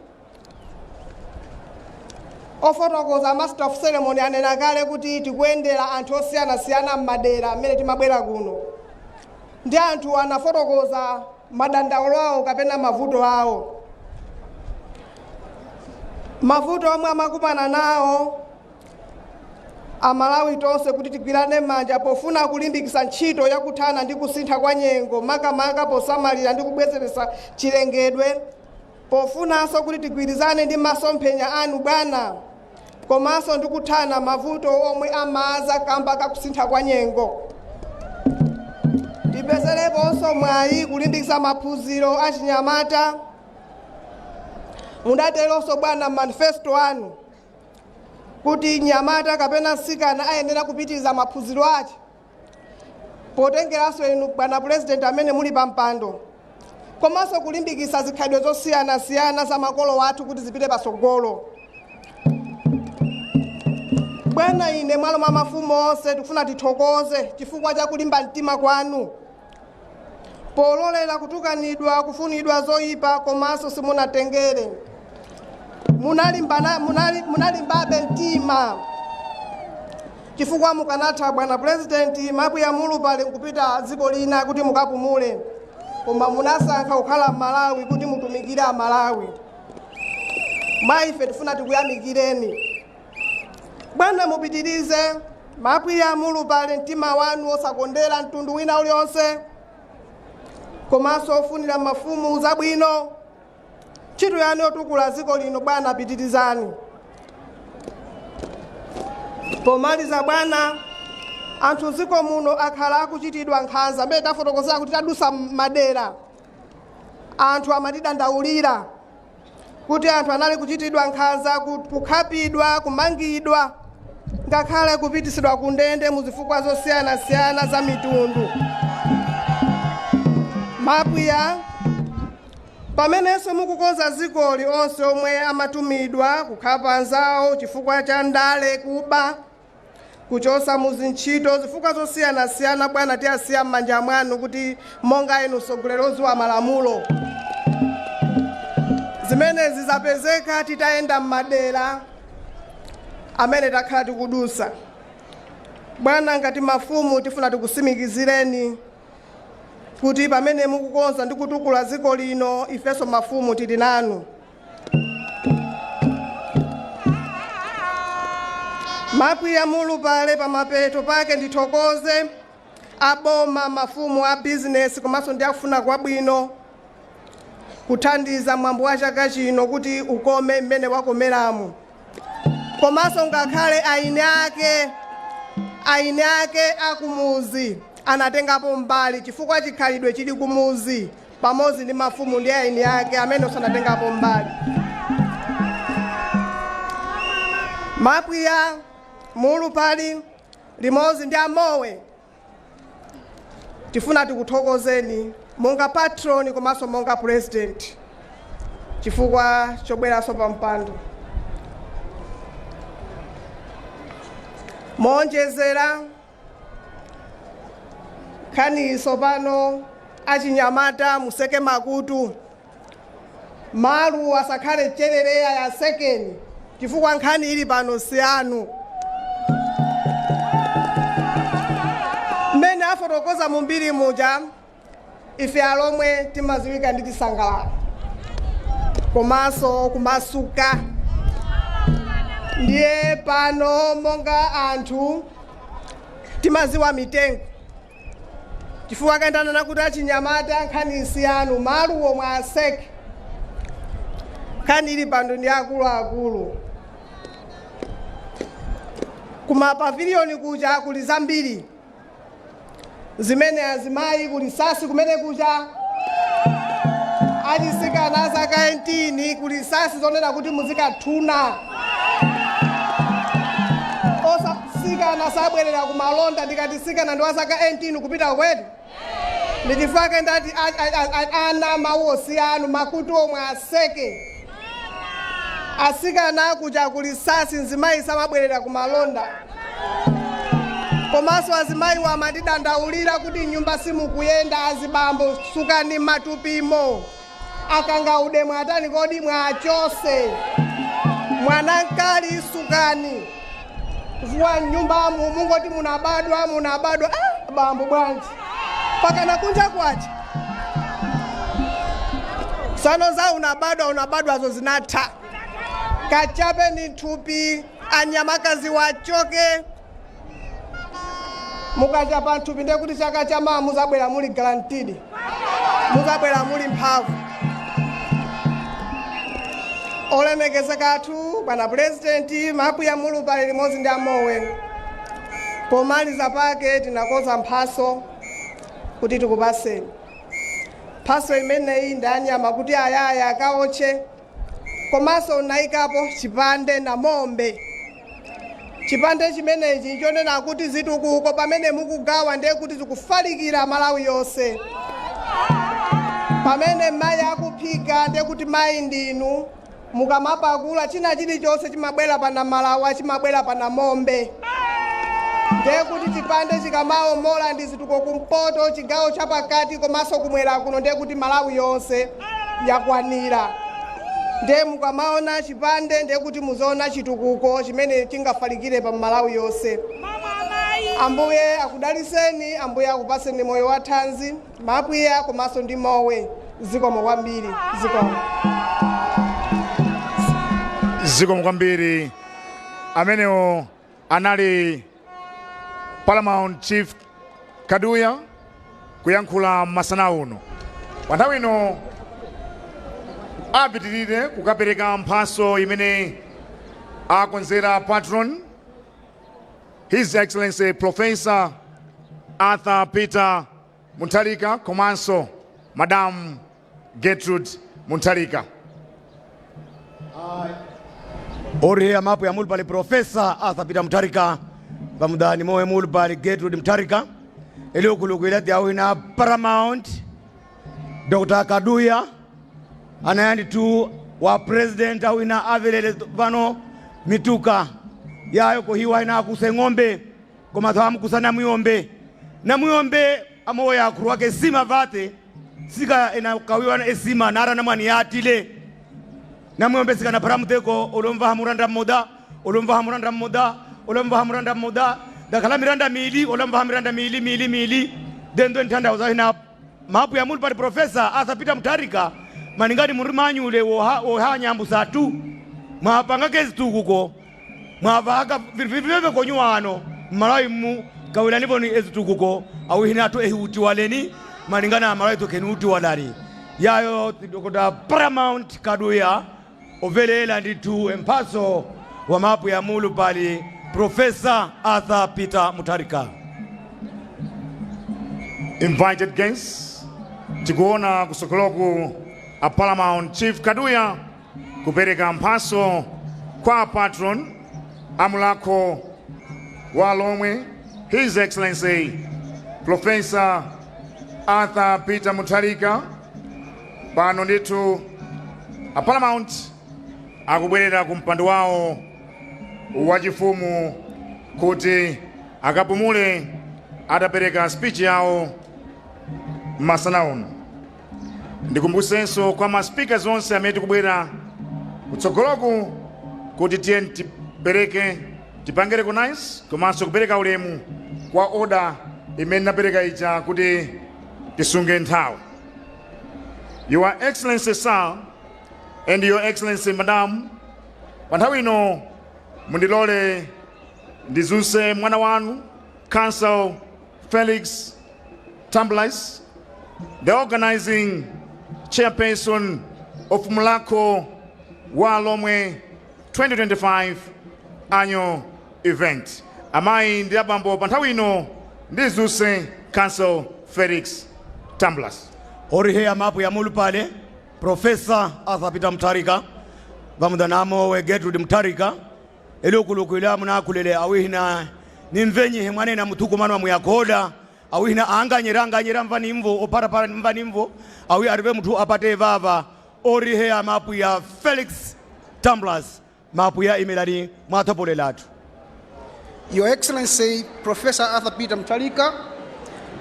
ofotokoza, master of ceremony, anena kale kuti tikuyendera anthu osiyanasiyana m'madera amene timabwera kuno, ndi anthu anafotokoza madandaulo awo kapena mavuto awo, mavuto omwe amakumana nawo Amalawi tonse, kuti tigwirane manja pofuna kulimbikitsa ntchito yakuthana ndi kusintha kwa nyengo, makamaka posamalira ndi kubwezeretsa chilengedwe, pofunanso kuti tigwirizane ndi masomphenya anu, bwana, komanso ndi kuthana mavuto omwe amadza kamba kakusintha kwa nyengo. Tipezereponso mwayi kulimbikitsa maphunziro achinyamata. Mudateronso, bwana, manifesto anu kuti nyamata kapena mtsikana ayenera kupitiriza maphunziro ake, potengeranso inu, bwana Purezidenti, amene muli pa mpando, komanso kulimbikitsa zikhalidwe zosiyanasiyana za makolo athu kuti zipite patsogolo. Bwana, ine m'malo mwa mafumu onse tikufuna tithokoze chifukwa cha kulimba mtima kwanu pololera kutukanidwa, kufunidwa zoyipa, komanso simunatengere, munalimbabe mtima, chifukwa mukanatha, bwana Purezidenti, mapwiya Mulupale, nkupita dziko lina kuti mukapumule, koma munasankha kukhala Mmalawi kuti mutumikire Amalawi. Mwa ife tifuna tikuyamikireni, bwana. Mupitirize, mapwiya Mulupale, mtima wanu osakondera mtundu wina uliwonse, komanso ofunira mafumu zabwino. Ntchito yanu yotukula dziko lino, bwana, pitirizani. Pomaliza, bwana, anthu mdziko muno akhala akuchitidwa nkhanza amene tafotokozera kuti tadusa madera, anthu amatidandaulira kuti anthu anali kuchitidwa nkhanza, kukhapidwa, kumangidwa, ngakhale kupitisidwa ku ndende muzifukwa zosiyanasiyana za mitundu. Mapwiya, pamenenso mukukonza dzikoli, onse omwe amatumidwa kukhapa anzawo chifukwa cha ndale, kuba, kuchosa muzintchito, zifukwa zosiyanasiyana, bwana, tiyasiya m'manja mwanu kuti monga inu mtsogoleri odziwa malamulo. Zimenezi zapezeka titayenda m'madera amene takhala tikudusa. Bwana, ngati mafumu tifuna tikusimikizireni kuti pamene mukukonza ndi kutukula dziko lino, ifenso mafumu tili nanu. Mapwiya Mulupale, pamapeto pake ndithokoze aboma, mafumu, a bizinesi komanso ndi akufuna kwabwino kuthandiza mwambo wa chaka chino kuti ukome mmene wakomeramu, komanso ngakhale aini ake akumuzi anatengapo mbali, chifukwa chikhalidwe chili kumuzi, pamodzi ndi mafumu ndi aini ake amene osanatengapo mbali. Mapwiya Mulupale limodzi ndi amowe, tifuna tikuthokozeni monga patron komanso monga president chifukwa chobweranso pa mpando. Monjezera nkhaniso pano, achinyamata museke makutu, malu asakhale cherereya yasekeni, chifukwa nkhani ili pano si anu. Mmene afotokoza mumbiri muja, ife Alomwe timaziwika ndi chisangalalo komanso kumasuka. Ndiye pano monga anthu timaziwa mitengo, chifukwa kandanena kuti achinyamata nkhani si anu, malu omwe aseke, nkhani ili pano ndi akuluakulu. Kuma pavilion kuja kuli zambiri zimene azimayi, kuli sasi kumene kuja, achisikana azaka 18, kuli sasi zonena kuti muzikathuna. Osasikana sabwerera kumalonda. Ndikati sikana ndi wazaka 18 kupita kwetu, ndichifukwa ndati ana mawu osiyanu, makutu omwe aseke. Asikana kuja kuli sasi, mzimayi samabwerera kumalonda. Komanso azimayi amandidandaulira kuti nyumba simukuyenda. Azibambo, sukani matupimo, akangaude mwatani kodi mwachose, mwanamkali sukani, chifukwa mnyumbamu mungoti munabadwa munabadwa. Ah, bambo bwanji pakana kunja kwacha sano za unabadwa unabadwazo zinatha. Kachapeni thupi, anyamakazi wachoke. Mukachapa nthupi ndiye kuti chaka chamawa muzabwera muli guaranteed, muzabwera muli mphamvu. Olemekezeka athu bwana Purezidenti, Mapuya Mulupale limodzi ndi amowe, pomaliza pake tinakonza mphaso kuti tikupaseni. Mphaso imeneyi ndi anyama kuti ayaya akaotche, komanso nayikapo chipande na mombe. Chipande chimenechi chonena kuti zitukuko pamene mukugawa ndiye kuti zikufalikira Malawi yonse. Pamene mayi akuphika ndiye kuti mayi ndinu mukamapakula, china chilichonse chimabwera pana malawa, chimabwera pana mombe. Ndiye kuti chipande chikamaomola ndi zitukuko kumpoto, chigawo chapakati komanso kumwera kuno, ndiye kuti Malawi yonse yakwanira. Ndiye mukamaona chipande ndiye kuti muziona chitukuko chimene chingafalikire pa Malawi yonse. Ambuye akudaliseni, Ambuye akupaseni moyo wa thanzi, mapwiya komanso ndi mowe. Zikomo kwambiri, zikomo. Zikomo kwambiri. Amenewo anali Paramount Chief Kaduya kuyankhula masana uno. Pa nthawi ino apitirire kukapereka mphaso imene akonzera patron, His Excellency Professor Arthur Peter Mutharika komanso Madam Gertrude Mutharika. Ori amapo ya mulupale Professor Arthur Peter Mutharika pamudani mowe mulupale Gertrude Mutharika eliokulukwila dyawina Paramount Dr. Kaduya anayandi tu wa president awina avelele pano mituka yayo kuhiwa ina akuse ng'ombe koma thamukusa namuyombe namuyombe amoya akhuru wake sima vate sika ina kawiwa na esima nara na mwani yatile namuyombe sika na paramuteko olomva hamuranda mmoda olomva hamuranda mmoda olomva hamuranda mmoda dakhala miranda mili olomva hamiranda mili mili mili dendo ntanda uzahina mapu ya muli pali Professor Arthur Peter Mutharika maningati muri manyule woha woha nyambusa tu mwapanga kezitukuko mwavaka viveve konyu wano mmalawi mu kawilanipo ni ezitukuko awihina ehiutiwaleni malingana na Malawi tokeni utiwalani yayo. Dr. Paramount Kaduya ovelela ndithu emphaso wa mapu ya mulu pali Professor Arthur Peter Mutharika. Invited guests, tikuona kusokoloku a Paramount Chief Kaduya kupereka mphaso kwa patron amulakho wa Lomwe, His Excellency Professor Arthur Peter Mutharika. Pano ndithu a Paramount akubwerera ku mpando wawo wachifumu. Kuti akapumule atapereka speech yawo masana uno. Ndikumbusenso kwa ma speakers onse amene tikubwera kutsogoloku kuti tiye tipereke, tipange recognize komanso kupereka ulemu kwa order imene napereka ija kuti tisunge nthawi. Your Excellency Sir and Your Excellency Madam, pa nthawi ino mundilole ndizuse mwana wanu, Counsel Felix Tambulasi, the organizing chairperson of Mulhako wa Lomwe 2025 annual event. Amayi ndi abambo, pa nthawi ino ndizuse Counsel Felix Tambulasi. Orihe amapu ya mulupale Professor Arthur Peter Mutharika, vamudhanamo we Gertrude Mutharika, elokulukwila munakulele awihina nimvenyihe mwanena muthukumano muyakoda awihina anganyira anganyira mva nimvo oparapara mva nimvo awi arive muthu apate vava. Orihe amapu ya Felix Tambulasi, mapu ya imelani mwathopolelathu. Your Excellency, Professor Arthur Peter Mutharika,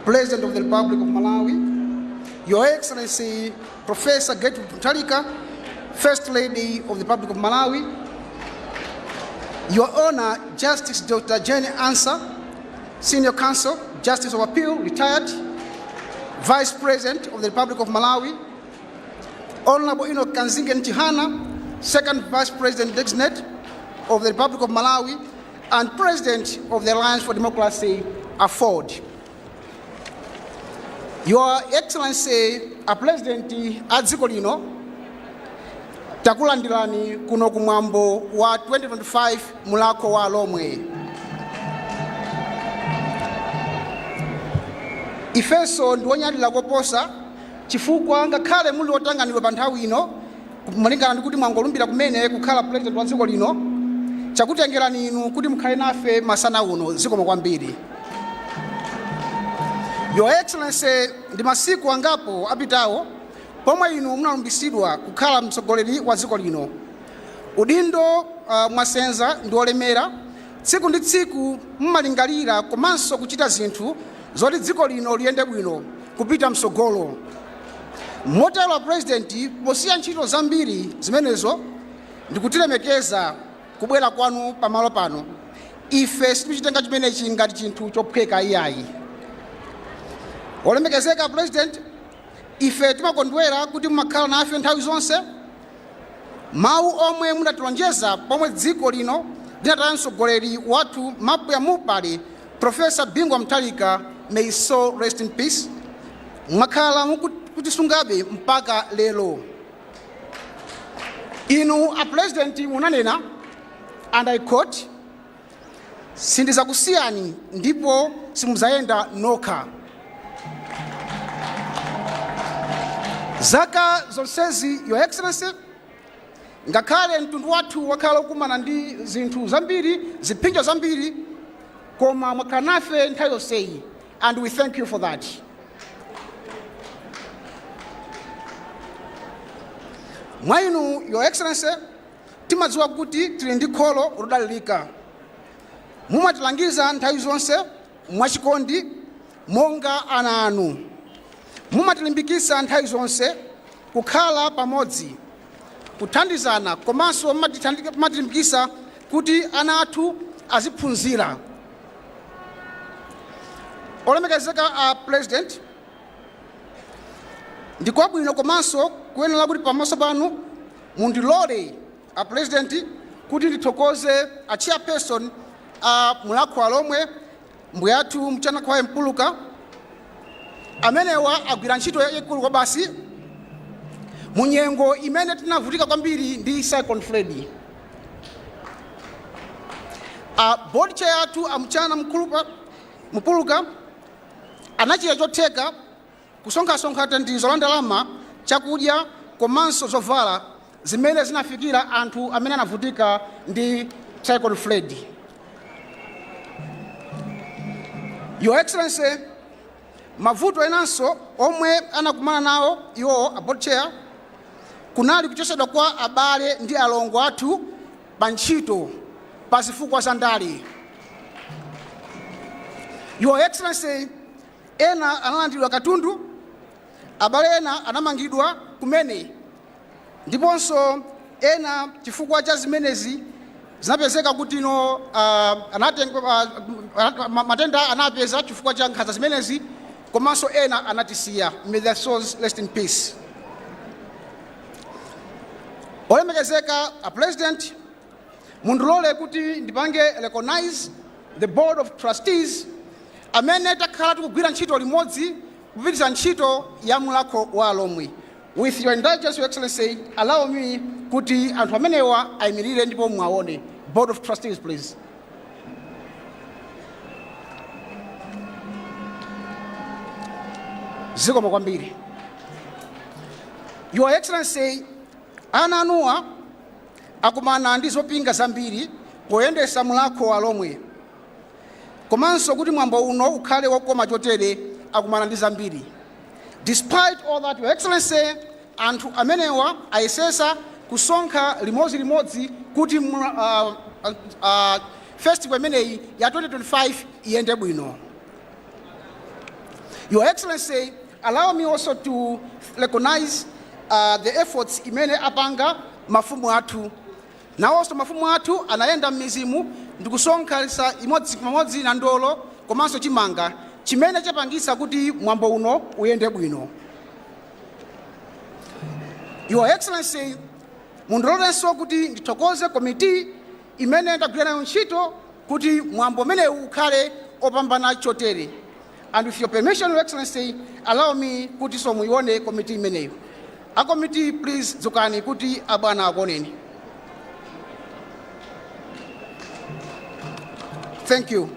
President of the Republic of Malawi, Your Excellency, Professor Gertrude Mutharika, First Lady of the Republic of Malawi, Your Honor, Justice Dr. Jane Ansah, Senior Counsel, Justice of Appeal, retired, Vice President of the Republic of Malawi, Honorable Enoch Kamzingeni Chihana, Second Vice President Designate of the Republic of Malawi and President of the Alliance for Democracy, AFORD. Your Excellency, a President a dziko lino, takulandirani kuno kumwambo wa 2025 Mulhako wa Lomwe. Ifenso ndiwonyadira koposa chifukwa ngakhale muli otanganidwa pa nthawi ino, malingana ndi kuti mwangolumbira kumene kukhala President wa dziko lino, chakutengerani inu kuti mukhale nafe masana uno. Zikomo kwambiri. Your Excellency, ndi masiku angapo apitawo pomwe inu munalumbiritsidwa kukhala mtsogoleri wa dziko lino. Udindo mwasenza ndi olemera. Tsiku ndi tsiku mumalingalira komanso kuchita zinthu zoti dziko lino liyende bwino kupita mtsogolo. Motero, President, posiya ntchito zambiri zimenezo ndikutilemekeza kubwera kwanu pamalo pano, ife sitikuchitenga chimenechi ngati chinthu chophweka iyayi. Olemekezeka President, ife timakondwera kuti mumakhala nafe nthawi zonse. Mawu omwe munatilonjeza pomwe dziko lino linataya mtsogoleri wathu Mapuya Mulupale Professor Bingu Mutharika, may his soul rest in peace, mwakhala mukutisungabe mpaka lero. Inu a President munanena, and I quote, "Sindizakusiyani ndipo simudzayenda nokha." Zaka zonsezi, Your Excellency, ngakhale mtundu wathu wakhala ukumana ndi zinthu zambiri, ziphinjo zambiri, koma mwakhala nafe nthawi yonseyi, and we thank you for that. Mwa inu, Your Excellency, timadziwa kuti tili ndi kholo lodalirika. Mumatilangiza nthawi zonse mwachikondi monga ana anu. Mumatilimbikitsa nthawi zonse kukhala pamodzi, kuthandizana, komanso mumatilimbikitsa kuti ana athu aziphunzira. Olemekezeka a President, ndikwabwino komanso kuyenera kuti pamaso panu mundilole a President kuti ndithokoze a chairperson a Mulhako wa Lomwe, mbuyathu Mchana Khwaye Mpuluka. Amenewa agwira ntchito yayikulu kwa basi mu nyengo imene tinavutika kwambiri ndi Cyclone Freddy. A board chair athu a Mchana Mpuluka anachita chotheka kusonkhasonkha thandizo la ndalama, chakudya komanso zovala zimene zinafikira anthu amene anavutika ndi Cyclone Freddy. Your Excellency, mavuto enanso omwe anakumana nawo iwo a board chair kunali kuchosedwa kwa abale ndi alongo athu pa ntchito pa zifukwa za ndale. Your Excellency, ena analandidwa katundu, abale ena anamangidwa kumene, ndiponso ena chifukwa cha zimenezi zinapezeka kuti no matenda anapeza chifukwa cha nkhanza zimenezi, komanso ena anatisiya. May their souls rest in peace. Olemekezeka a President, mundilole kuti ndipange recognize the board of trustees amene takhala tikugwira ntchito limodzi kupitiriza ntchito ya Mulhako wa Alomwe. With your indulgence, Your Excellency, allow me kuti anthu amenewa ayimirire ndipo mwaone. Board of trustees, please. Zikomo kwambiri. Your Excellency, ana anuwa akumana ndi zopinga zambiri poyendesa Mulhako wa Alomwe, komanso kuti mwambo uno ukhale wokoma chotere akumana ndi zambiri. Despite all that, Your Excellency, anthu amenewa ayesesa kusonkha limodzi kuti festival imeneyi ya 2025 iyende bwino. Your Excellency, allow me also to recognize the efforts imene apanga mafumu athu. Nawonso mafumu athu anayenda m'midzimu ndikusonkhanitsa imodzi pamodzi na ndolo komanso chimanga chimene chapangisa kuti mwambo uno uyende bwino. Your Excellency, mundilolenso kuti ndithokoze komiti imene ndagwira nayo ntchito kuti mwambo umenewu ukhale opambana chotere. And with your permission, Your Excellency, allow me kuti so muione komiti imeneyo. A komiti, please dzukani kuti abwana akuoneni. Thank you.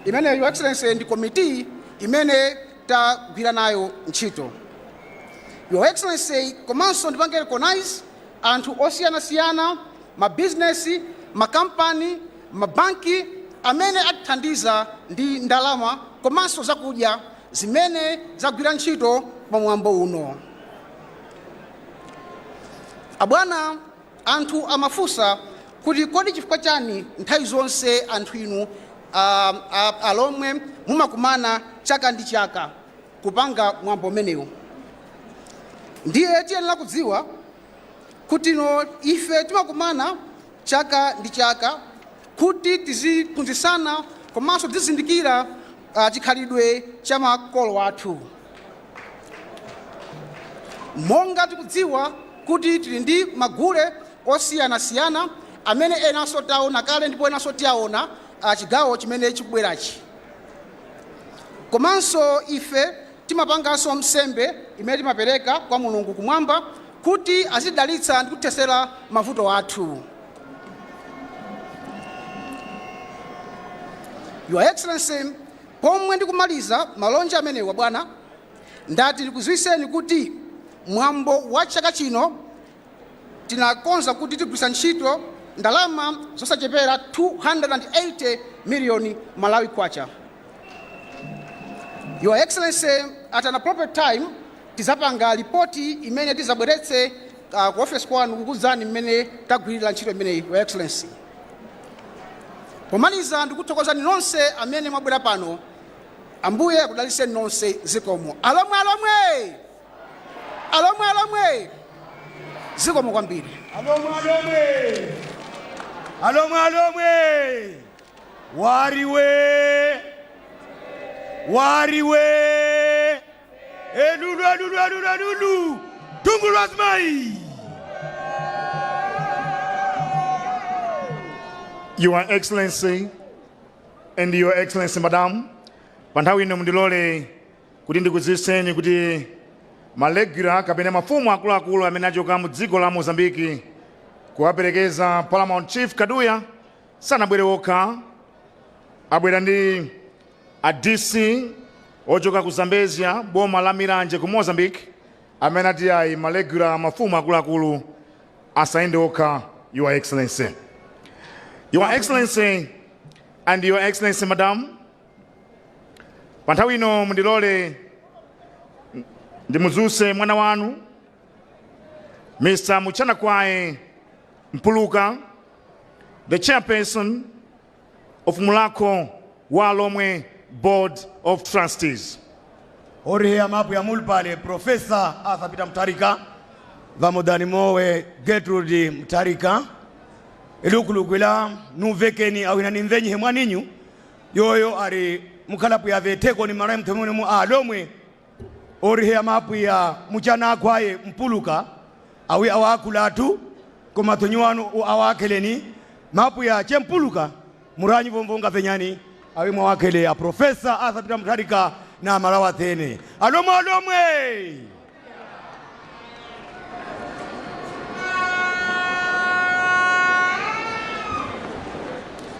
Imeneyo, Your Excellency, ndi komiti imene tagwira nayo ntchito. Your Excellency, komanso ndipange recognize anthu osiyanasiyana, mabizinesi, makampani, mabanki amene atithandiza ndi ndalama komanso zakudya zimene zagwira ntchito pa mwambo uno. Abwana, anthu amafunsa kuti kodi chifukwa chani nthawi zonse anthu inu Alomwe mumakumana chaka ndi chaka kupanga mwambo umenewu? Ndiye tiyenera kudziwa kuti no ife timakumana chaka ndi chaka kuti tiziphunzitsana komanso tizizindikira chikhalidwe cha makolo athu. Monga tikudziwa kuti tili ndi magule osiyanasiyana amene enanso taona kale ndipo enanso tiyaona chigawo chimene chikubwerachi. Komanso ife timapanganso nsembe imene timapereka kwa Mulungu kumwamba kuti azidalitsa ndi kuthesera mavuto athu. Your Excellency, pomwe ndikumaliza malonje amenewa bwana, ndati ndikudziwitseni kuti mwambo wa chaka chino tinakonza kuti tigwiritsa ntchito ndalama zosachepera 280 million Malawi kwacha. Your Excellency, at an appropriate time tizapanga ripoti imene tizabweretse ku office kwanu kukuuzani mmene tagwirira ntchito imeneyi, Your Excellency. Pomaliza, ndikuthokozani nonse amene mwabwera pano. Ambuye akudalitseni nonse. Zikomo. Alomwe, Alomwe, Alomwe, Alomwe! Zikomo kwambiri. Alomwe, Alomwe, Alomwe, Alomwe! Wariwe, wariwe! Elulu, elulu, elulu, elulu! Tungulu azimai! Your Excellency and Your Excellency Madam, pa nthawi ino mundilole kuti ndikudziwitseni kuti ma regular kapena mafumu akuluakulu amene achoka mu dziko la Mozambiki kuwaperekeza Paramount Chief Kaduya sanabwere okha, abwera ndi a DC ochoka ku Zambezia, boma la Milanje ku Mozambique, amene ati ayi, ma regular mafumu akuluakulu asayende okha. Your Excellency, Your Excellency and Your Excellency Madam, pa nthawi ino mundilole ndimudzutse mwana wanu Mr. Muchanakwaye Mpuluka, the chairperson of Mulhako wa Lomwe Board of Trustees. Orihe mapu ya mulupale Professor Arthur Peter Mutharika vamudani mowe Gertrude Mutharika ilukulukwila nuvekeni awina nimvenyihe mwaninyu yoyo ari mukhalapu ya vetheko ni mara mthemune mu alomwe orihe mapu ya muchana akhwaye mpuluka awi awakulatu koma thonyiwanu awakheleni mapu ya chempuluka muranyi vomvonga venyani awi mwawakhele a Professor Arthur Peter Mutharika na malawa thene alomwe alomwe.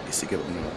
Isike pamwe.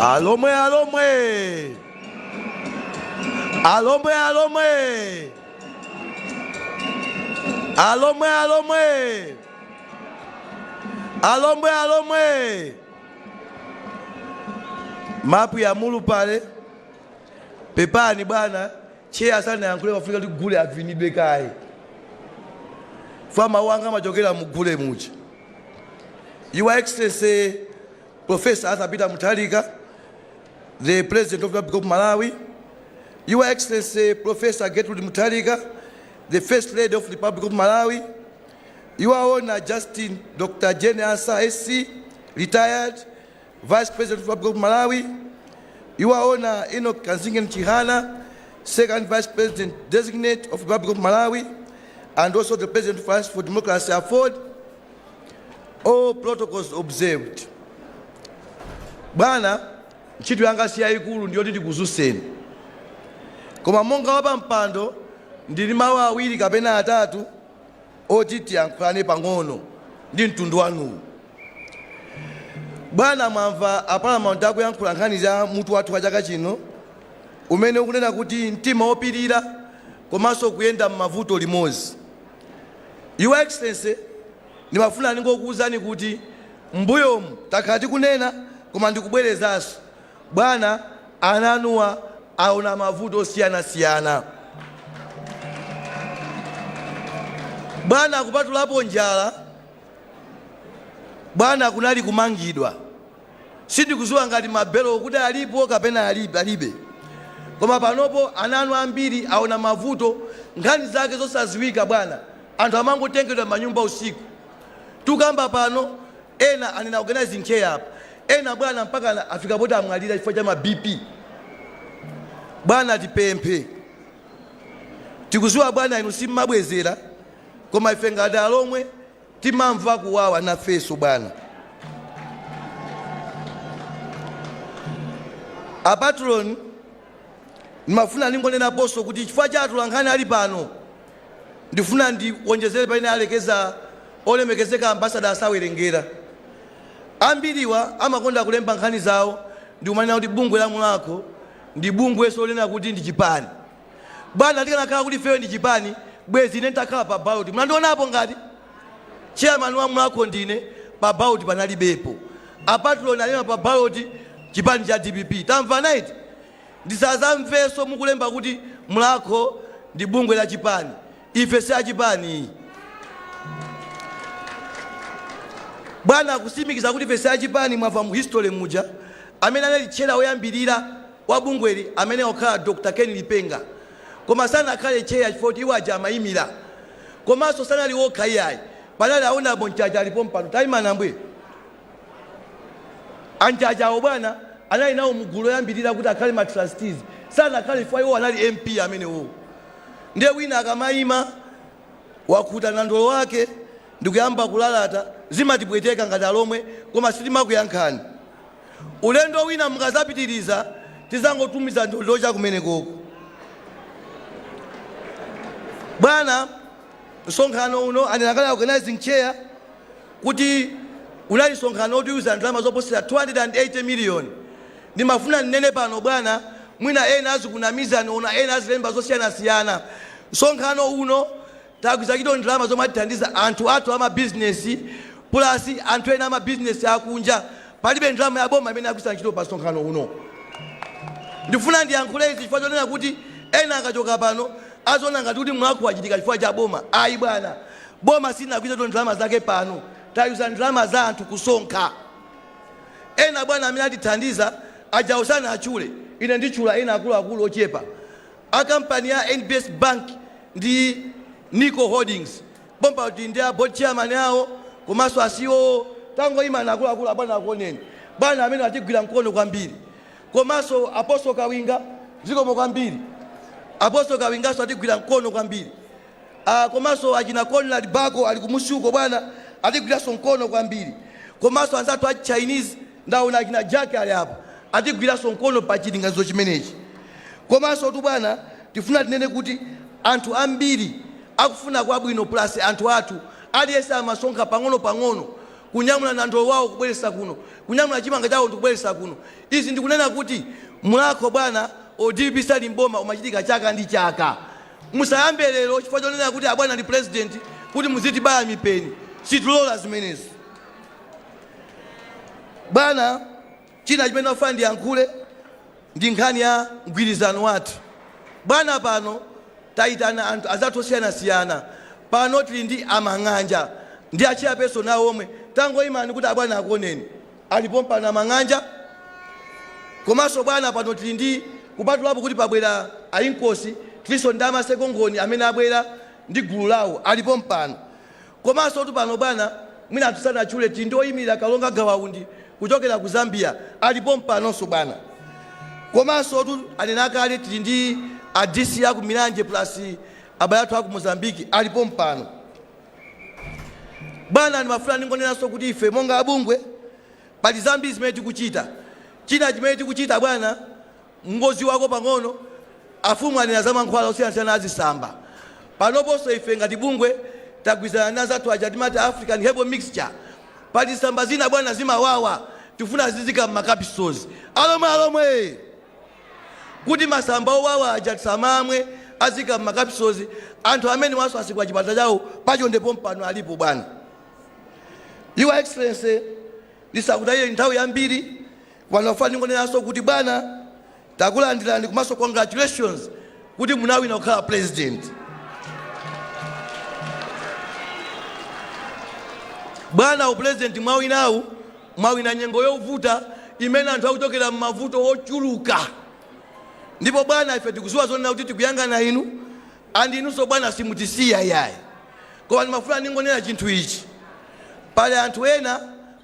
Alomwe, alomwe, alomwe, alomwe, alomwe, alomwe, alomwe, alomwe. Mapu ya mulupale pepani bwana cheya sana yankhule wafika kuti gule avinidwe kaye fama wanga amachokera mugule mucha. Your Excellency Professor Arthur Peter Mutharika, the President of the Republic of Malawi, Your Excellency Professor Gertrude Mutharika, the First Lady of the Republic of Malawi, Your Honor Justin Dr. Jane Ansah SC, retired Vice President of the Republic of Malawi, Your Honor Enoch Kamzingeni Chihana, Second Vice President Designate of the Republic of Malawi, and also the President of Alliance for Democracy AFORD, all protocols observed. Bwana, ntchito yanga si yayikulu ndiyoti ndikuzuseni, koma monga wa pampando ndili mawu awiri kapena atatu oti tiyankhulane pang'ono ndi mtundu wanuwu. Bwana, mwamva apalamount akuyankhula nkhani za mutu wathu wa chaka chino umene ukunena kuti mtima wopirira komanso kuyenda m'mavuto limodzi. Your Excellency, ndimafuna ndingokuwuzani kuti mbuyomu takhala tikunena koma ndikubwerezanso, bwana, ananuwa aona mavuto osiyanasiyana. Bwana, kupatulapo njala, bwana, kunali kumangidwa. Sindikudziwa ngati mabelo kuti alipo kapena alibe, koma panopo ananu ambiri aona mavuto, nkhani zake zosaziwika. Bwana, anthu amangotengedwa manyumba usiku. Tukamba pano ena anena organizing chair apa, ena bwana mpaka afika poti amwalira chifukwa cha ma BP. Bwana, tipemphe, tikuziwa bwana inu simmabwezera, koma ife ngati alomwe timamva kuwawa nafeso. Bwana a patron, ndimafuna ndingonenaponso kuti chifukwa cha atolankhani ali pano, ndifuna ndiwonjezere pamene alekeza olemekezeka ambassador asawerengera. Ambiriwa amakonda kulemba nkhani zawo ndi kumanena kuti bungwe la Mulhako ndi bungwe solena kuti ndi chipani. Bwana, tikanakhala kuti ifeyo ndi chipani, bwezi ine nditakhala pa ballot. Mnandionapo ngati chairman wa Mulhako ndine pa ballot panalibepo. A patron alima pa ballot chipani cha DPP. Tamva naiti Ndisazamvenso mukulemba kuti Mulhako ndi bungwe la chipani. Ife si achipani, bwana. Kusimikiza kuti ife si achipani, mwamva mu history muja amene anali chair woyambirira wa bungweli amene wakhala Dr Ken Lipenga, koma sanakhale chair chifukwa kuti iwo aja amayimira, komanso sanali wokha iyayi, panali aonapo Mchacha alipo mpano. Tayimana mbwe anchacha awo, bwana, anali nawo mugulu loyambirira kuti akhale ma trustees, sanakhale chifukwa iwo anali MP amenewo. Ndiye wina akamayima wakhuta nandolo wake ndikuyamba kulalata, zimatipweteka ngati Alomwe, koma sitimakuyankhani. Ulendo wina mukazapitiriza tizangotumiza ndodo chakumenekoko, bwana. Msonkhano uno anena kale organizing chair kuti unali msonkhano otiyuza ndalama zoposera 280 million. Ndimafuna ndinene pano, bwana, mwina ena azikunamizani ona ena azilemba zosiyanasiyana. Msonkhano uno tagwiza ntchito ndalama zomwe atithandiza anthu athu amabizinesi plus anthu ena amabizinesi akunja. Palibe ndalama ya boma imene agwiza ntchito pa msonkhano uno. Ndifuna ndiyankhule izi chifukwa chonena kuti ena akachoka pano aziona ngati kuti Mulhako wachitika chifukwa cha boma. Ayi bwana, boma silinagwiza ntchito ndalama zake pano, tayuza ndalama za anthu kusonkha. Ena, bwana, amene atithandiza ajawo sana atchule, ine nditchula ena akuluakulu ochepa: a kampani ya NBS Bank ndi Nico Holdings bomba kuti ndi a board chairman awo komanso a CEO. Tangoyimana akuluakulu, abwana, akuoneni bwana, amene atigwira mkono kwambiri. Komanso Apostle Kawinga, zikomo kwambiri Apostle Kawinganso, atigwira mkono kwambiri. Komanso achina Conrad Bako ali kumusi uko, bwana, atigwiranso mkono kwambiri. Komanso anzathu a Chinese, ndaona achina Jack ali apo, atigwiranso mkono pa chilinganizo chimenechi. Komanso tu bwana, tifuna tinene kuti anthu ambiri akufuna kwabwino plus anthu athu aliyense amasonkha pang'ono-pang'ono kunyamula nandolo wawo kubweretsa kuno, kunyamula chimanga chawo ndikubweretsa kuno. Izi ndikunena kuti Mulhako, bwana, o DPP sali mboma, umachitika chaka ndi chaka. Musayambe lero chifukwa chonena kuti abwana ndi president kuti muzitibaya mipeni, sitilola zimenezi, bwana. China chimene wafuna ndiyankhule ndi nkhani ya mgwirizano wathu, bwana. Pano tayitana anthu azathu osiyanasiyana. Pano tili ndi amang'anja ndi a chairperson awo omwe. Tangoyimani kuti abwana akuoneni, alipo mpano amang'anja. Komanso bwana, pano tili ndi, kupatulapo kuti pabwera ainkosi, tilinso ndi amasekongoni amene abwera ndi gulu lawo, alipo mpano. Komanso tu pano, bwana, mwina anthu sanatchule, tili ndi oyimirira Kalonga Gawa Undi kuchokera ku Zambia, alipo mpanonso bwana. Komanso tu anena kale, tili ndi a DC aku Milanje plus abale athu aku Mozambiki, alipo mpano, bwana. Ndimafuna ndingonenanso kuti ife monga abungwe pali zambiri zimene tikuchita. China chimene tikuchita, bwana, ngozi wako pang'ono, afumu anena za mankhwala osiyanasiyana azisamba. Panoponso ife ngati bungwe tagwizana na zathu aja timati African herbal mixture. Pali zisamba zina, bwana, zimawawa, tifuna zizika m'ma capsules. Alomwe, alomwe, kuti masamba owawa aja tisamamwe, azika m'ma capsules. Anthu amene waso asikwa chipata chawo pacho ndipo mpano alipo, bwana. Your Excellency, ndisakutayire nthawi yambiri pano, funa ndingonenanso kuti bwana, takulandirani, komanso congratulations kuti munawina kukhala president. Bwana, upresident mwawinawu, mwawina nyengo yovuta imene anthu akuchokera m'mavuto ochuluka. Ndipo bwana, ife tikuziwa zonena kuti tikuyangana inu and inunso bwana simutisiya yayi. Koma ndimafuna ndingonena chinthu ichi: pali anthu ena,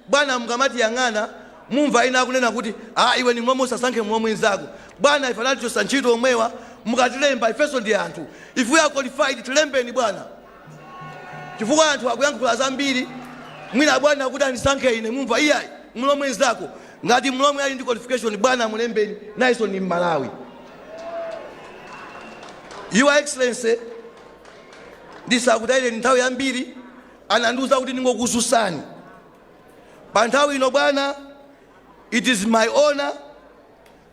bwana, mukamatiyang'ana mumva ena akunena kuti, "A iwe ni mlomwe, usasankhe mlomwe nzako." Bwana, ife anatichosa ntchito omwewa, mukatilemba ifenso ndi anthu. If we are qualified, tilembeni bwana, chifukwa anthu akuyankhula zambiri. Mwina bwana kuti andisankhe ine, mumva, "Iyayi, mlomwe nzako." Ngati mlomwe ali ndi qualification, bwana, mulembeni, nayenso ni Mmalawi. Your Excellency, ndisakutayireni nthawi yambiri, anandiuza kuti ndingokususani pa nthawi ino. Bwana, it is my honor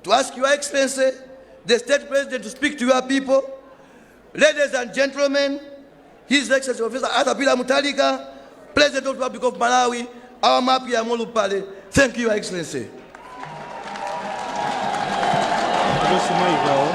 to ask Your Excellency the State President to speak to your people. Ladies and gentlemen, His Excellency Professor Arthur Peter Mutharika, President of the Republic of Malawi, our Mapia Molupale. Thank you, Your Excellency. Zonse mwayikawo.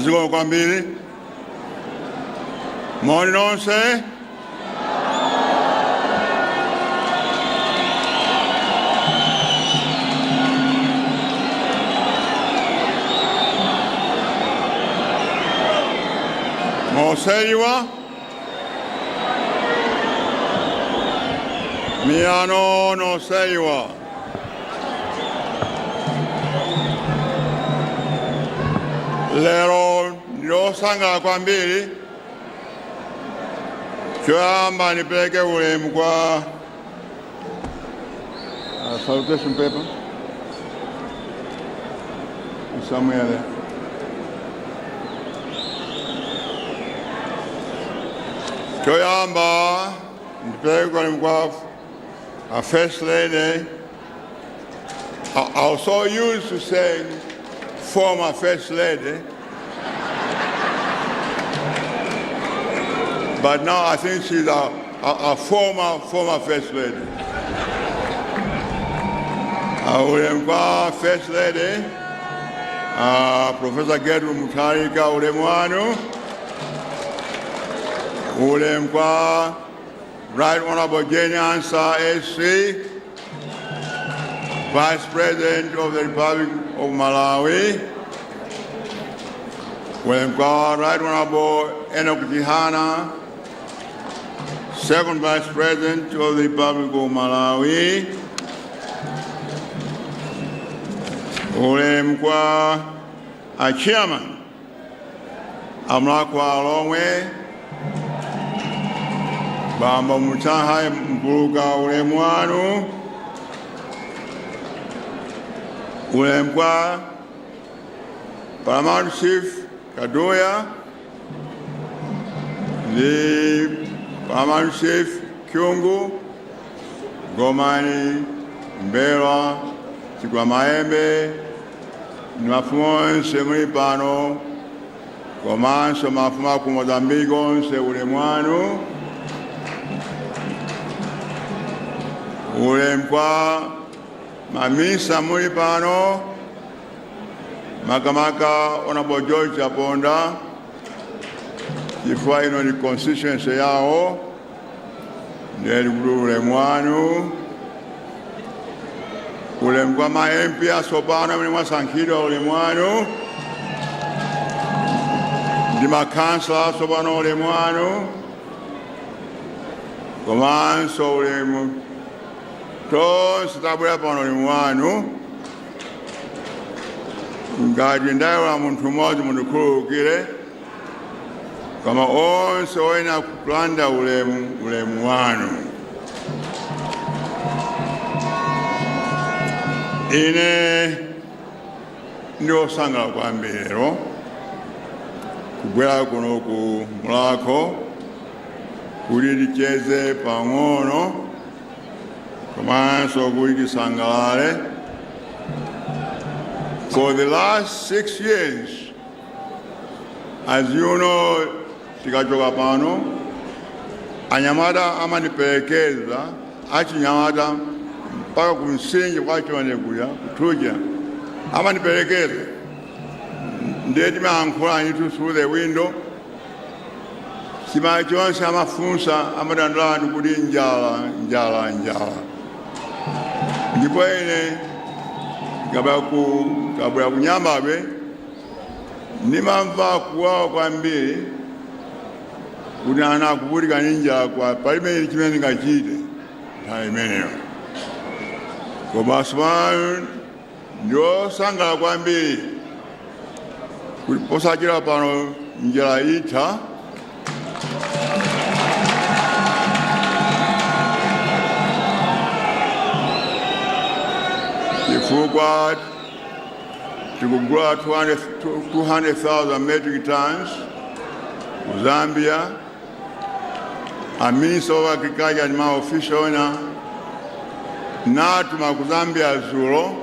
Zikomo kwambiri. Moni nonse. Moseiwa. Miano noseiwa. Lero ndiosangalala kwambiri. Choyamba nipereke ulemu kwa salutation paper somewhere there. Choyamba nipereke ulemu kwa a First Lady. I was so used to saying former First Lady, but now I think she's a former First Lady. Ulemu kwa First Lady, Professor Gertrude Mutharika, ulemu wanu. Ulemu kwa Right Honorable Jane Ansah SC, Vice President of the Republic of Malawi. Ulemu kwa Right Honorable Enoch Chihana, Second Vice President of the Republic of Malawi. Ulemu kwa a Chairman a Mulhako wa Alhomwe, Bambo Mutaha Mpuluka, ulemu wanu. Ulemu kwa Paramount Chief Kadoya ndi Paramount Chief Kyungu, Gomani, Mbelwa, Chikulamayembe ndi mafumu onse muli pano, komanso mafumu aku Mozambique onse, ulemu wanu. Ulemu kwa maminista muli pano, makamaka Honorable George Chaponda, chifukwa ino ndi constituency yawo, ndiye kuti ulemu wanu. Ulemu kwa ma MP atsopano amene mwasankhidwa, ulemu wanu. Ndi makhansala atsopano, ulemu wanu. Komanso ulemu tonse tabwera pano, ulemu wanu. Ngati ndayiwala munthu mmodzi, mundikhululukire, koma onse oyenera kulanda ulemu, ulemu wanu. Ine ndiosangalala kwambiri lero kubwera kuno ku Mulhako kuti ticheze pang'ono. Komanso kuti tisangalale. For the last 6 years, as you know, tikachoka pano, anyamata amandiperekeza, achinyamata, mpaka kumsinji kwachone kuya kuthuja amandiperekeza. Ndiye timayankhula ndithu through the window. Chimala chonse amafunsa, amadandaula ndi kuti njala, njala, njala. Ndipo ine kabwera kunyambabe, ndimamva kuwawa kwambiri kuti ana akuvutika ndi njala, kwa palibe chimene ndingachite nthawi imeneyo. Koma tsopano ndiosangalala kwambiri kuti posachedwa pano njala itha. Chifukwa tikugula 200,000 metric tons ku Zambia. A Minister of Agriculture ndi ma official ena natuma ku Zambia zulo,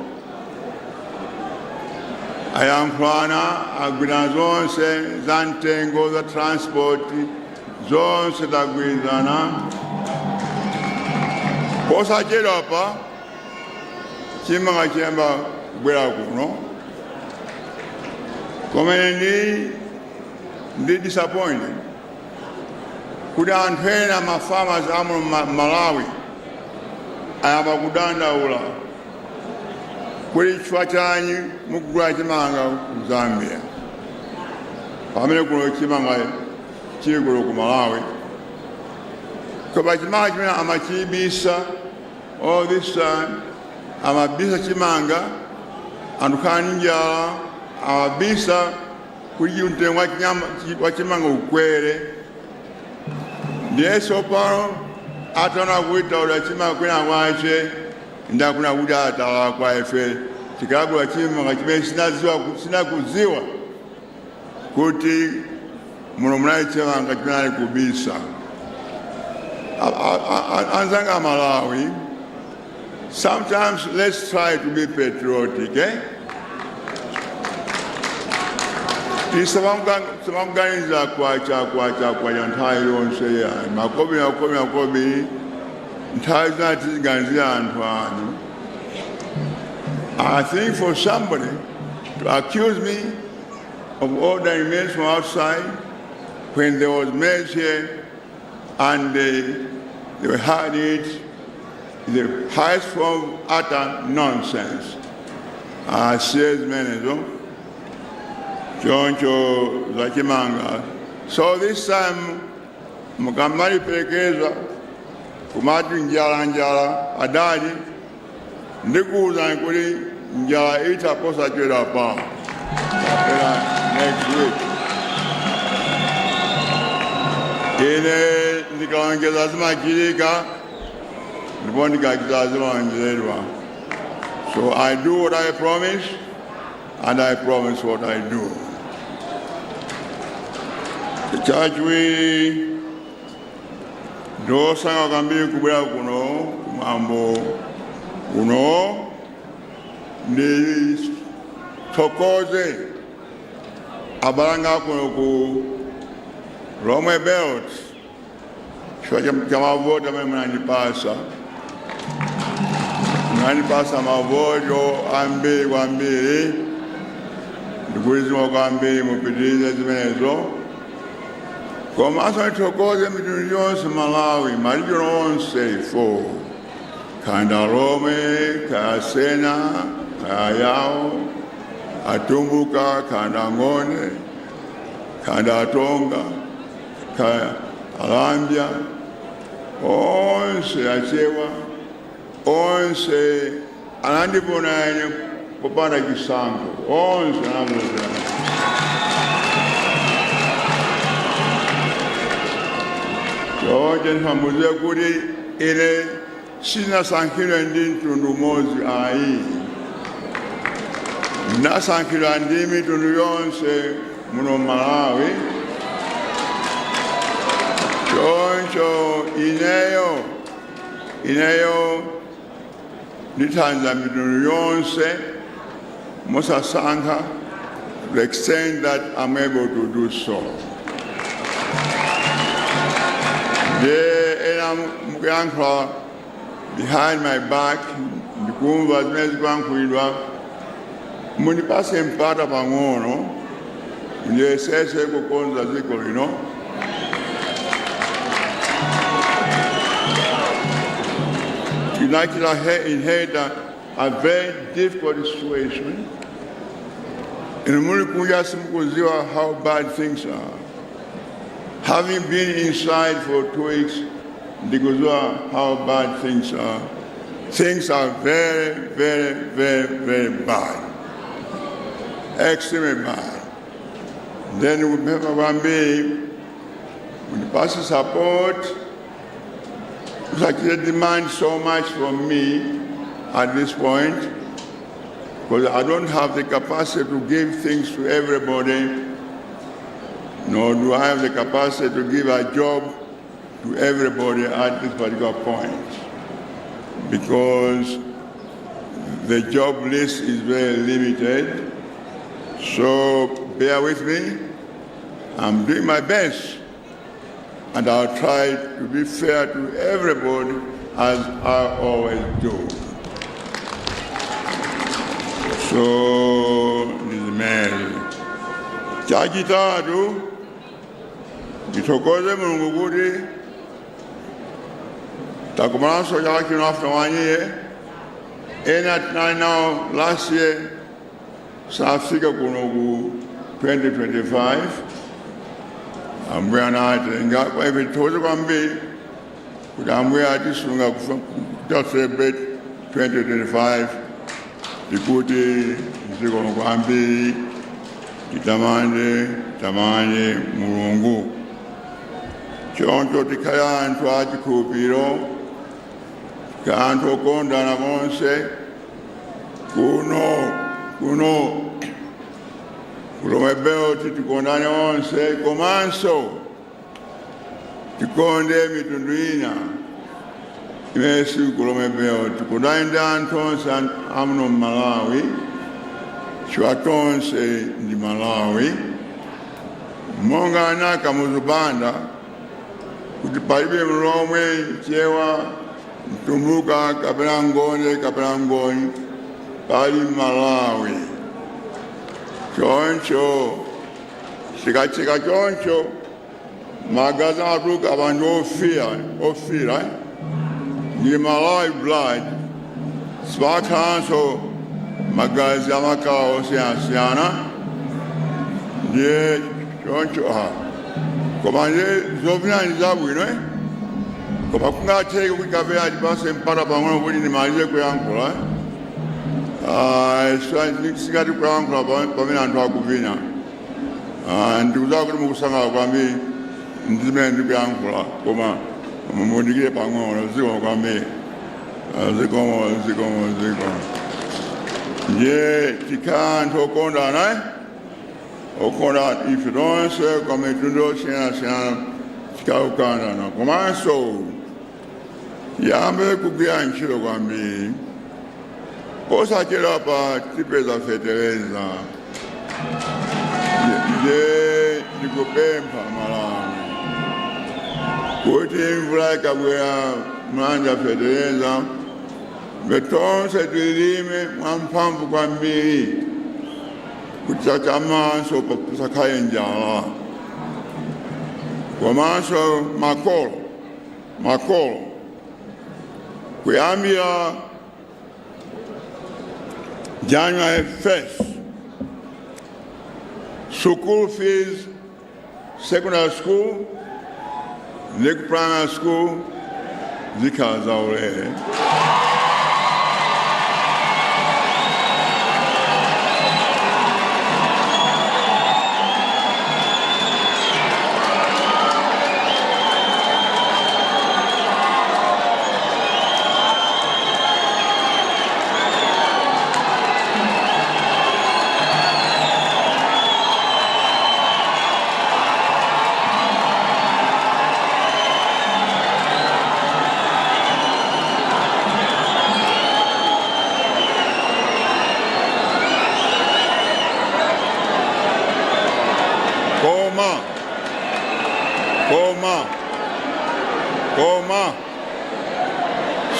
ayankhulana, agwirana zonse za mtengo, za transport, zonse tagwirizana. Posachedwa pa chimanga chiyamba kubwera kuno. Komene ndi disappointed kuti anthu ena, ma farmers amuno Malawi, ayamba kudandaula kuti chifukwa chanyi mukugula chimanga ku Zambia pamene kuno chimanga chili kuno ku Malawi. Koma chimanga chimene amachibisa all this time, amabisa chimanga, anthu khala ndi njala, amabisa kuti mtengo wa chimanga ukwere. Ndiye tsopano ataona kuti taula chimanga kwina kwache, ndakuna kuti atala kwa ife tikagula chimanga chimene sinakudziwa kuti muno munali chimanga chimene ali kubisa. Anzanga Malawi, sometimes let's try to be patriotic, eh? Tisamakuganiza kwacha, kwacha, kwacha nthawi yonse yayi, makobi, makobi, makobi. Nthawi zina tiziganizira anthu anu. I think for somebody to accuse me of ordering maize from outside when there was maize here and they had it, the highest form of utter nonsense. Asiye zimenezo. Choncho zachimanga. So this time mukamaliperekeza kumati njala, njala, adadi, ndikuwuzani kuti njala itha posachedwa pa kapena next week. Ine ndikalonjeza zimachitika, ndipo ndikachita zimalonjezedwa. So I do what I promise and I promise what I do. Chachiwiri, ndosanga kwambiri kubwera kuno kumwambo uno. Ndithokoze abalanga kuno ku Lomwe Belt chifukwa cha mavoti amene munandipasa. Munandipasa mavoti ambiri kwambiri, ndikuliziwa kwambiri. Mupitirize zimenezo. Komanso ndithokoze mitundu yonse Malawi, ma region onse ifo, kaya Lomwe, kaya Sena, kaya Yao, Atumbuka, kaya Ngone, kaya Atonga, kaya Alambya, onse Achewa, onse anandivona ine popanda chisankho, onse anandivona. Choncho ndifambuze kuti ine sinasankhidwe ndi mtundu umodzi ayi, ndinasankhidwa ndi mitundu yonse muno Malawi. Choncho ineyo Ndithandiza mitundu yonse mosasankha, to the extent that I'm able to do so. Ndiye ena mukuyankhula behind my back, ndikumva zimene zikuyankhulidwa. Mundipase mpata pang'ono, ndiyesese kukonza dziko lino. Tinachita inherit a very difficult situation. Inu muli kunja simukuziwa how bad things are. Having been inside for 2 weeks, ndikuziwa how bad things are. Things are very, very, very, very bad, extremely bad. Then kupempha kwambiri, mundipase support. Usachite demand so much from me at this point, because I don't have the capacity to give things to everybody, nor do I have the capacity to give a job to everybody at this particular point, because the job list is very limited. So bear with me. I'm doing my best, and I'll try to be fair to everybody as I always do. So ndizimele. Chachitatu, ndithokoze Mulungu kuti takumananso chaka chino after one year. Ena tinali nawo last year safika kuno ku 2025, Ambuye anatenga. Kwa hivyo tithokoze kwambiri kuti Ambuye atisunga kuta celebrate 2025. Ndikuti zikomo kwambiri, titamande tamande Mulungu. Choncho tikhale anthu achikhulupiriro, tikhale anthu okondana konse kuno ku Lomwe Belt. Tikondane onse, komanso tikonde mitundu ina imene sili ku Lomwe Belt. Tikondane ndi anthu onse amuno mMalawi, chifukwa tonse ndi Malawi. Monga ana Kamuzu Banda kuti palibe Mlomwe, Mchewa, Mtumbuka kapena Ngonde kapena Ngoni, pali Malawi. Choncho chikachika choncho, magazi amatuluka abantu ofira ndi Malawi blood. Sipakhalanso magazi amakala osiyanasiyana. Ndiye choncho ha, koma ndiye zovina ndi zabwino, eh? Koma kungatheke kuti kapena tipase mpata pang'ono kuti ndimalize kuyankhula, eh? Ah, singati kuyankhula pamene anthu akuvina. Ah, ndikudziwa kuti mukusangalala kwambiri ndi zimene ndikuyankhula, koma mundikire pang'ono. Zikomo kwambiri. Ah, zikomo, zikomo, zikomo. Ndiye tikhala anthu okondana, eh? Okonda ife tonse kwa mitundu yosiyanasiyana, tikakukandana. Komanso yambe kugwira ntchito kwambiri. Posachedwa pa tipeza fetereza. Nje ndikupempha Malawi kuti mvula ikabwera, mlanja fetereza, tonse tilime mwamphamvu kwambiri kuti chachamanso pasakhale njala. Komanso makolo, kuyambira January 1st, school fees, secondary school ndi ku primary school, zikhala zaulere.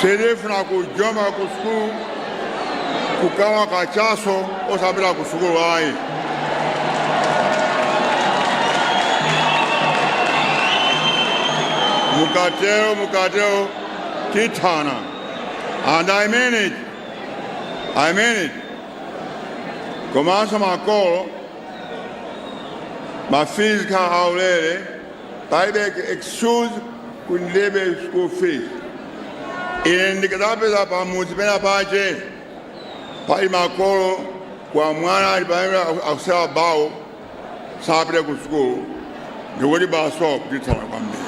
Sindifuna kujomba ku sukulu, kukamwa kachaso osapita ku sukulu ayi. Mukatero, mukatero, tithana. And I mean it. I mean it. Komanso makolo, ma fees kha aulere, palibe excuse kuti ndilibe school fees. Ine ndikadapeza pamudzi pena pache pali makolo kwa mwana ali pamene akusewera bawo sapita ku sukulu, ndikuti baso kutithana kwambiri.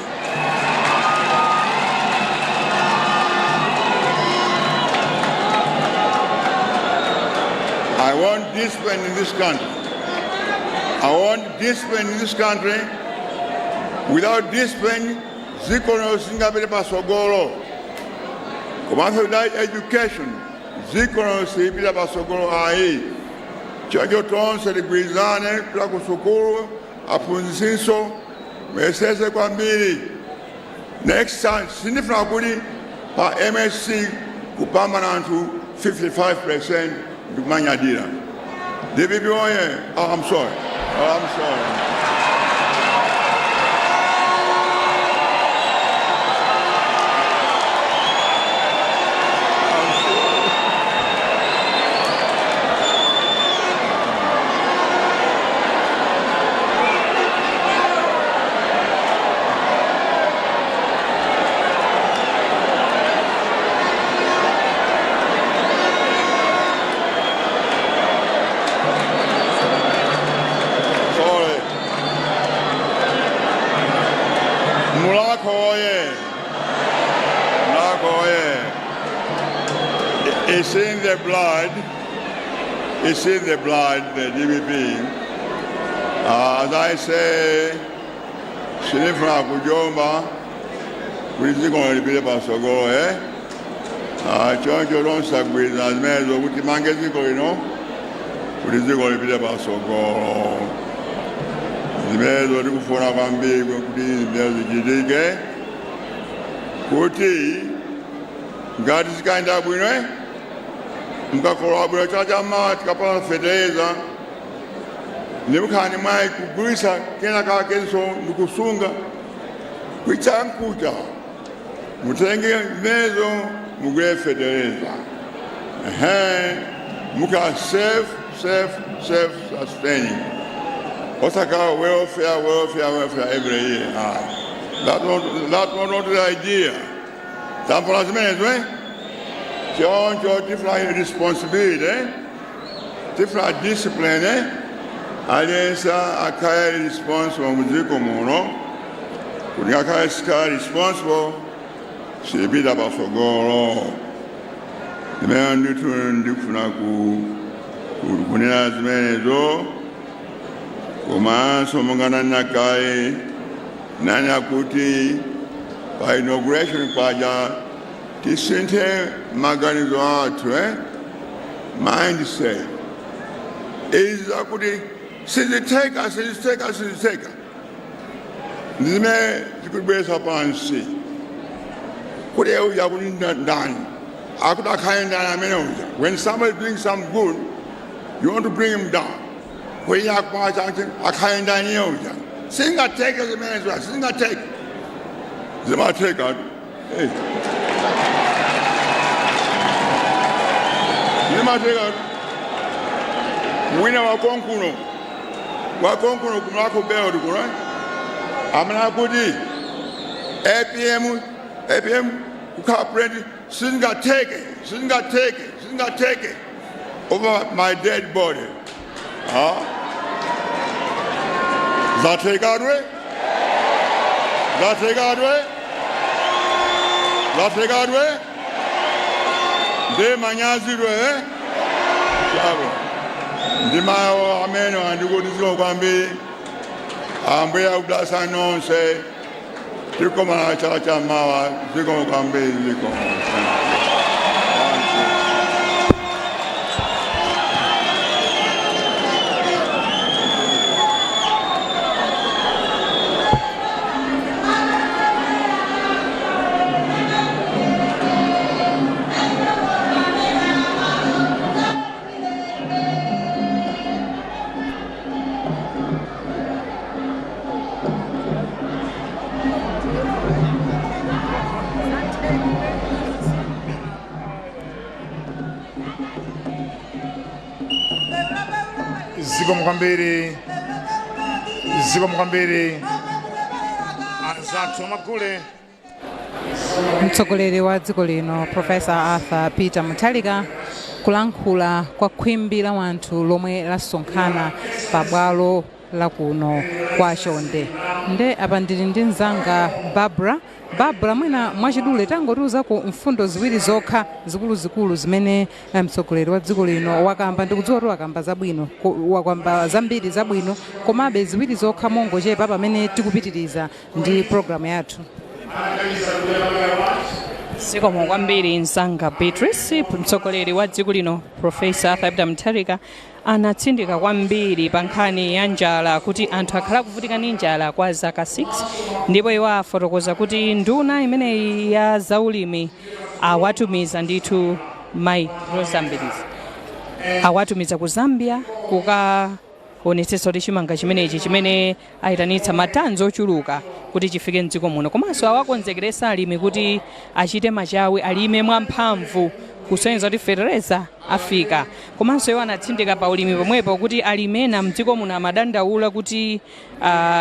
I want discipline in this country. I want discipline in this country. Without discipline, dziko lino singapite pasogolo. Komanso without education, dziko lino silipita pasogolo ayi. Choncho tonse tigwirizane kupita ku sukulu, aphunzitsinso muyesese kwambiri. Next time, sindifuna kuti pa MSCE kupambana anthu 55% ndikumanyadira. DPP oye! Oh, I'm sorry. Oh, I'm sorry. Sorry. Mulhako oye! Mulhako oye! It's in the blood. It's in the blood, the DPP. As I say, sindifuna kujomba kuti dziko lipite pasogolo, eh? Choncho tonse tagwirizana zimenezo kuti mange dziko lino kuti dziko lipite pasogolo. Zimenezo tikufuna kwambiri kuti zimenezo zichitike, kuti ngati zikayenda bwino, mukakolola bwino chaka chamawa, tikapata fetereza ndimukhala mwayi kugulisa kena kakenso ndikusunga kuichankucha, mutenge zimenezo mugule fetereza. Ehe, muka self sustaining, osakhala welfare, welfare, welfare every year. Ah, that's not the idea. Tampola zimenezo, eh? Choncho tifuna responsibility, tifuna discipline, eh? Aliyense akhale responsible mudziko muno, kuti akhale sikhala responsible sipita pasogolo. Zimene ndithu ndikufuna kunena zimenezo. Komanso monga nanena kale, nanya kuti pa inauguration paja tisinthe maganizo athu, eh? Mindset izi zakuti sizitheka, sizitheka, sizitheka, ndizimene zikutibweretsa pansi. Kuti uja kuti ndani akuti akhale ndani amene uja. When somebody doing some good, you want to bring him down. Kuti akupanga chakuti akhale ndani iye uja, singatheke zimenezo, singatheke. Zimatheka. Hey. Zimatheka. Mwina wakonkuno, wakonkuno kumulhako belt kuno amene akuti APM, APM kukhala president singatheke, singatheke, singatheke, over my dead body. Ah, zathekadwe, zathekadwe, zathekadwe, nde manyazidwe, eh? Chabo ndimawo amene andikuti zikomo kwambiri. Ambuye akudalitseni nonse. Tikomana chaka chamawa. Zikomo kwambiri, zikomo. Thank you. Zikomo kwambiri, zikomo kwambiri anzathu amagule. Mtsogoleri wa dziko lino, Professor Arthur Peter Mutharika, kulankhula kwa khwimbi la wanthu lomwe lasonkhana pabwalo lakuno kwa Chonde. Nde apa ndili ndi mzanga Barbara. Barbara, mwina mwachidule tangotiuzako mfundo ziwiri zokha zikuluzikulu zimene mtsogoleri wa dziko lino wakamba. Ndikudziwa kuti wakamba zabwino, wakamba zambiri zabwino, komabe ziwiri zokha mongochepa pamene tikupitiriza ndi programu yathu. Zikomo kwambiri, mzanga Beatrice. Mtsogoleri wa dziko lino, Professor Arthur Peter Mutharika, anatsindika kwambiri pa nkhani ya njala, kuti anthu akhala kuvutika ndi njala kwa zaka 6, ndipo iwo afotokoza kuti nduna imeneyi ya zaulimi awatumiza ndithu mayi Roza Mbilizi, awatumiza ku Zambia kukaonetsetsa kuti chimanga chimenechi chimene ayitanitsa matanzi ochuluka kuti chifike mdziko muno, komanso awakonzekeresa alimi kuti achite machawi, alime mwamphamvu, kusonyeza kuti fetereza afika. Komanso iwo anatsindika pa ulimi pomwepo kuti alimi ena mdziko muno amadandaula kuti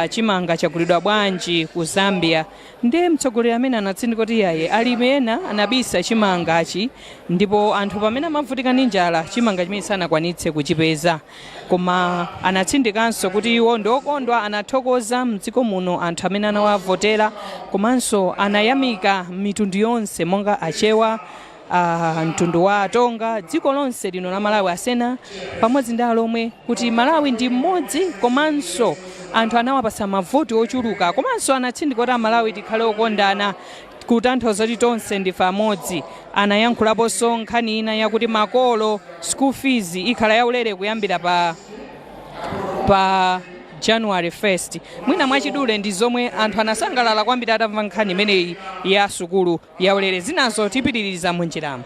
chimanga chagulidwa bwanji ku Zambia. Ndiye mtsogoleri amene anatsindika kuti yaye, alimi ena anabisa chimangachi, ndipo anthu pamene amavutika ndi njala chimanga chimene sanakwanitse kuchipeza. Koma anatsindikanso kuti iwo ndi okondwa, anathokoza mdziko muno anthu amene anawavotera, komanso anayamika mitundu yonse monga Achewa, mtundu wa Atonga, dziko lonse lino la Malawi, Asena pamodzi ndi Alomwe, kuti Malawi ndi mmodzi, komanso anthu anawapasa mavoti ochuluka. Komanso anatsindika kuti Amalawi tikhale okondana, kutanthauza kuti tonse ndife amodzi. Anayankhulaponso nkhani ina yakuti makolo school fees ikhala yaulere kuyambira pa January 1st. Mwina mwachidule ndi zomwe anthu anasangalala kwambiri atamva nkhani imeneyi ya sukulu yaulere. Zinazo tipitiriza munjiramo.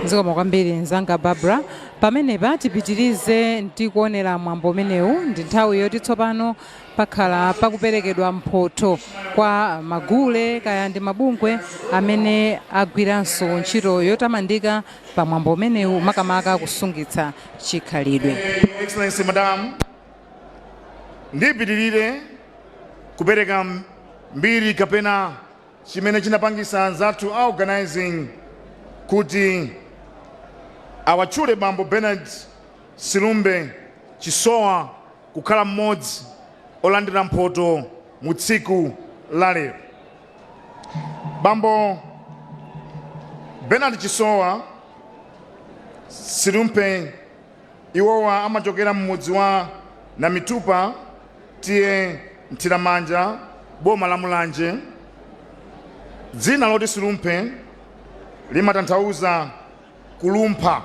Zikomo kwambiri, mzanga Barbara. Pamenepa tipitirize ndi kuonera mwambo umenewu. Ndi nthawi yoti tsopano pakhala pakuperekedwa mphotho kwa magule kaya ndi mabungwe amene agwiranso ntchito yotamandika pa mwambo umenewu, makamaka kusungitsa chikhalidwe. Excellency Madam, ndipitirire kupereka mbiri kapena chimene chinapangisa anzathu a organizing kuti awatchule Bambo Bernard Silumbe Chisowa kukhala mmodzi olandira mphoto mu tsiku la lero. Bambo Bernard Chisowa Silumbe iwowa amachokera mmudzi wa Namitupa, T/A Mthiramanja, boma la Mulanje. Dzina loti Silumbe limatanthauza kulumpha.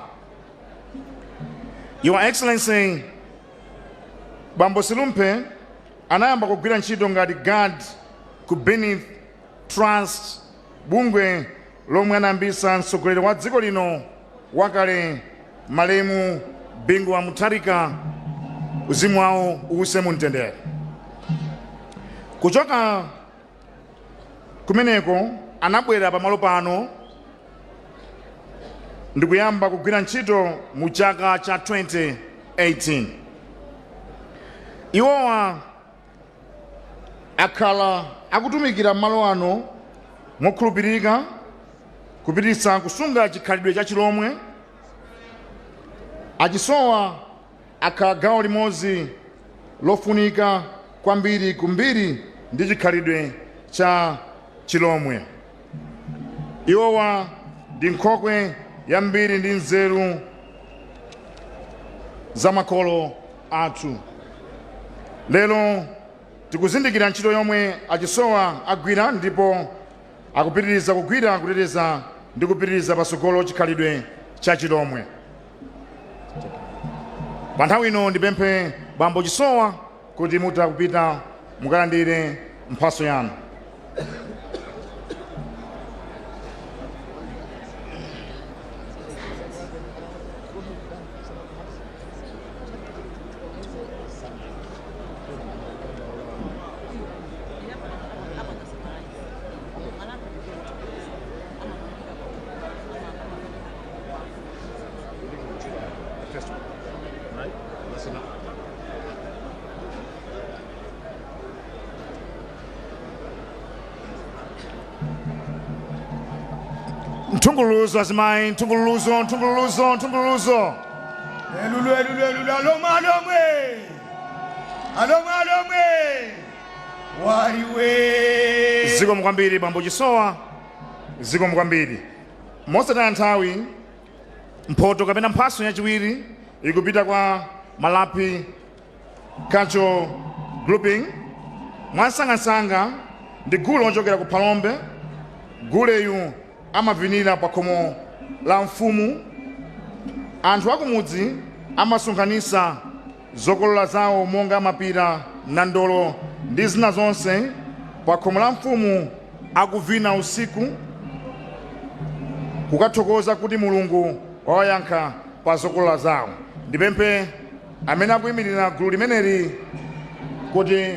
Your Excellency, Bambo Silumbe anayamba kugwira ntchito ngati guard ku Beneath Trust, bungwe lomwe anayambisa mtsogoleri wa dziko lino wakale, malemu Bingu wa Mutharika, uzimu wawo uwuse mumtendere. Kuchoka kumeneko anabwera pamalo pano ndikuyamba kugwira ntchito mu chaka cha 2018. Iwowa akhala akutumikira malo ano mokhulupirika, kupititsa kusunga chikhalidwe cha Chilomwe. Achisowa akhala gawo limodzi lofunika kwambiri kumbiri ndi chikhalidwe cha Chilomwe. Iwowa ndi nkhokwe ya mbiri ndi nzeru za makolo athu. Lero tikuzindikira ntchito yomwe Achisowa agwira ndipo akupitiriza kugwira, kuteteza ndi kupitiriza patsogolo chikhalidwe cha Chilomwe. Pa nthawi ino ndipemphe Bambo Chisowa kuti mutha kupita mukalandire mphatso yanu. Nthungululuzo azimayi, nthungululuzo, nthungululuzo, nthungululuzo. Elulu, elulu, elulu, alomwe, alomwe, alomwe, alomwe, waliwe. Zikomo kwambiri, bambo Chisowa, zikomo kwambiri. Mosataya nthawi, mphoto kapena mphaso yachiwiri ikupita kwa Malapi Cultural Grouping. Mwansangasanga ndi gulu lochokera ku Phalombe. Guleyu amavinira pa khomo la mfumu. Anthu akumudzi amasonkhanitsa zokolola zawo monga mapira, nandolo ndi zina zonse pa khomo la mfumu, akuvina usiku kukathokoza kuti Mulungu wawayankha pa zokolola zawo. Ndipemphe amene akuyimirira gulu limeneli kuti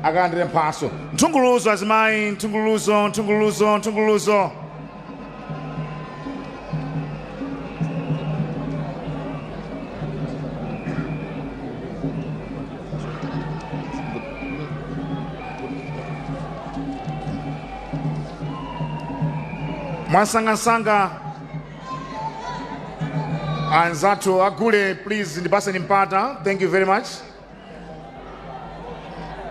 akalandire mphaso. Nthungululuzo azimayi, nthungululuzo, nthungululuzo, nthungululuzo. Mwansangansanga, anzathu agule, please ndipaseni mpata. Thank you very much.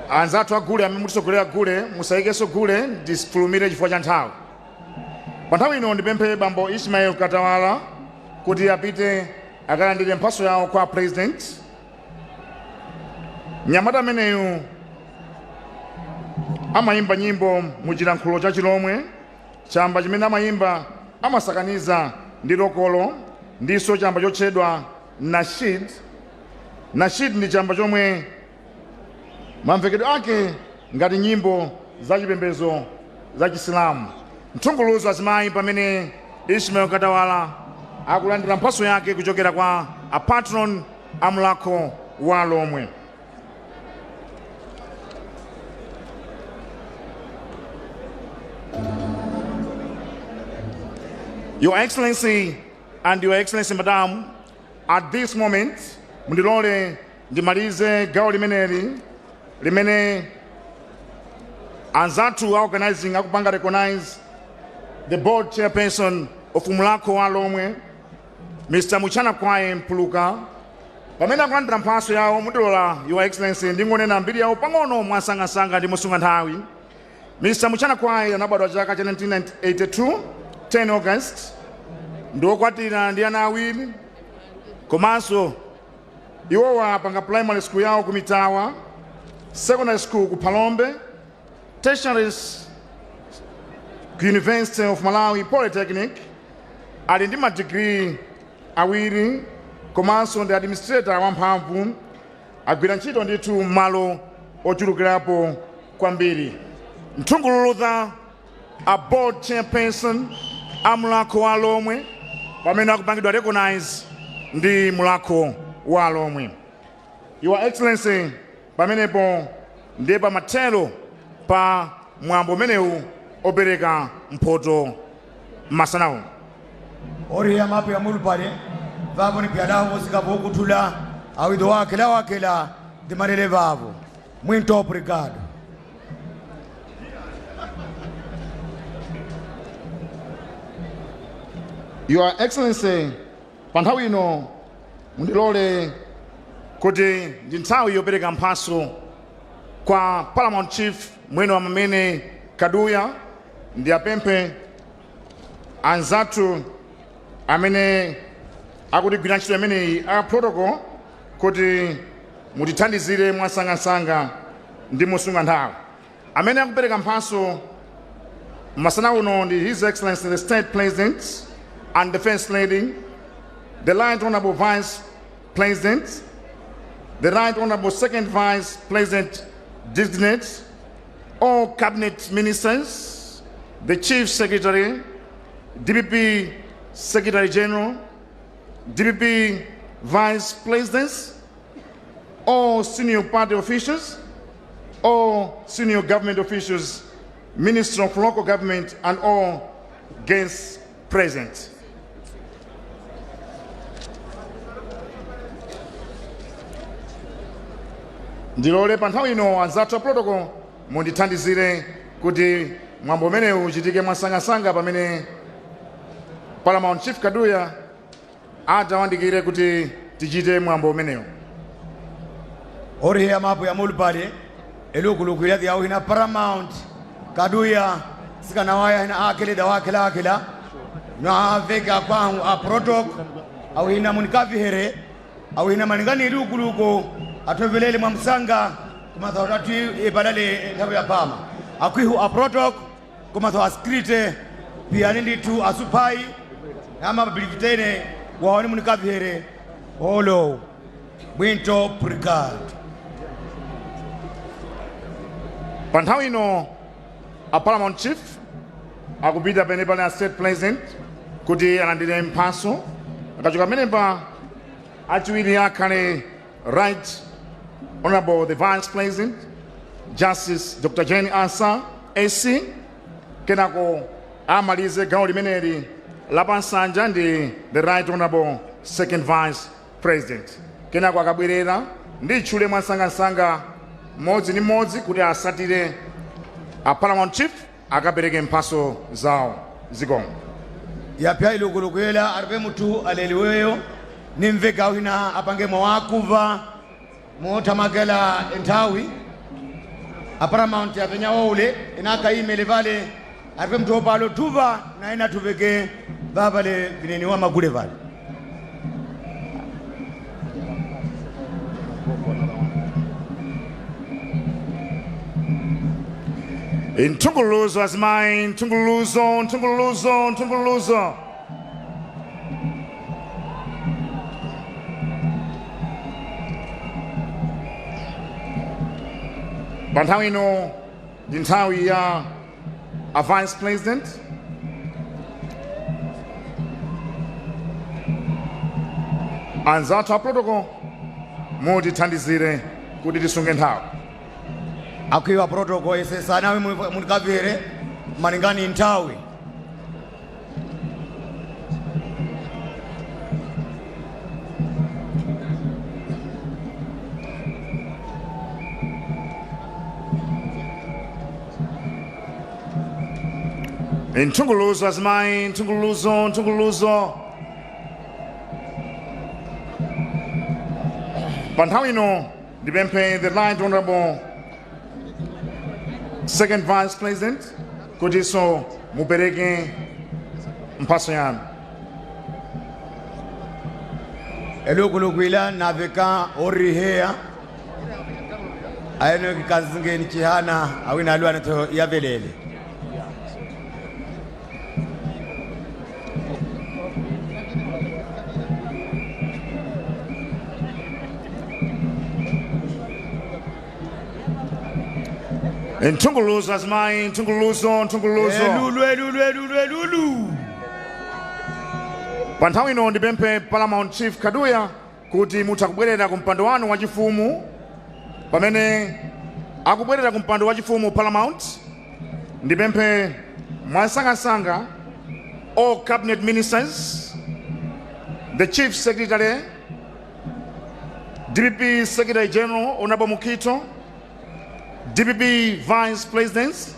Anzathu agule amene mutisogolera gule, musayikenso gule, ndifulumire chifukwa cha nthawi. Pa nthawi ino ndipemphe bambo Ishmael Katawala kuti apite akalandire mphaso yawo kwa President. Mnyamata ameneyu amayimba nyimbo mu chilankhulo cha Chilomwe. Chamba chimene amayimba amasakaniza ndi lokolo ndiso chamba chotchedwa nashid. Nashid ndi chamba chomwe mamvekedwe ake ngati nyimbo za chipembedzo za Chisilamu. Nthungululuzo azimayi pamene Ishmael Katawala akulandira mphaso yake kuchokera kwa a patron a Mulhako wa Lomwe. Your Excellency and Your Excellency Madam, at this moment mundilole ndimalize gawo limeneli limene anzathu a organizing akupanga recognize the board chairperson of Mulhako wa Lomwe, Mr. Muchana Kwaye Mpuluka, pamene akulandira mphaso yawo. Mundilola, Your Excellency, ndingonena mbiri yawo pang'ono mwasangasanga ndi mosunga nthawi. Mr. Muchana Kwaye anabadwa chaka cha 1982, 10 August, ndi wokwatira ndi ana awiri. Komanso iwowa apanga primary school yawo ku Mitawa, secondary school ku Phalombe, tertiary ku University of Malawi Polytechnic. Ali ndi madigiri awiri komanso ndi administrator wamphamvu. Agwira ntchito ndithu malo ochulukirapo kwambiri. Nthungululu a board chairperson a Mulhako wa Lomwe pamene akupangidwa recognize ndi Mulhako wa Lomwe. Your Excellency, pamenepo ndiye pamathero pa mwambo umenewu opereka mphoto masanawu. Oriya mapu ya mulupale vavo ni pyalawo vosika vokutula awido wakela wakela ndimalele vavo. Muito obrigado. Your Excellency, pa nthawi ino mundilole kuti ndi nthawi yopereka mphaso kwa Paramount Chief Mwene wa Mamene Kaduya. Ndiyapemphe anzathu amene akutigwira ntchito imeneyi a protocol kuti mutithandizire mwasangasanga ndi mosunga nthawi. Amene akupereka mphaso masana uno ndi His Excellency the State President and the First Lady, the Right Honorable Vice President, the Right Honorable Second Vice President Designate, all Cabinet Ministers, the Chief Secretary, DPP Secretary General, DPP Vice Presidents, all senior party officials, all senior government officials, Minister of Local Government, and all guests present. Ndilole pa nthawi ino anzathu a protocol mundithandizire kuti mwambo umenewu uchitike mwasangasanga pamene Paramount Chief Kaduya atawandikire kuti tichite mwambo umenewu. Orihe mapu ya mulupale elukuluku ila yawo hina Paramount Kaduya sikana waya hina akele da wakela akela na vega kwangu a protok au hina munikavihere au hina maningani elukuluku atovelele mwa msanga kumatha tatu ibalale nthawi ya pama akwihu a protok kumatha askrite pia ninditu asupai ama bilivitene waone munikavihere olo bwinto brigade. Pa nthawi ino a Paramount Chief akupita pene pali a State President kuti alandire mphaso. Akachoka pamenepa, achiwiri akhale Right Honorable the Vice President Justice Dr. Jane Ansah SC. Kenako amalize gawo limeneli la pansanja ndi the Right Honorable Second Vice President. Kenako akabwerera nditchule mwansangasanga mmodzi ndi mmodzi kuti asatire a Paramount Chief akapereke mphaso zawo. Zikomo. Yapya ilukulukwela aripe mutu aleliweyo nimveka wina apange mwakuva mothamakela nthawi a Paramount apenya waule inakaimele vale aripe mtu opalo tuva na ina tuveke vavale vineni wa magule vale. Nthungululuzo azimayi, nthungululuzo, nthungululuzo, nthungululuzo. Pa nthawi ino ndi nthawi ya a Vice President. Anzathu a protocol mutithandizire kuti tisunge nthawi. Akwiwa protocol isesanawe munikavere malingani nthawi. Nthungululuzo azimayi, nthungululuzo, nthungululuzo. Pa nthawi ino ndipemphe the Right Honorable Second Vice President kutinso mupereke mphaso yanu. Elukulukwila naveka orihea aeno kikazingeni chihana awina alwana to yavelele. Nthungululuzo azimayi, nthungululuzo, nthungululuzo. Elulu, elulu, elulu, elulu. Pa nthawi ino ndipemphe Paramount Chief Kaduya kuti mutha kubwerera ku mpando wanu wachifumu. Pamene akubwerera ku mpando wachifumu Paramount, ndipemphe mwansangasanga all cabinet ministers, the Chief Secretary, DPP Secretary General Honorable Mukhito, DPP Vice Presidents,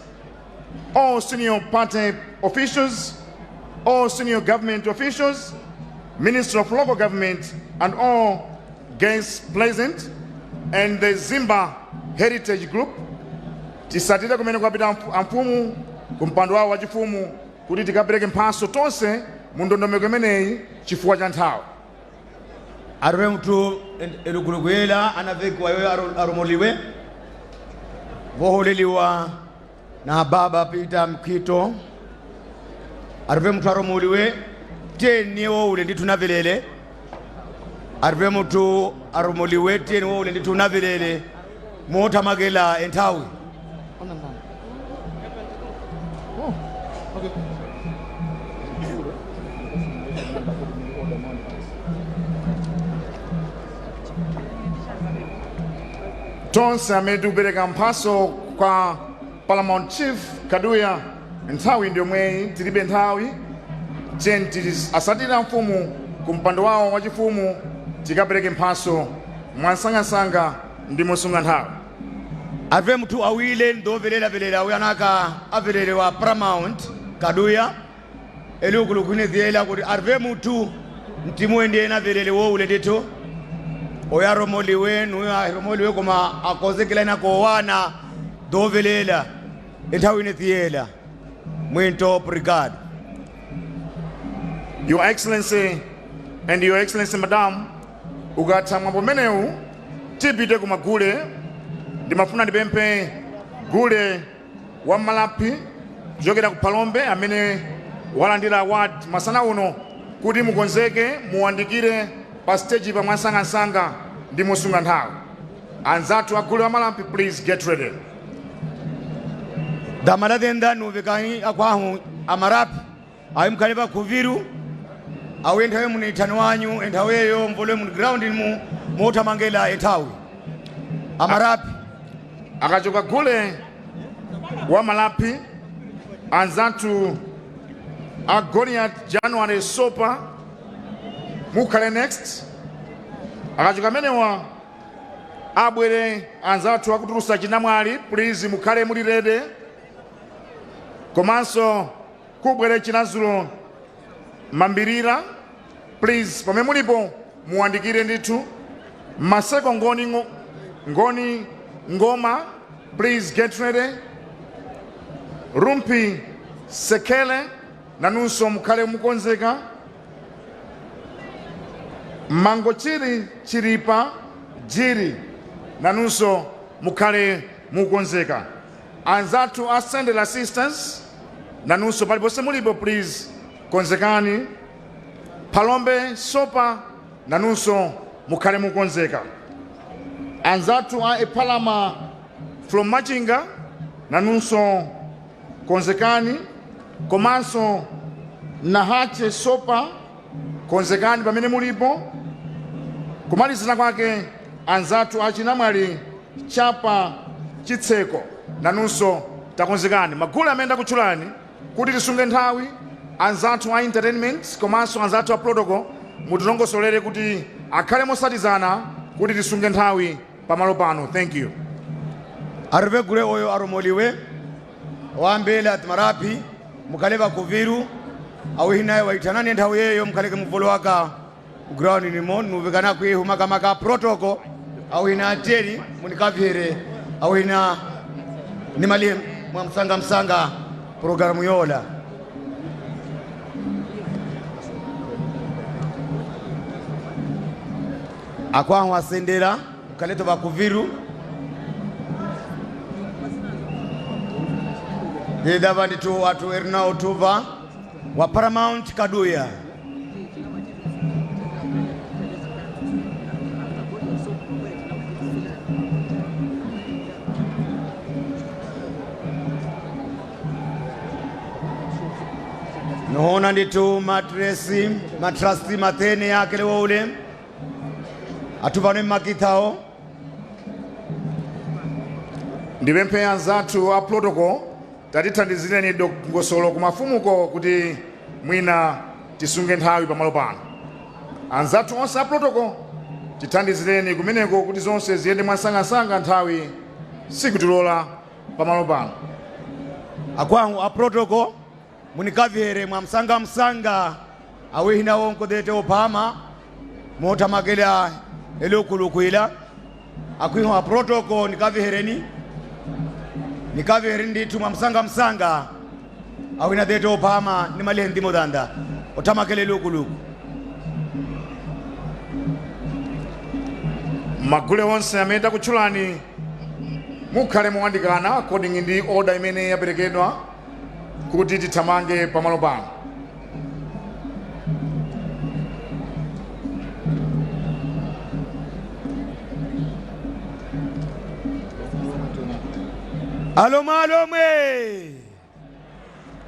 all senior party officials, all senior government officials, Minister of Local Government, and all guests present, and the Zimba Heritage Group. Tisatire kumene kwapita amfumu ku mpando wawo wachifumu kuti tikapereke mphaso tonse mu ndondomeko imeneyi chifukwa cha nthawi. Aripe mtu elukulukwela anavekwa yoyo aromoliwe voholeliwa na baba Peter Mkhito. Aripe mtu aromoliwe teni woule nditu navelele. Aripe mtu aromoliwe teni woule nditu navelele mothamakela enthawi. Tonse amene tikupereka mphaso kwa Paramount Chief Kaduya, nthawi ndi yomweyi, tilibe nthawi. Tiyeni asatire mfumu ku mpando wawo wachifumu tikapereke mphaso mwansangasanga. Ndi mosunga nthawi. Ave muthu awile ndovelelavelela uyanaka avelele wa Paramount Kaduya eliukulukhuniziyela kuti arve muthu mtimu endiyena avelele woule ndithu oyaromoliwe nuyo aromoliwe koma akozekela nakowana dovelela enthawi ineziyela mwinto brigade. Your Excellency and Your Excellency Madam, ukatha mwambo umenewu tipite kumagule. Ndimafuna ndipemphe gule wa Malapi kuchokera ku Phalombe amene walandira award masana uno kuti mukonzeke, muwandikire pa stage pa mwansangansanga ndi mosunga nthawi. Anzathu agule wa Malapi, please get ready. Damala denda nuvekanyi akwahu amarapi ayi mkhale pa khuviru awu enthawe muni ithani wanyu enthaweyo mvole muni ground mu mothamangela enthawi amarapi. Akachoka gule wa Malapi, anzathu a Goliath January Sopa mukhale next. Akachoka amenewa abwere anzathu akutulusa chinamwali, please mukhale muli ready. Komanso kubwere Chinazulo Mambirira, please pamene mulipo muwandikire ndithu. Maseko Ngoni, Ngoni Ngoma, please get ready. Rumpi Sekele, nanunso mukhale mukonzeka. Mangochiri Chiripa Jiri, nanunso mukhale mukonzeka. Anzathu a Sendela Sisters, nanunso paliponse mulipo, please konzekani. Phalombe Sopa, nanunso mukhale mukonzeka. Anzathu a Epalama from Machinga, nanunso konzekani. Komanso Nahache Sopa, konzekani pamene mulipo. Kumalizira kwake anzathu achinamwali Chapa Chitseko, nanunso takonzekani. Magulu amene ndakutchulani kuti tisunge nthawi, anzathu a entertainment komanso anzathu a protocol mutilongosolere kuti akhale mosatizana kuti tisunge nthawi pamalo pano. Thank you. Arive gule oyo aromoliwe wambele ati marapi mukhale vakuviru awihinaye waithanani enthawi yeyo mukhaleke muvolo waka ground nimo nuvikana kwihu makamaka protocol awihina ateri munikavhere awihina nimaliye mwa msanga msanga programu yola. Akwahu asendera mukaleto vakuviru ndidava nditu watu erinao tuva wa Paramount Kaduya. Noona nditu matresi matrasti mathene yake woule atuvano mmakithawo. Ndipemphe anzathu a protocol tatithandizireni dongosolo kumafumuko kuti mwina tisunge nthawi pamalo pano. Anzathu onse a protocol, tithandizireni kumeneko kuti zonse ziyende mwansangasanga, nthawi sikutilola pamalo pano. Akwangu a protocol munikavhere mwa msangamsanga awihina wonkodete ophama mothamakela elokulukwila akwiho a protocol nikavihereni nikavihereni ndithu mwa msangamsanga awina dete ophama nimalihe ndimo danda othamakela elokuluku. Magule onse amene takutchulani mukhale moyandikana according ndi order imene yaperekedwa kuti tithamange pamalo pano. Alomwe alomwe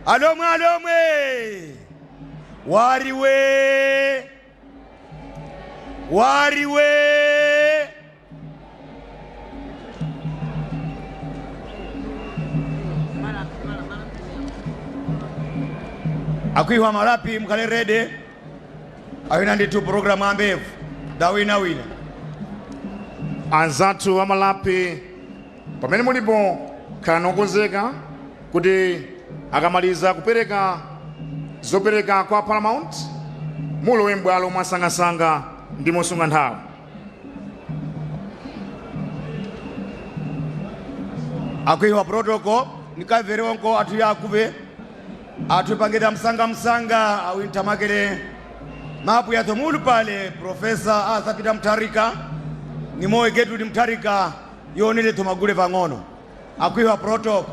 alomwe alomwe wariwe wariwe. Akwihwa marapi mkhale ready awina ndithu programu ambevu dawinawina. Anzathu amalapi, pamene mulipo khalani okonzeka kuti akamaliza kupereka zopereka kwa Paramount, mulowe m'bwalo mwasangasanga ndi mosunga nthawi. Akwiwa protocol nikaverewanko athu yakuve athu pangeta msanga awintamakele mapu yathu mulu pale Professor Arthur Peter Mutharika ni moyo Gertrude Mutharika yonele tumagule pang'ono. Akwiwa protocol.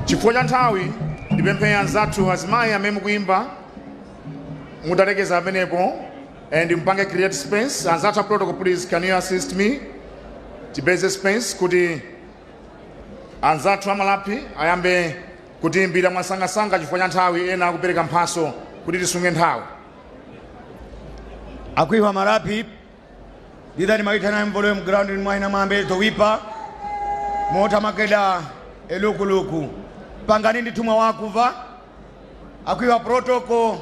Chifukwa cha nthawi, ndipemphe anzathu azimayi amene mukuyimba mutalekeza pamenepo and mpange create space. Anzathu a protocol, please can you assist me tipeze space kuti anzathu amalapi ayambe kutiyimbira mwasangasanga chifukwa cha nthawi, ena akupereka mphaso kuti tisunge nthawi. Akwiwa malapi lidhani maitana mvolo mground mwaina mwambe towipa mota makeda elukuluku pangani nditumwa wakuva. Akwiwa protocol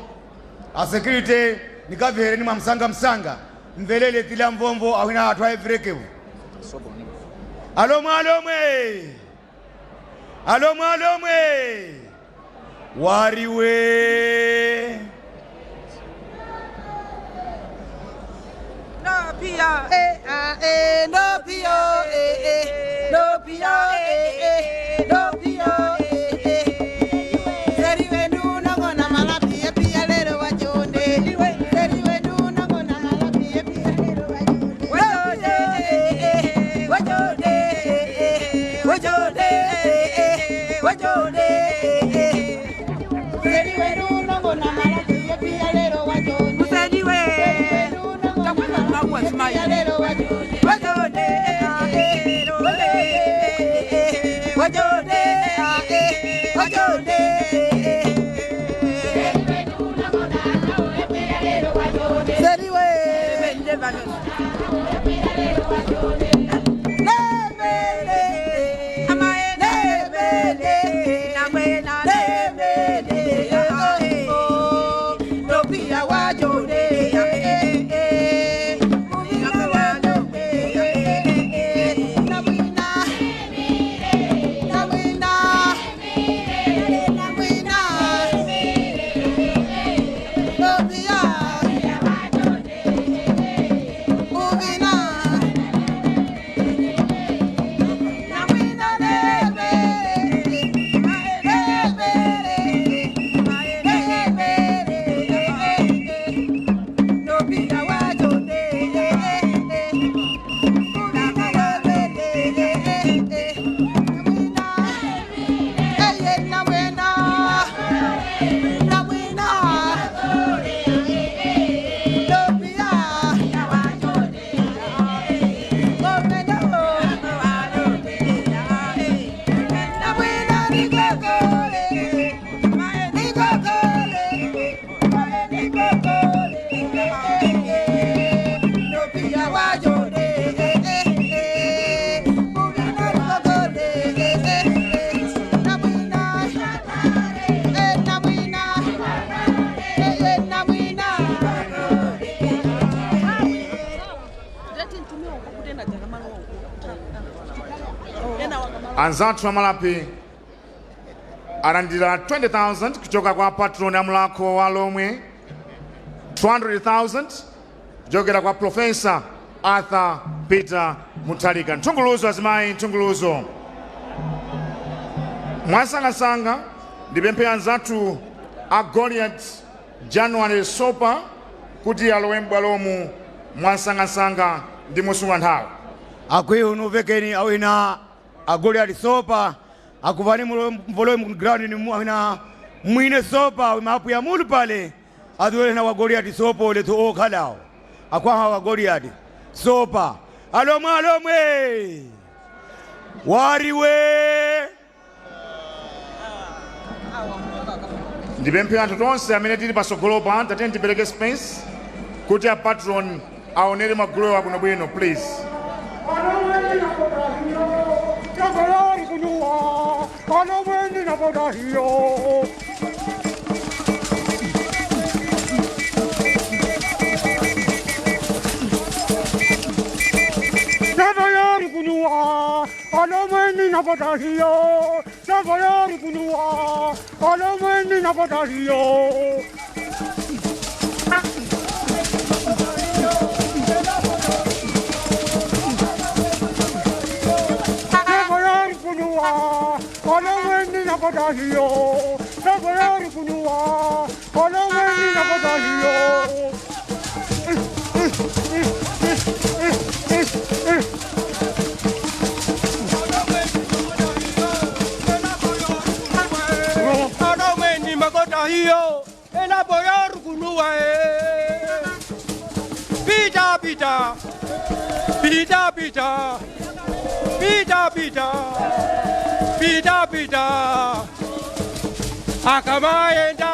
a security nikavere ni mwamsanga msanga mvelele tila mvomvo awina atwa evrekevu. Alomwe alomwe alomwe alomwe wariwe. No pia eh ah eh no pia eh eh no pia eh eh no pia eh eh seri wendu nangona malapi e pia lero wajonde seri wendu nangona malapi e pia lero wajonde eh eh wajonde eh eh wajonde eh eh wajonde eh eh seri wendu nangona malapi e pia lero wajonde seri wendu Anzathu amalapi alandira 20,000 kuchoka kwa patron amulakho wa Lomwe, 200,000 kuchokera kwa Professor Arthur Peter Mutharika. Nthunguluzo azimayi, nthunguluzo. Mwasangasanga ndipemphe anzathu a Goliath January Sopa kuti alowe m'bwalomu mwasangasanga ndi mosunga nthawi. Akwiyu nuvekeni awina a Goliath Sopa akuvani mvolowe mground ni awina mwine sopa wimapu ya mulu pale adhuwele wa Goliath Sopa lethu okhalao akwaha wa Goliath Sopa alomwe alomwe wariwe. Ndipemphe anthu tonse amene tili patsogolopa, tatiyeni tipereke space kuti a patron Aonere magulewa bwinobwino, please. Alomweni makota hiyo elaboyorukunuwa pita pita pita pita pita pita pita pita akamaenda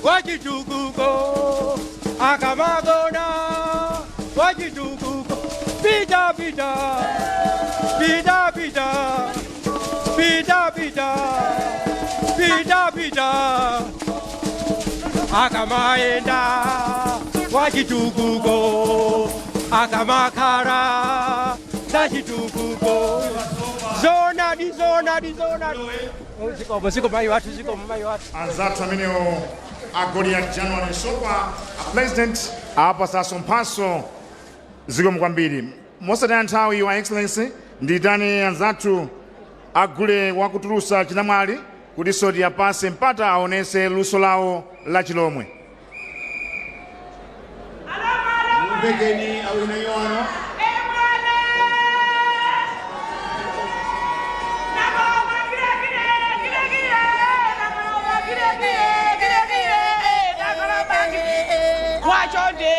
wachitukuko akamagona wachitukuko pita pita pita pita pita pita pita pita akamaenda wachitukuko akamakara zachitukuko zonadi zonadi zonadi zikomo zikomo mayi wathu zikomo mayi wathu Anzathu amenewo a Goliath January Sopa, a president apasaso mphaso. Zikomo kwambiri. Mosataya nthawi, Your Excellency, ndiyitane anzathu agule wakutulusa chinamwali kuti soti apase mpata aonese luso lawo la Chilomwe. Mvekeni awina yoano. Wachonde.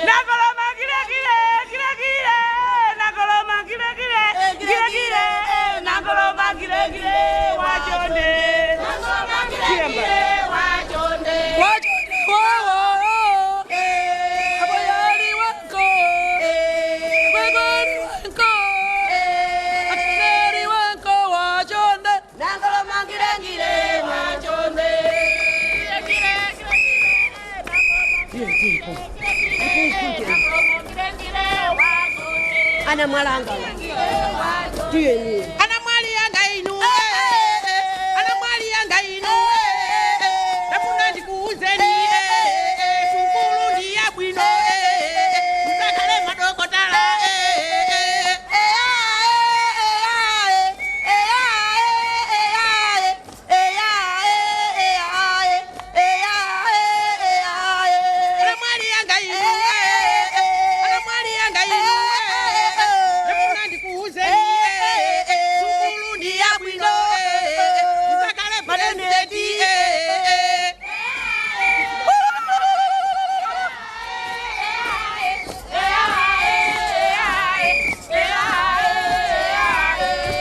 Nakoloma kile kile kile kile nakoloma kile kile kile kile nakoloma kile kile wachonde. Nakoloma kile kile wachonde. Wachonde wowo aboyali wako wegoni wako atineri wako wachonde Nakoloma kile kile wachonde. Ana mwalanga tuyeni Ana mwali yanga inu, ana mwali yanga inu, ndafuna ndikuuzeni, sukulu ndi yabwino, musakhale madokotala. Ana mwali yanga inu, ana mwali yanga inu, ndafuna ndikuuzeni, sukulu ndi yabwino, musakhale presidenti.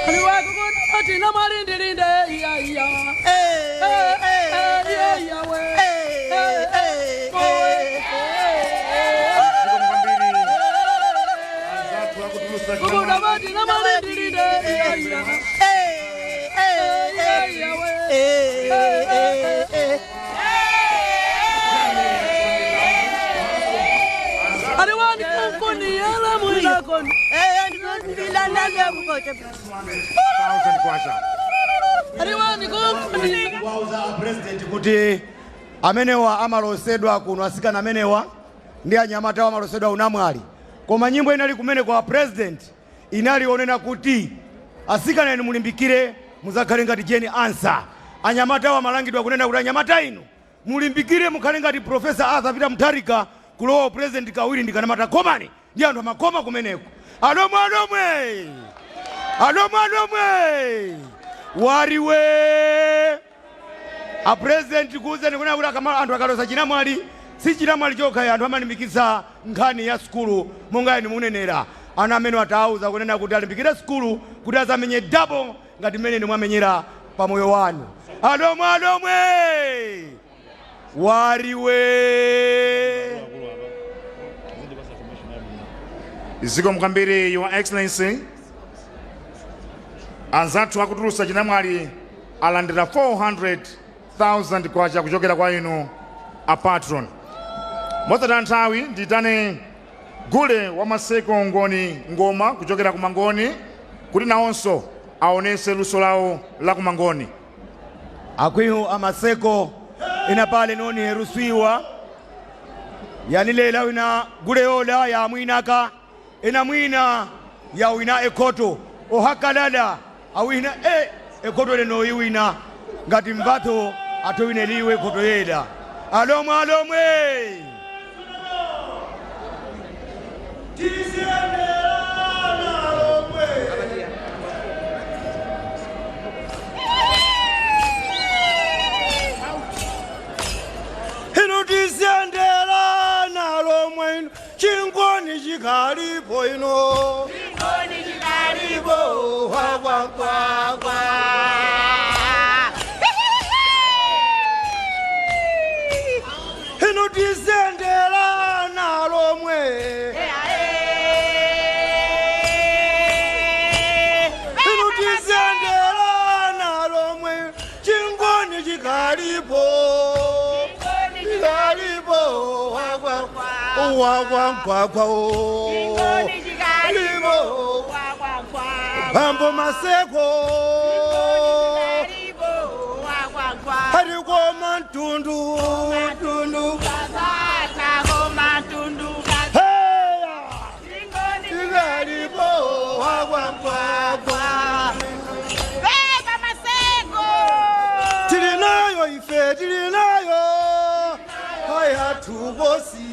Aliwakukunatina mwalindilinde iya iya iya iya we Kukunabatina mwalindilinde iya iya iya iya we Aliwani kunkuni yala mwilakoni Thousand kwacha. Aliwani kunkuni Wauza president kuti amenewa amalosedwa kuno, asikana amenewa ndi anyamata amalosedwa unamwali, koma nyimbo inali kumene kwa president inali onena kuti asikana inu mulimbikire muzakhale ngati Jane Ansah. Anyamatawo amalangidwa kunena kuti anyamata inu mulimbikire mukhale ngati Professor Arthur Peter Mutharika, kulowa president kawiri ndikanamata komani ndi anthu amakoma kumeneko. Alomwe, alomwe, alomwe, alomwe wariwe. A president kuuzeni kunena kuti anthu akalosa chinamwali, si chinamwali chokha, anthu amalimbikitsa nkhani ya sukulu monga inu munenera. Ana amene atauza kunena kuti alimbikire sukulu kuti azamenye double ngati mmene inu mwamenyera pamoyo wanu. Alomwe, alomwe. Wariwe. Zikomo kwambiri, Your Excellency. Anzathu akutulusa chinamwali alandira 400,000 kwacha kuchokera kwa inu a patron. Motsata nthawi, nditane gule wa Maseko Ngoni Ngoma kuchokera ku Mangoni kuti nawonso aonese luso lawo la ku Mangoni. Akwihu amaseko ina pale noni herusiwa yani lela wina guleola ya mwinaka ina mwina ya wina ekoto ohakalala awina ekoto leno iwina ngati mvatho atowineliwe ekoto yela alomwe alomwe. Ino tisendela nalomwe ino chingoni chikalipo ino chingoni chikalipo wakwakwa. Ino tisendela nalomwe ino tisendela nalomwe chingoni chikalipo chikalipo wakwakwa chikalipo pambo maseko harikoma mtundu mtundu chikalipo wakwakwa. Tilinayo ife tilinayo hayatukosi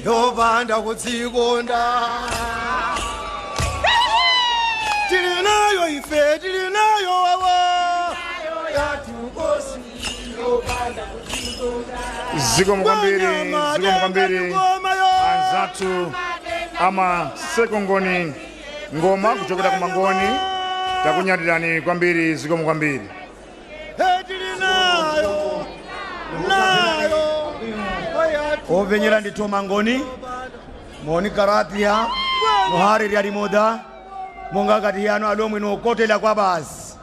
yopanda kudzikonda. Tilinayo ife tilinayo wawa yatukosi yopanda kudzikonda. Zikomo kwambiri, zikomo kwambiri anzathu amaseko Ngoni Ngoma kuchokera ku Mangoni, takunyadirani kwambiri, zikomo kwambiri. Tilinayo nayo. Ovenyera ndithu Mangoni moni karatia nohari lya limoda monga kati yano alomwe nokotela kwa basi.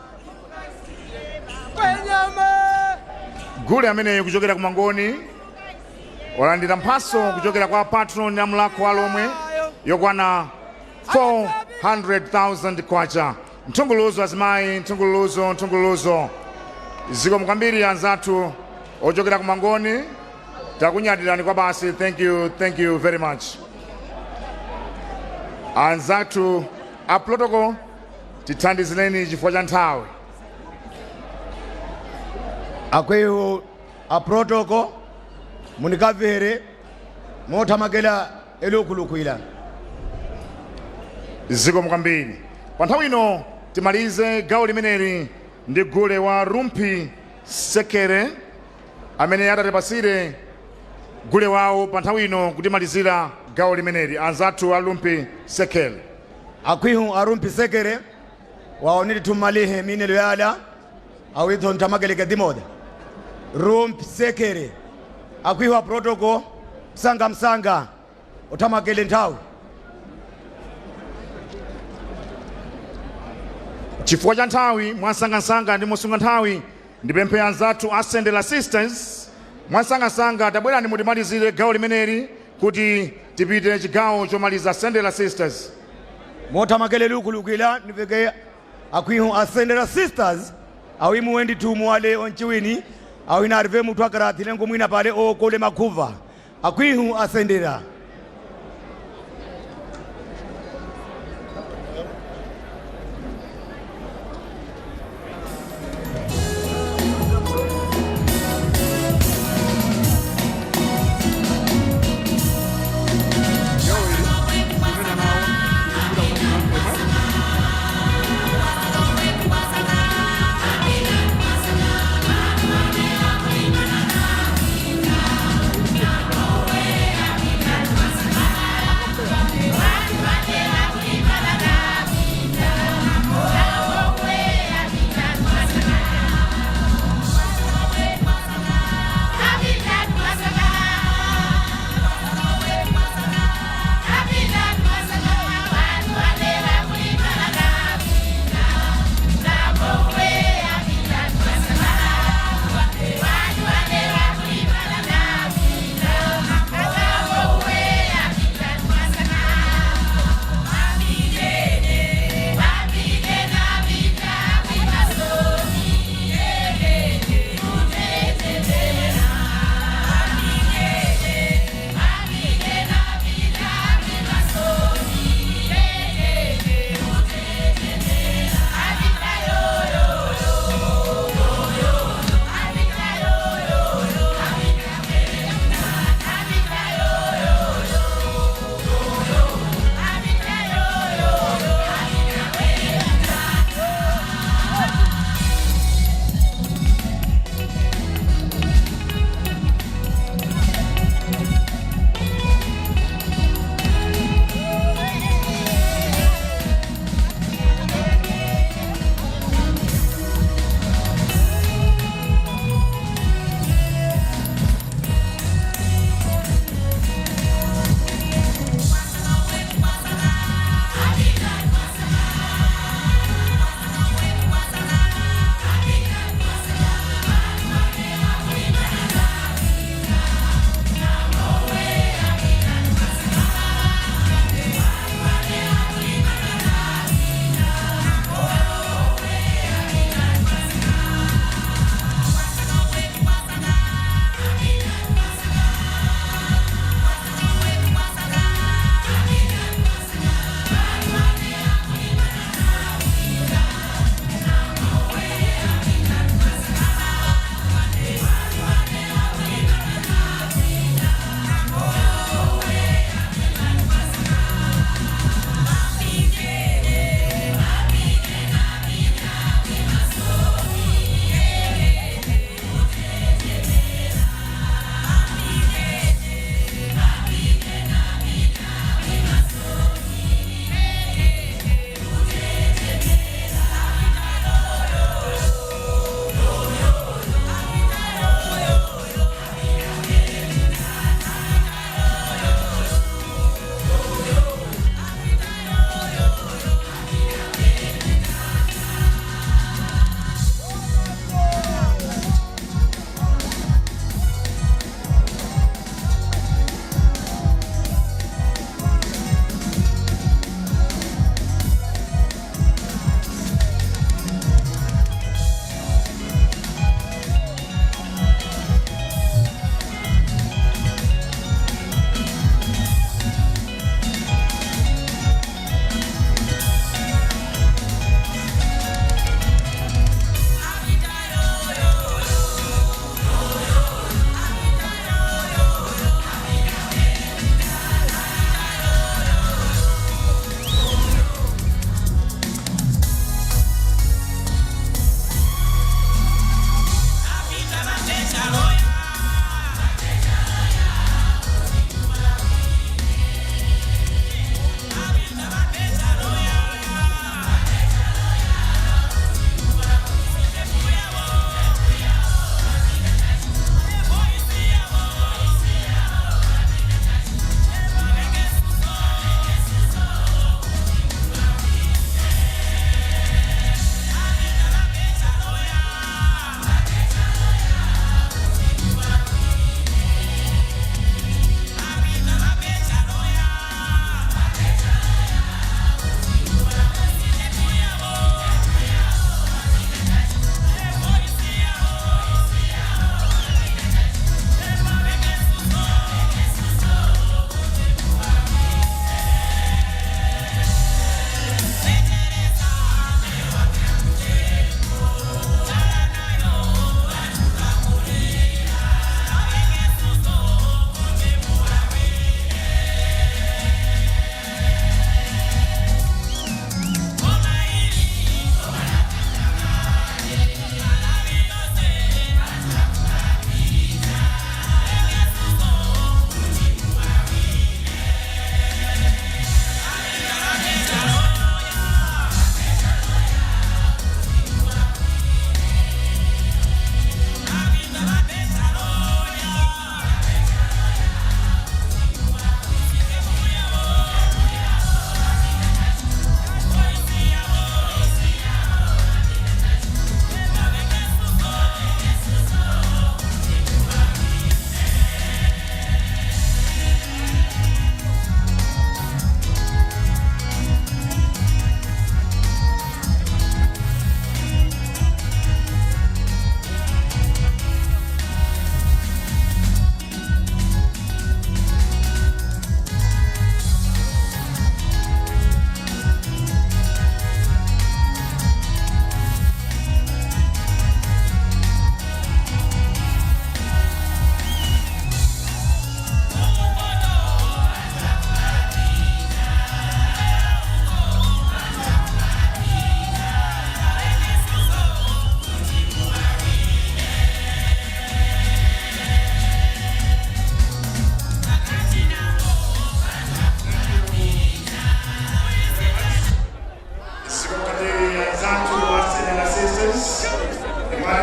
Gule ameneyo kuchokera ku Mangoni walandira mphaso kuchokera kwa patron ya Mlakho wa Lomwe yokwana 400,000 kwacha. Mthunguluzo azimayi, mthunguluzo, mthunguluzo. Zikomo kwambiri anzathu ochokera ku Mangoni, takunyadirani kwa basi. Thank you, thank you very much. Anzathu a protocol, tithandizireni chifukwa cha nthawi. Akweyo a protocol munikavere mothamakela elokulukwila. Zikomo kwambiri. Pa nthawi ino timalize gawo limeneli ndi gule wa Rumpi Sekere amene atatipasire gule wawo pa nthawi ino kutimalizira gawo limeneli. Anzathu a Rumpi Sekere. Akwihu a Rumpi Sekere waoneli tumalihe minelo yala awitho ntamakeleke dhimoda Rumpi Sekere. Akwihu a protocol msanga msanga utamakele nthawi. Chifukwa cha nthawi, mwansangasanga ndi mosunga nthawi, ndipemphe anzathu a Sendela Sisters mwansangasanga tabwerani mutimalizire gawo limeneli kuti tipite chigawo chomaliza. Sendela Sisters. Mothamakele lukulukila niveke akwihu a Sendela Sisters awimuwe ndithu muwale onchiwini awina arive muthu akarathile ngumwina pale okole makhuva. Akwihu asendera.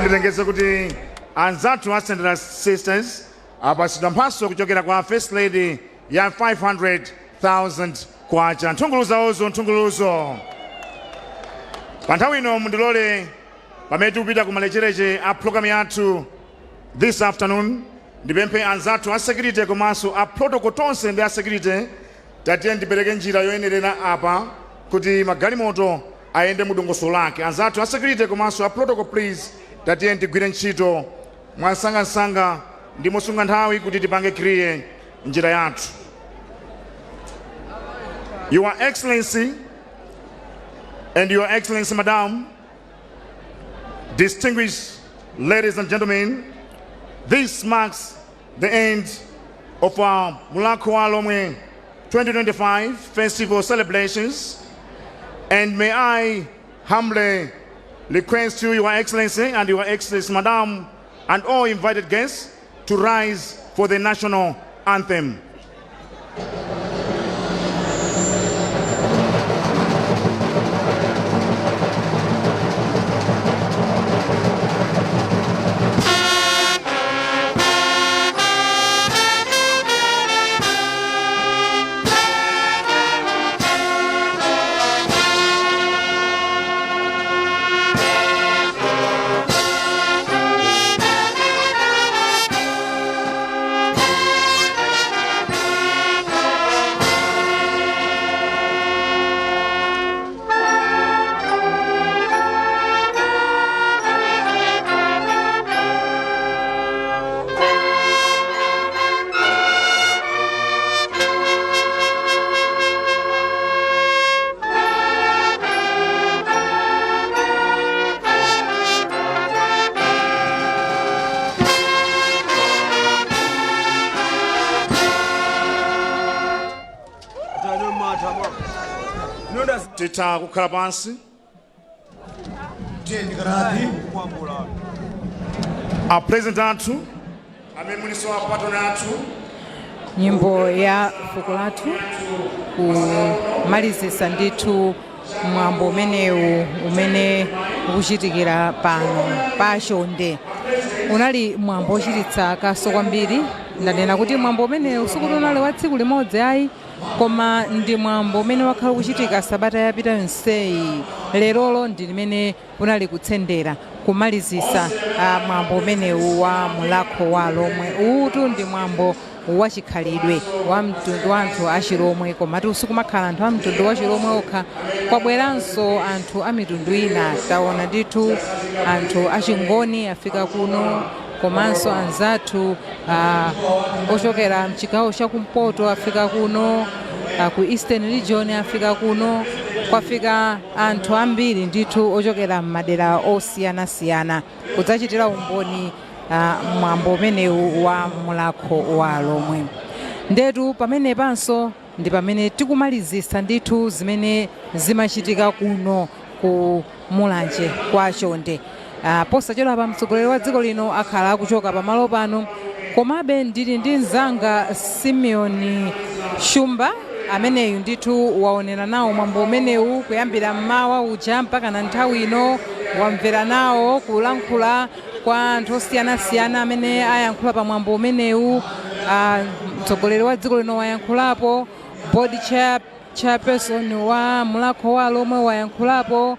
Ndilengeze kuti anzathu a St. Sisters apatsidwa mphatso kuchokera kwa First Lady ya 500,000 kwacha. Nthungulu zawozo, nthunguluzo. Pa nthawi ino mundilole, pamene tikupita ku malechereche a program yathu this afternoon, ndipemphe anzathu a security komanso a protocol tonse ndi a security, tatiye ndipereke njira yoyenerera apa kuti magalimoto ayende mu dongosolo lake. Anzathu a security komanso a protocol, please, tatiye tigwire ntchito mwansangansanga ndi mosunga nthawi kuti tipange clear njira yathu. Your Excellency and Your Excellency Madam, distinguished ladies and gentlemen, this marks the end of our Mulhako wa Alhomwe 2025 festival celebrations. And may I humbly request you, Your Excellency and Your Excellency Madam, and all invited guests to rise for the national anthem. Titha kukhala pansi. A president athu amene muliso a patron athu. Nyimbo ya fuko lathu kumalizisa ndithu mwambo umenewu umene ukuchitikira pano pa Chonde. Unali mwambo ochititsa kaso kwambiri. Ndanena kuti mwambo umenewu sikuti unali wa tsiku limodzi ayi, koma ndi mwambo umene wakhala ukuchitika sabata yapita yonseyi. Lerolo ndi limene unali kutsendera, kumalizisa mwambo umenewu wa Mulhako wa Lomwe. Uwutu ndi mwambo wachikhalidwe wa mtundu wa anthu achilomwe, komatu sikumakhala anthu a mtundu wa chilomwe okha, kwabweranso anthu a mitundu ina. Taona ndithu anthu achingoni afika kuno, komanso anzathu ochokera mchigawo chakumpoto afika kuno, ku Eastern Region afika kuno. Kwafika anthu ambiri ndithu ochokera m'madera osiyanasiyana kudzachitira umboni mwambo umenewu wa Mulhako wa Lomwe. Ndetu pamenepanso ndi pamene tikumalizisa ndithu zimene zimachitika kuno ku Mulanje kwa Chonde. Posachedwa pa mtsogoleri wa dziko lino akhala akuchoka pamalo pano, komabe ndili ndi mzanga Simeon Shumba ameneyu ndithu waonera nawo mwambo umenewu kuyambira mmawa uja mpaka na nthawi ino. Wamvera nawo kulankhula kwa anthu osiyanasiyana amene ayankhula pa mwambo umenewu. Mtsogoleri wa dziko lino wayankhulapo, board chairperson wa Mulhako wa Lomwe wayankhulapo,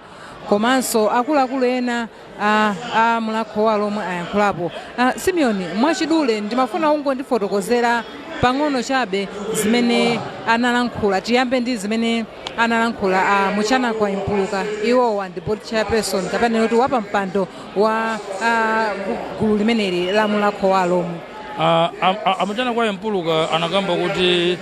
komanso akuluakulu ena a Mulhako wa Lomwe ayankhulapo. Simeon, mwachidule ndimafuna ungondifotokozera pang'ono chabe zimene analankhula. Tiyambe ndi zimene analankhula a Muchanakwa Mpuluka. Iwowa ndi board chairperson kapena kuti wapampando wa gulu limeneli la Mulhako wa Lomwe. A Muchanakwa Mpuluka anakamba kuti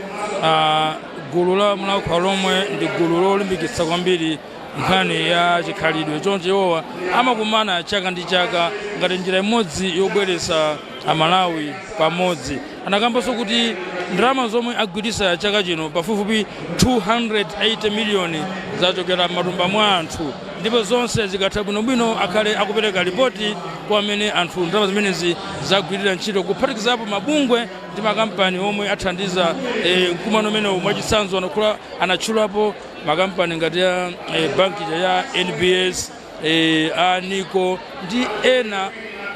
gulu la Mulhako wa Lomwe ndi gulu lolimbikitsa kwambiri nkhani ya chikhalidwe, choncho iwowa amakumana chaka ndi chaka ngati njira imodzi yobweretsa Amalawi pamodzi. Anakambanso kuti ndalama zomwe agwiritsa chaka chino, pafupifupi 280 miliyoni, zachokera m'matumba mwa anthu, ndipo zonse zikatha bwinobwino akhale akupereka ripoti kwa amene anthu ndalama zimenezi zagwirira ntchito, kuphatikizapo mabungwe ndi makampani omwe athandiza mkumano umenewu. Mwachitsanzo anatchulapo makampani ngati ya banki ya NBS. a Nico ndi ena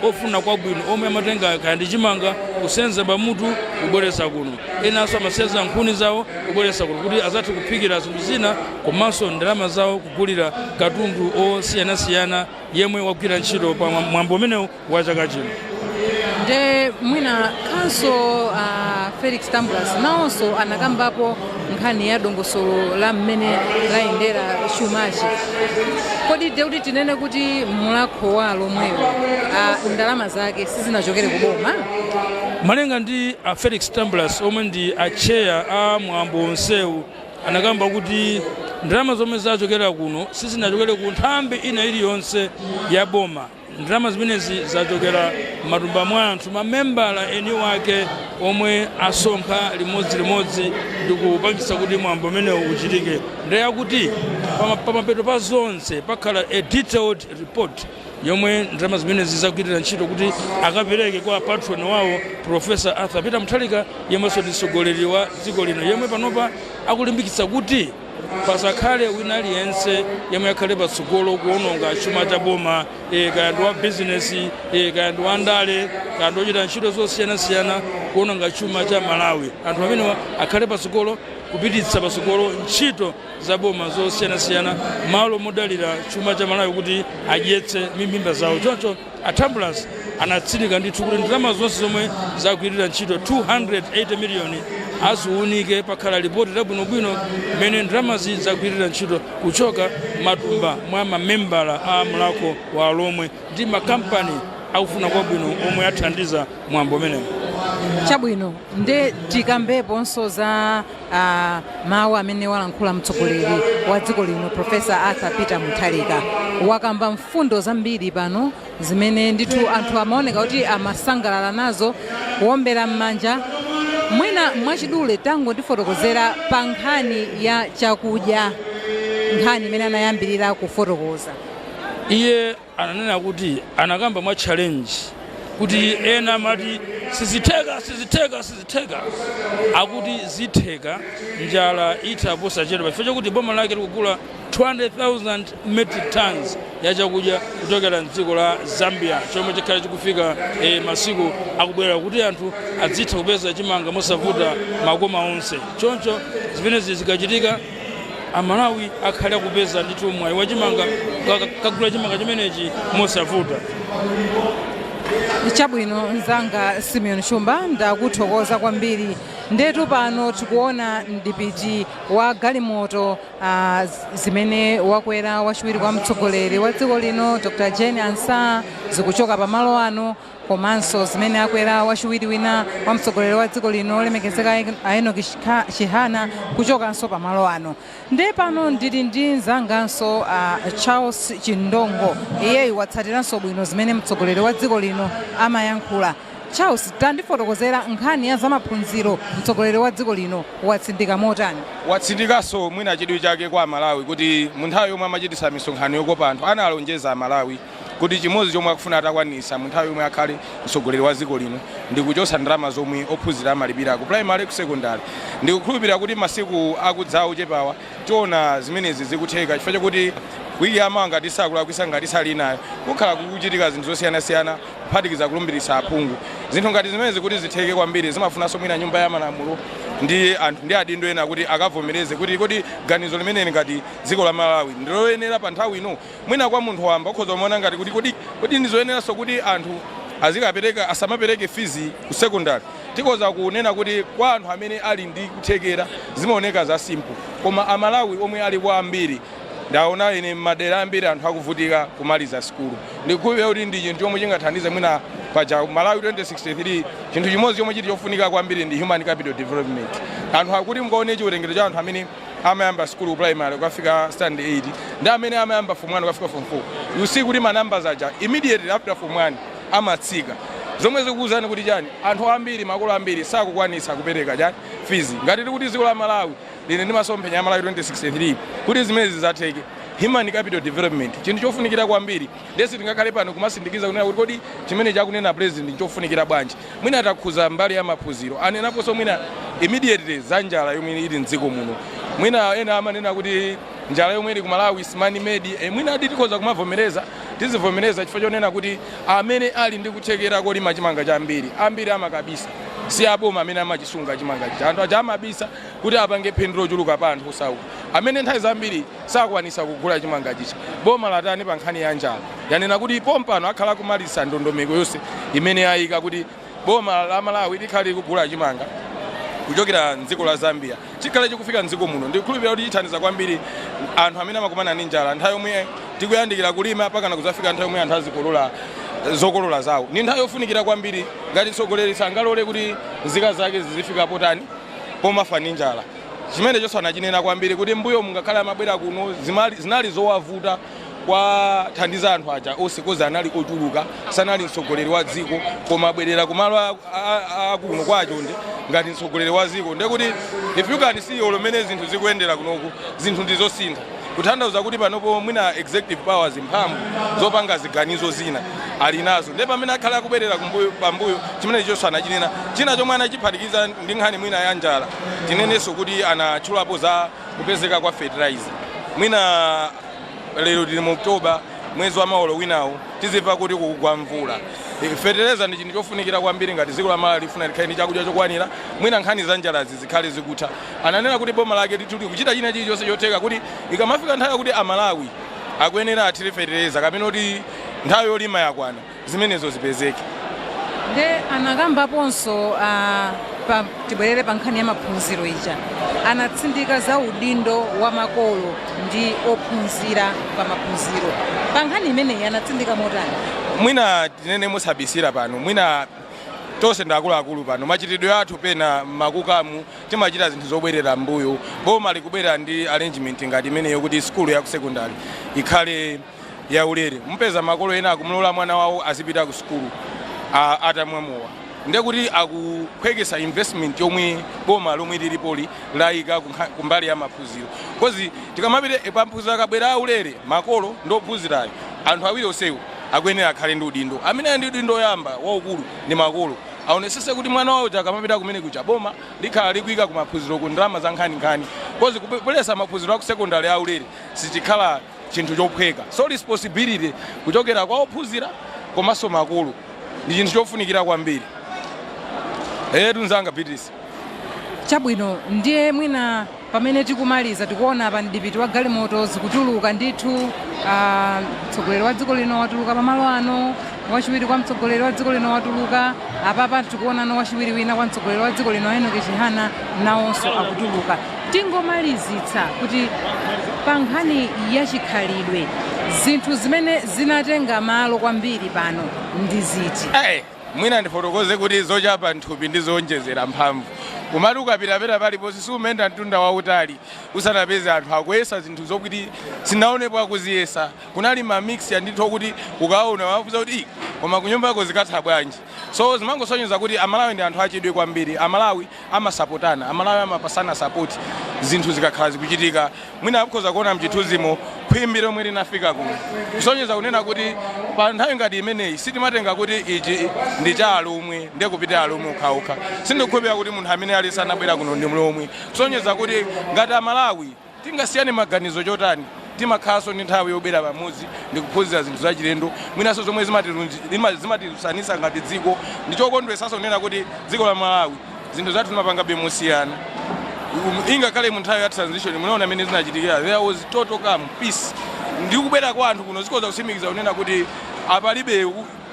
ofuna kwabwino omwe amatenga kaya ndi chimanga kusenza pamutu kubweretsa kuno, enanso amasenza nkhuni zawo kubweretsa kuno kuti azathe kuphikira zinthu zina komanso ndalama zawo kugulira katundu osiyanasiyana yemwe wagwira ntchito pa mwambo umenewu wa chaka chino. Nde mwina counsel Felix Tambulasi nawonso anakambapo nkhani ya dongosolo la mmene layendera chumachi. Kodi ndekuti tinene kuti Mulakho wa Alomwewo ndalama zake sizinachokere kuboma? Malinga ndi a Felix Tambulasi omwe ndi acheya a mwambo onsewu, anakamba kuti ndalama zomwe zachokera kuno sizinachokere ku nthambi ina iliyonse ya boma. Ndalama zimenezi zachokera m'matumba mwa anthu, mamembala eni wake omwe asonkha limodzilimodzi ndi kupangitsa kuti mwambo umenewu uchitike. Ndiye kuti pamapeto pa zonse pakhala a detailed report yomwe ndalama zimenezi zagwirira ntchito kuti akapereke kwa patron wawo, Professor Arthur Peter Mutharika, yemwenso ndi mtsogoleri wa dziko lino, yemwe panopa akulimbikitsa kuti pasakhale wina aliyense yemwe akhale patsogolo kuononga chuma cha boma, kaya ndi wa bizinesi, kaya ndi wa ndale, kaya ndi ochita ntchito zosiyanasiyana kuononga chuma cha Malawi. Anthu amenewa akhale patsogolo kupititsa patsogolo ntchito za boma zosiyanasiyana malo modalira chuma cha Malawi kuti adyetse mimba zawo. Choncho a Tambulasi anatsindika ndithu kuti ndalama zonse zomwe zagwirira ntchito, 280 miliyoni, aziunike, pakhala ripoti labwinobwino mmene ndalamazi zagwirira ntchito kuchoka matumba mwa mamembala a Mulakho wa Alomwe ndi makampani akufuna kwabwino omwe athandiza mwambo umenewu. Chabwino, nde tikambeponso za mawu amene walankhula mtsogoleri wa dziko lino, Professor Arthur Peter Mutharika. Wakamba mfundo zambiri pano zimene ndithu anthu amaoneka kuti amasangalala nazo, kuwombera m'manja. Mwina mwachidule tangotifotokozera pa nkhani ya chakudya, nkhani imene anayambirira kufotokoza. Iye ananena kuti, anakamba mwa challenge kuti ena amati sizitheka, sizitheka, sizitheka, akuti zitheka, njala itha posachedwa chifukwa chakuti boma lake likugula 200,000 metric tons ya chakudya kuchokera mdziko la Zambia, chomwe chikhale chikufika masiku akubwera, kuti anthu adzitha kupeza chimanga mosavuta makoma onse. Choncho zimenezi zikachitika, Amalawi akhale akupeza ndithu mwayi wa chimanga, kagula chimanga chimenechi mosavuta. Chabwino, mzanga Simeon Shumba, ndakuthokoza kwambiri. Ndetu pano tikuona mdipiti wa galimoto zimene wakwera wachiwiri kwa mtsogoleri wa dziko lino, Dr Jane Ansah, zikuchoka pamalo ano, komanso zimene akwera wachiwiri wina wa mtsogoleri wa dziko lino, olemekezeka a Enoch Chihana, kuchokanso pamalo ano. Nde pano ndili ndi mzanganso Charles Chindongo. Iyeyu watsatiranso bwino zimene mtsogoleri wa dziko lino amayankhula. Charles, tandifotokozera nkhani ya zamaphunziro, mtsogoleri wa dziko lino watsindika motani? Watsindikanso mwina chidwi chake kwa Amalawi kuti mu nthawi yomwe amachititsa misonkhano yokopa anthu, analonjeza Amalawi kuti chimodzi chomwe akufuna atakwanitsa mu nthawi yomwe akhale mtsogoleri wa dziko lino ndi kuchotsa ndalama zomwe ophunzira amalipira ku primary, ku secondary. Ndikukhulupirira kuti masiku akudzawo chepawa tiona zimenezi zikutheka, chifukwa chakuti wiki yamawa, ngati sakulakwisa, ngati sali nayo, kukhala kukuchitika zinthu zosiyanasiyana, kuphatikiza kulumbiritsa aphungu. Zinthu ngati zimenezi kuti zitheke kwambiri zimafunanso mwina Nyumba ya Malamulo ndi anthu ndi adindo ena kuti akavomereze kuti kodi ganizo limeneli ngati dziko la Malawi ndiloyenera pa nthawi ino. Mwina kwa munthu wamba ukhoza kumaona ngati kuti kodi ndizoyeneranso kuti anthu azikapereka, asamapereke fees ku secondary? Tikhoza kunena kuti kwa anthu amene ali ndi kuthekera zimaoneka za simple, koma Amalawi omwe ali kwa ambiri, ndaona ine m'madera ambiri anthu akuvutika kumaliza sukulu. Ndikukhulupirira kuti ndi chinthu chomwe chingathandize mwina paja Malawi 2063. Chinthu chimodzi chomwe chili chofunika kwambiri ndi human capital development. Anthu akuti mukaone chiwerengero cha anthu amene amayamba sukulu primary kukafika standard 8 ndi amene amayamba form 1 kukafika form 4, you see kuti ma numbers aja immediately after form 1 amatsika, zomwe zikuwuzani kuti chani? Anthu ambiri, makolo ambiri sakukwanitsa kupereka chani? Fees. Ngati tikuti dziko la Malawi lili ndi masomphenya a Malawi 2063, kuti zimenezi zizatheke, human capital development chinthu chofunikira kwambiri. Ndesi tingakhale pano kumasindikiza kunena kuti kodi chimene chakunena president nchofunikira bwanji. Mwina takhuza mbali ya maphunziro, anenaponso mwina immediately za njala yomwe ili mdziko muno. Mwina ena amanena kuti Njala yomwe ili ku Malawi is man made. Mwina adi tikhoza kumavomereza, tizivomereza chifukwa chonena kuti amene ali ndi kuthekera kolima chimanga chambiri, ambiri amakabisa. Si aboma amene amachisunga chimanga chija, anthu aja amabisa kuti apange phindu lochuluka pa anthu osauka amene nthawi zambiri sakwanisa kugula chimanga chicha. Boma latani pa nkhani ya njala? Yanena kuti pompano akhala kumaliza ndondomeko yonse imene ayika kuti boma la Malawi likhale likugula chimanga kuchokera mdziko la Zambia, chikhale chikufika mdziko muno. Ndikukhulupirira kuti chithandiza kwambiri anthu amene amakumana ndi njala nthawi yomwe tikuyandikira kulima pakana kuzafika nthawi yomwe anthu azikolola zokolola zawo. Ndi nthawi yofunikira kwambiri. Ngati mtsogoleri sangalole kuti nzika zake zizifika potani pomafa ndi njala. Chimene chonse anachinena kwambiri kuti mbuyo mungakhale amabwera kuno zinali zowavuta kwathandiza anthu aja onse 'cause anali ochuluka. Sanali mtsogoleri wa dziko, koma abwerera kumalo akuno kwa achonde ngati mtsogoleri wa dziko. Ndekuti if you can see olo mmene zinthu zikuyendera kunoku, zinthu ndizosintha, kutanthauza kuti panopo mwina executive powers, mphamvu zopanga ziganizo zina ali nazo. Ndiye pamene akhala akubwerera kumbuyo pambuyo, chimene chonso anachinena. China chomwe anachiphatikiza ndi nkhani mwina ya njala, tinenenso kuti anatchulapo za kupezeka kwa fertilizer. Mwina lero tili mu October, mwezi wa mawa winawo tizimva kuti kukugwa mvula. Fertilizer ndi chinthu chofunikira kwambiri ngati dziko la Malawi lifuna likhale ndi chakudya chokwanira, mwina nkhani za njalazi zikhale zikutha. Ananena kuti boma lake lithu likuchita china chilichonse chotheka kuti ikamafika nthawi yakuti Amalawi akuyenera athire fertilizer kapena kuti nthawi yolima yakwana, zimenezo zipezeke. Nde anakambaponso tibwerere pa nkhani ya maphunziro ija, anatsindika za udindo wa makolo ndi ophunzira pa maphunziro. Pa nkhani imeneyi anatsindika motani? Mwina tinene musabisira pano, mwina tonse ndi akuluakulu pano, machitidwe athu pena makukamu timachita zinthu zobwerera mbuyo. Boma likubwera ndi arrangement ngati imeneyo kuti sukulu ya ku secondary ikhale yaulere. Mupeza makolo ena akumulola mwana wawo azipita ku sukulu atamwa mowa, ndekuti akuphwekesa investment yomwe boma lomwe lilipoli layika kumbali ya maphunziro, 'cause tikamapita pamphunziro akabwera aulere, makolo ndi ophunzirayo, anthu awiri onsewo akuyenera akhale ndi udindo. Amene ali ndi udindo oyamba waukulu ndi makolo, aonesese kuti mwana wawo akamapita kumene kucha, boma likhala likuyika ku maphunziro ku ndalama za nkhaninkhani, 'cause kubweretsa maphunziro aku secondary aulere sichikhala chinthu chophweka. So responsibility kuchokera kwa ophunzira komanso makolo ndi chinthu chofunikira kwambiri. Etu nzanga Beatrice. Chabwino, ndiye mwina pamene tikumaliza, tikuona pa mdipiti wa galimoto zikutuluka ndithu. Mtsogoleri wa dziko lino watuluka pamalo ano, wachiwiri kwa mtsogoleri wa dziko lino watuluka apapa, tikuonano wachiwiri wina kwa mtsogoleri wa dziko lino, Enoch Chihana, nawonso akutuluka. Tingomalizitsa kuti pa nkhani yachikhalidwe, zinthu zimene zinatenga malo kwambiri pano ndi ziti? Mwina ndifotokoze kuti zochapa nthupi ndi zowonjezera mphamvu. Kumati ukapitapita paliponse, siumenda mtunda wautali usanapeze anthu akuyesa zinthu zokuti sinaonepo akuziyesa. Kunali ma mix andithu kuti ukaona wafuza kuti, "Ii, koma kunyumbako zikatha bwanji?" So zimangosonyeza kuti Amalawi ndi anthu achidwi kwambiri. Amalawi amasapotana, Amalawi amapasana support zinthu zikakhala zikuchitika. Mwina akhoza kuona mchithunzimo khwimbi lomwe linafika kuno, kusonyeza kunena kuti pa nthawi ngati imeneyi sitimatenga kuti ichi ndi cha Alomwe ndiye kupita Alomwe okhaokha. Sindikukhulupirira kuti munthu amene ali sanabwera kuno ndi Mlomwe, kusonyeza kuti ngati Amalawi tingasiyane maganizo chotani, timakhalanso ndi nthawi yobwera pamodzi ndi kuphunzira zinthu zachilendo mwinanso zomwe zimatilusanisa ngati dziko. Ndi chokondwesanso kunena kuti dziko la Malawi zinthu zathu timapangabe mosiyana. Ingakhale mu nthawi ya transition, munaona imene zinachitikira, there was total calm, peace. Ndi kubwera kwa anthu kuno zikhoza kutsimikiza kunena kuti apalibe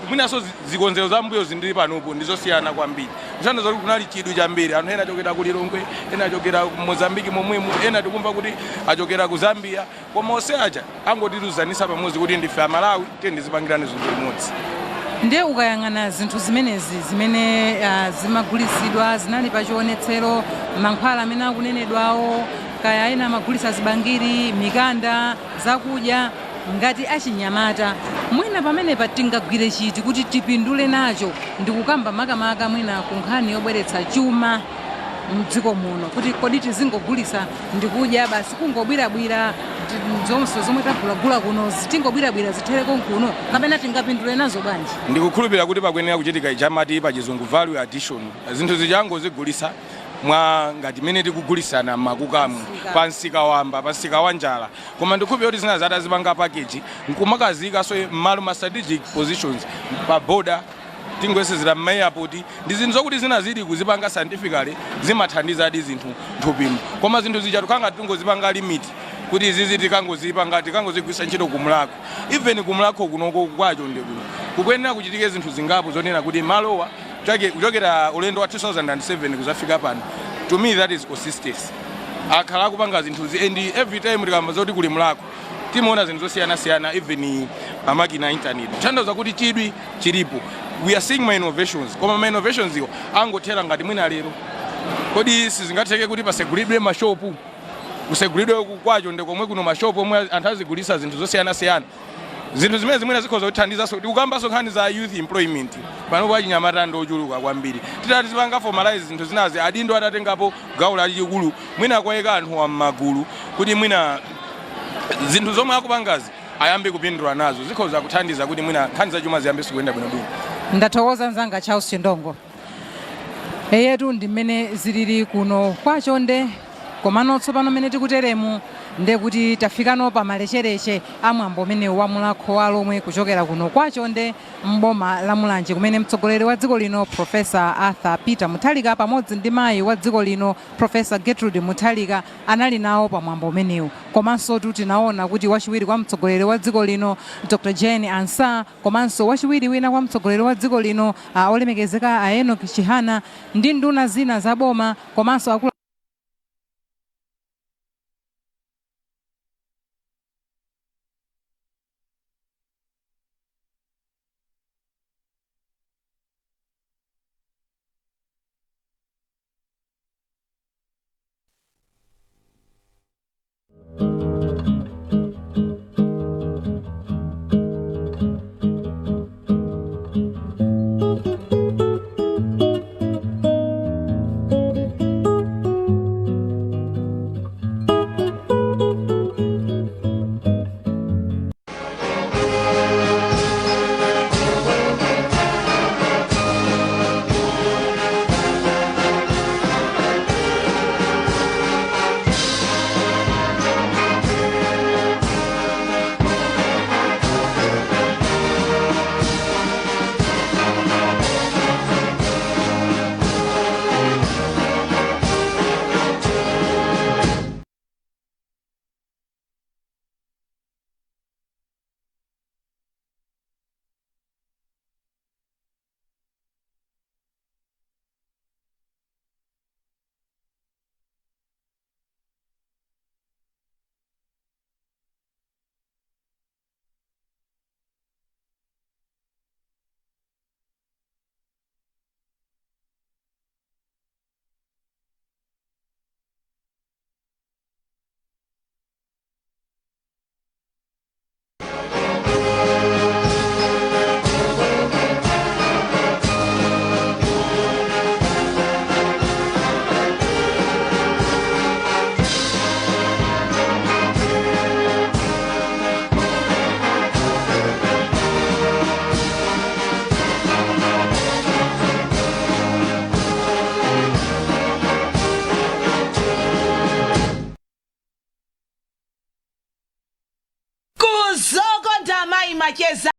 mwinanso zikonzero za mbuyo zindili panopo ndizosiyana kwambiri, kutanthauza kuti kunali chidwi chambiri. Anthu ena achokera ku Lilongwe, ena achokera ku Mozambiki momwemo, ena tikumva kuti achokera ku Zambia, koma onse aja angotiluzanisa pamodzi kuti ndife Amalawi, tiye ndizipangirani zinthu limodzi. Ndiye ukayang'ana zinthu zimenezi zimene zimagulitsidwa, zinali pa chionetsero, mankhwala amene akunenedwawo, kaya ena amagulitsa zibangiri, mikanda, zakudya, ngati achinyamata mwina pamenepa tingagwire chiti kuti tipindule nacho, ndikukamba makamaka mwina ku nkhani yobweretsa chuma mdziko muno, kuti kodi tizingogulitsa ndikudya basi, kungobwirabwira zonse zomwe tagulagula kuno, tingobwirabwira zithere konkuno, kapena tingapindule nazo bwanji? Ndikukhulupirira kuti pakuyenera kuchitika ija amati pa Chizungu value addition. Zinthu zichangozigulitsa Mwa ngati mene tikugulisana m'makukamu pa msika wamba, pa msika wa njala, koma ndikhulupirira kuti zina zatazipanga package nkumakaziyikaso m'malo ma strategic positions, pa border, tingoyesezera m'ma airport, ndi zinthu zokuti zina zili kuzipanga scientifically zimathandizadi zinthu mthupimo. Koma zinthu zija tikanga tingozipanga limit kuti izizi tikangozipanga, tikangozigwisa ntchito kumulako. Even kumulako kunoko kwacho ndi kuno kukuyenera kuchitike zinthu zingapo zonena kuti malowa kuchokera ulendo wa 2007 kuzafika pano, to me that is consistency. Akhala akupanga zinthuzi and every time tikamba zoti kuli mulako timaona zinthu zosiyanasiyana, even pamakina a internet, kutanthauza kuti chidwi chilipo. We are seeing ma innovations, koma ma innovations iwo angothera ngati mwina lero. Kodi sizingatheke kuti pasegulidwe mashopu, kusegulidwe kwacho ndi komwe kuno mashopu omwe anthu azigulisa zinthu zosiyanasiyana, zinthu zimene zimwene zikhoza kuthandizanso? Tikukambanso nkhani za youth employment panopo, achinyamata ndi ochuluka kwambiri. Titati tipanga formalize zinthu zinazi, adindo atatengapo gawo lalikulu, mwina kwayika anthu wam'magulu kuti mwina zinthu zomwe akupangazi ayambe kupindula nazo, zikhoza kuthandiza kuti mwina nkhani zachuma ziyambenso kuyenda bwinobwino. Ndathokoza mzanga Charles Chindongo. Eyetu, ndi mmene zilili kuno kwa Chonde. Komano tsopano mmene tikuteremu, nde kuti tafikano pa malechereche amwambo umenewu wa Mulakho wa Lomwe kuchokera kuno kwa Chonde mboma la Mulanje, kumene mtsogoleri wa dziko lino Professor Arthur Peter Mutharika pamodzi ndi mayi wa dziko lino Professor Gertrude Mutharika anali nawo pa mwambo umenewu. Komanso tinaona kuti wachiwiri kwa mtsogoleri wa dziko lino Dr Jane Ansah, komanso wachiwiri wina kwa mtsogoleri wa dziko lino olemekezeka a Enoch Chihana, ndi nduna zina za boma komanso akulu Kuzokonda mayi macheza.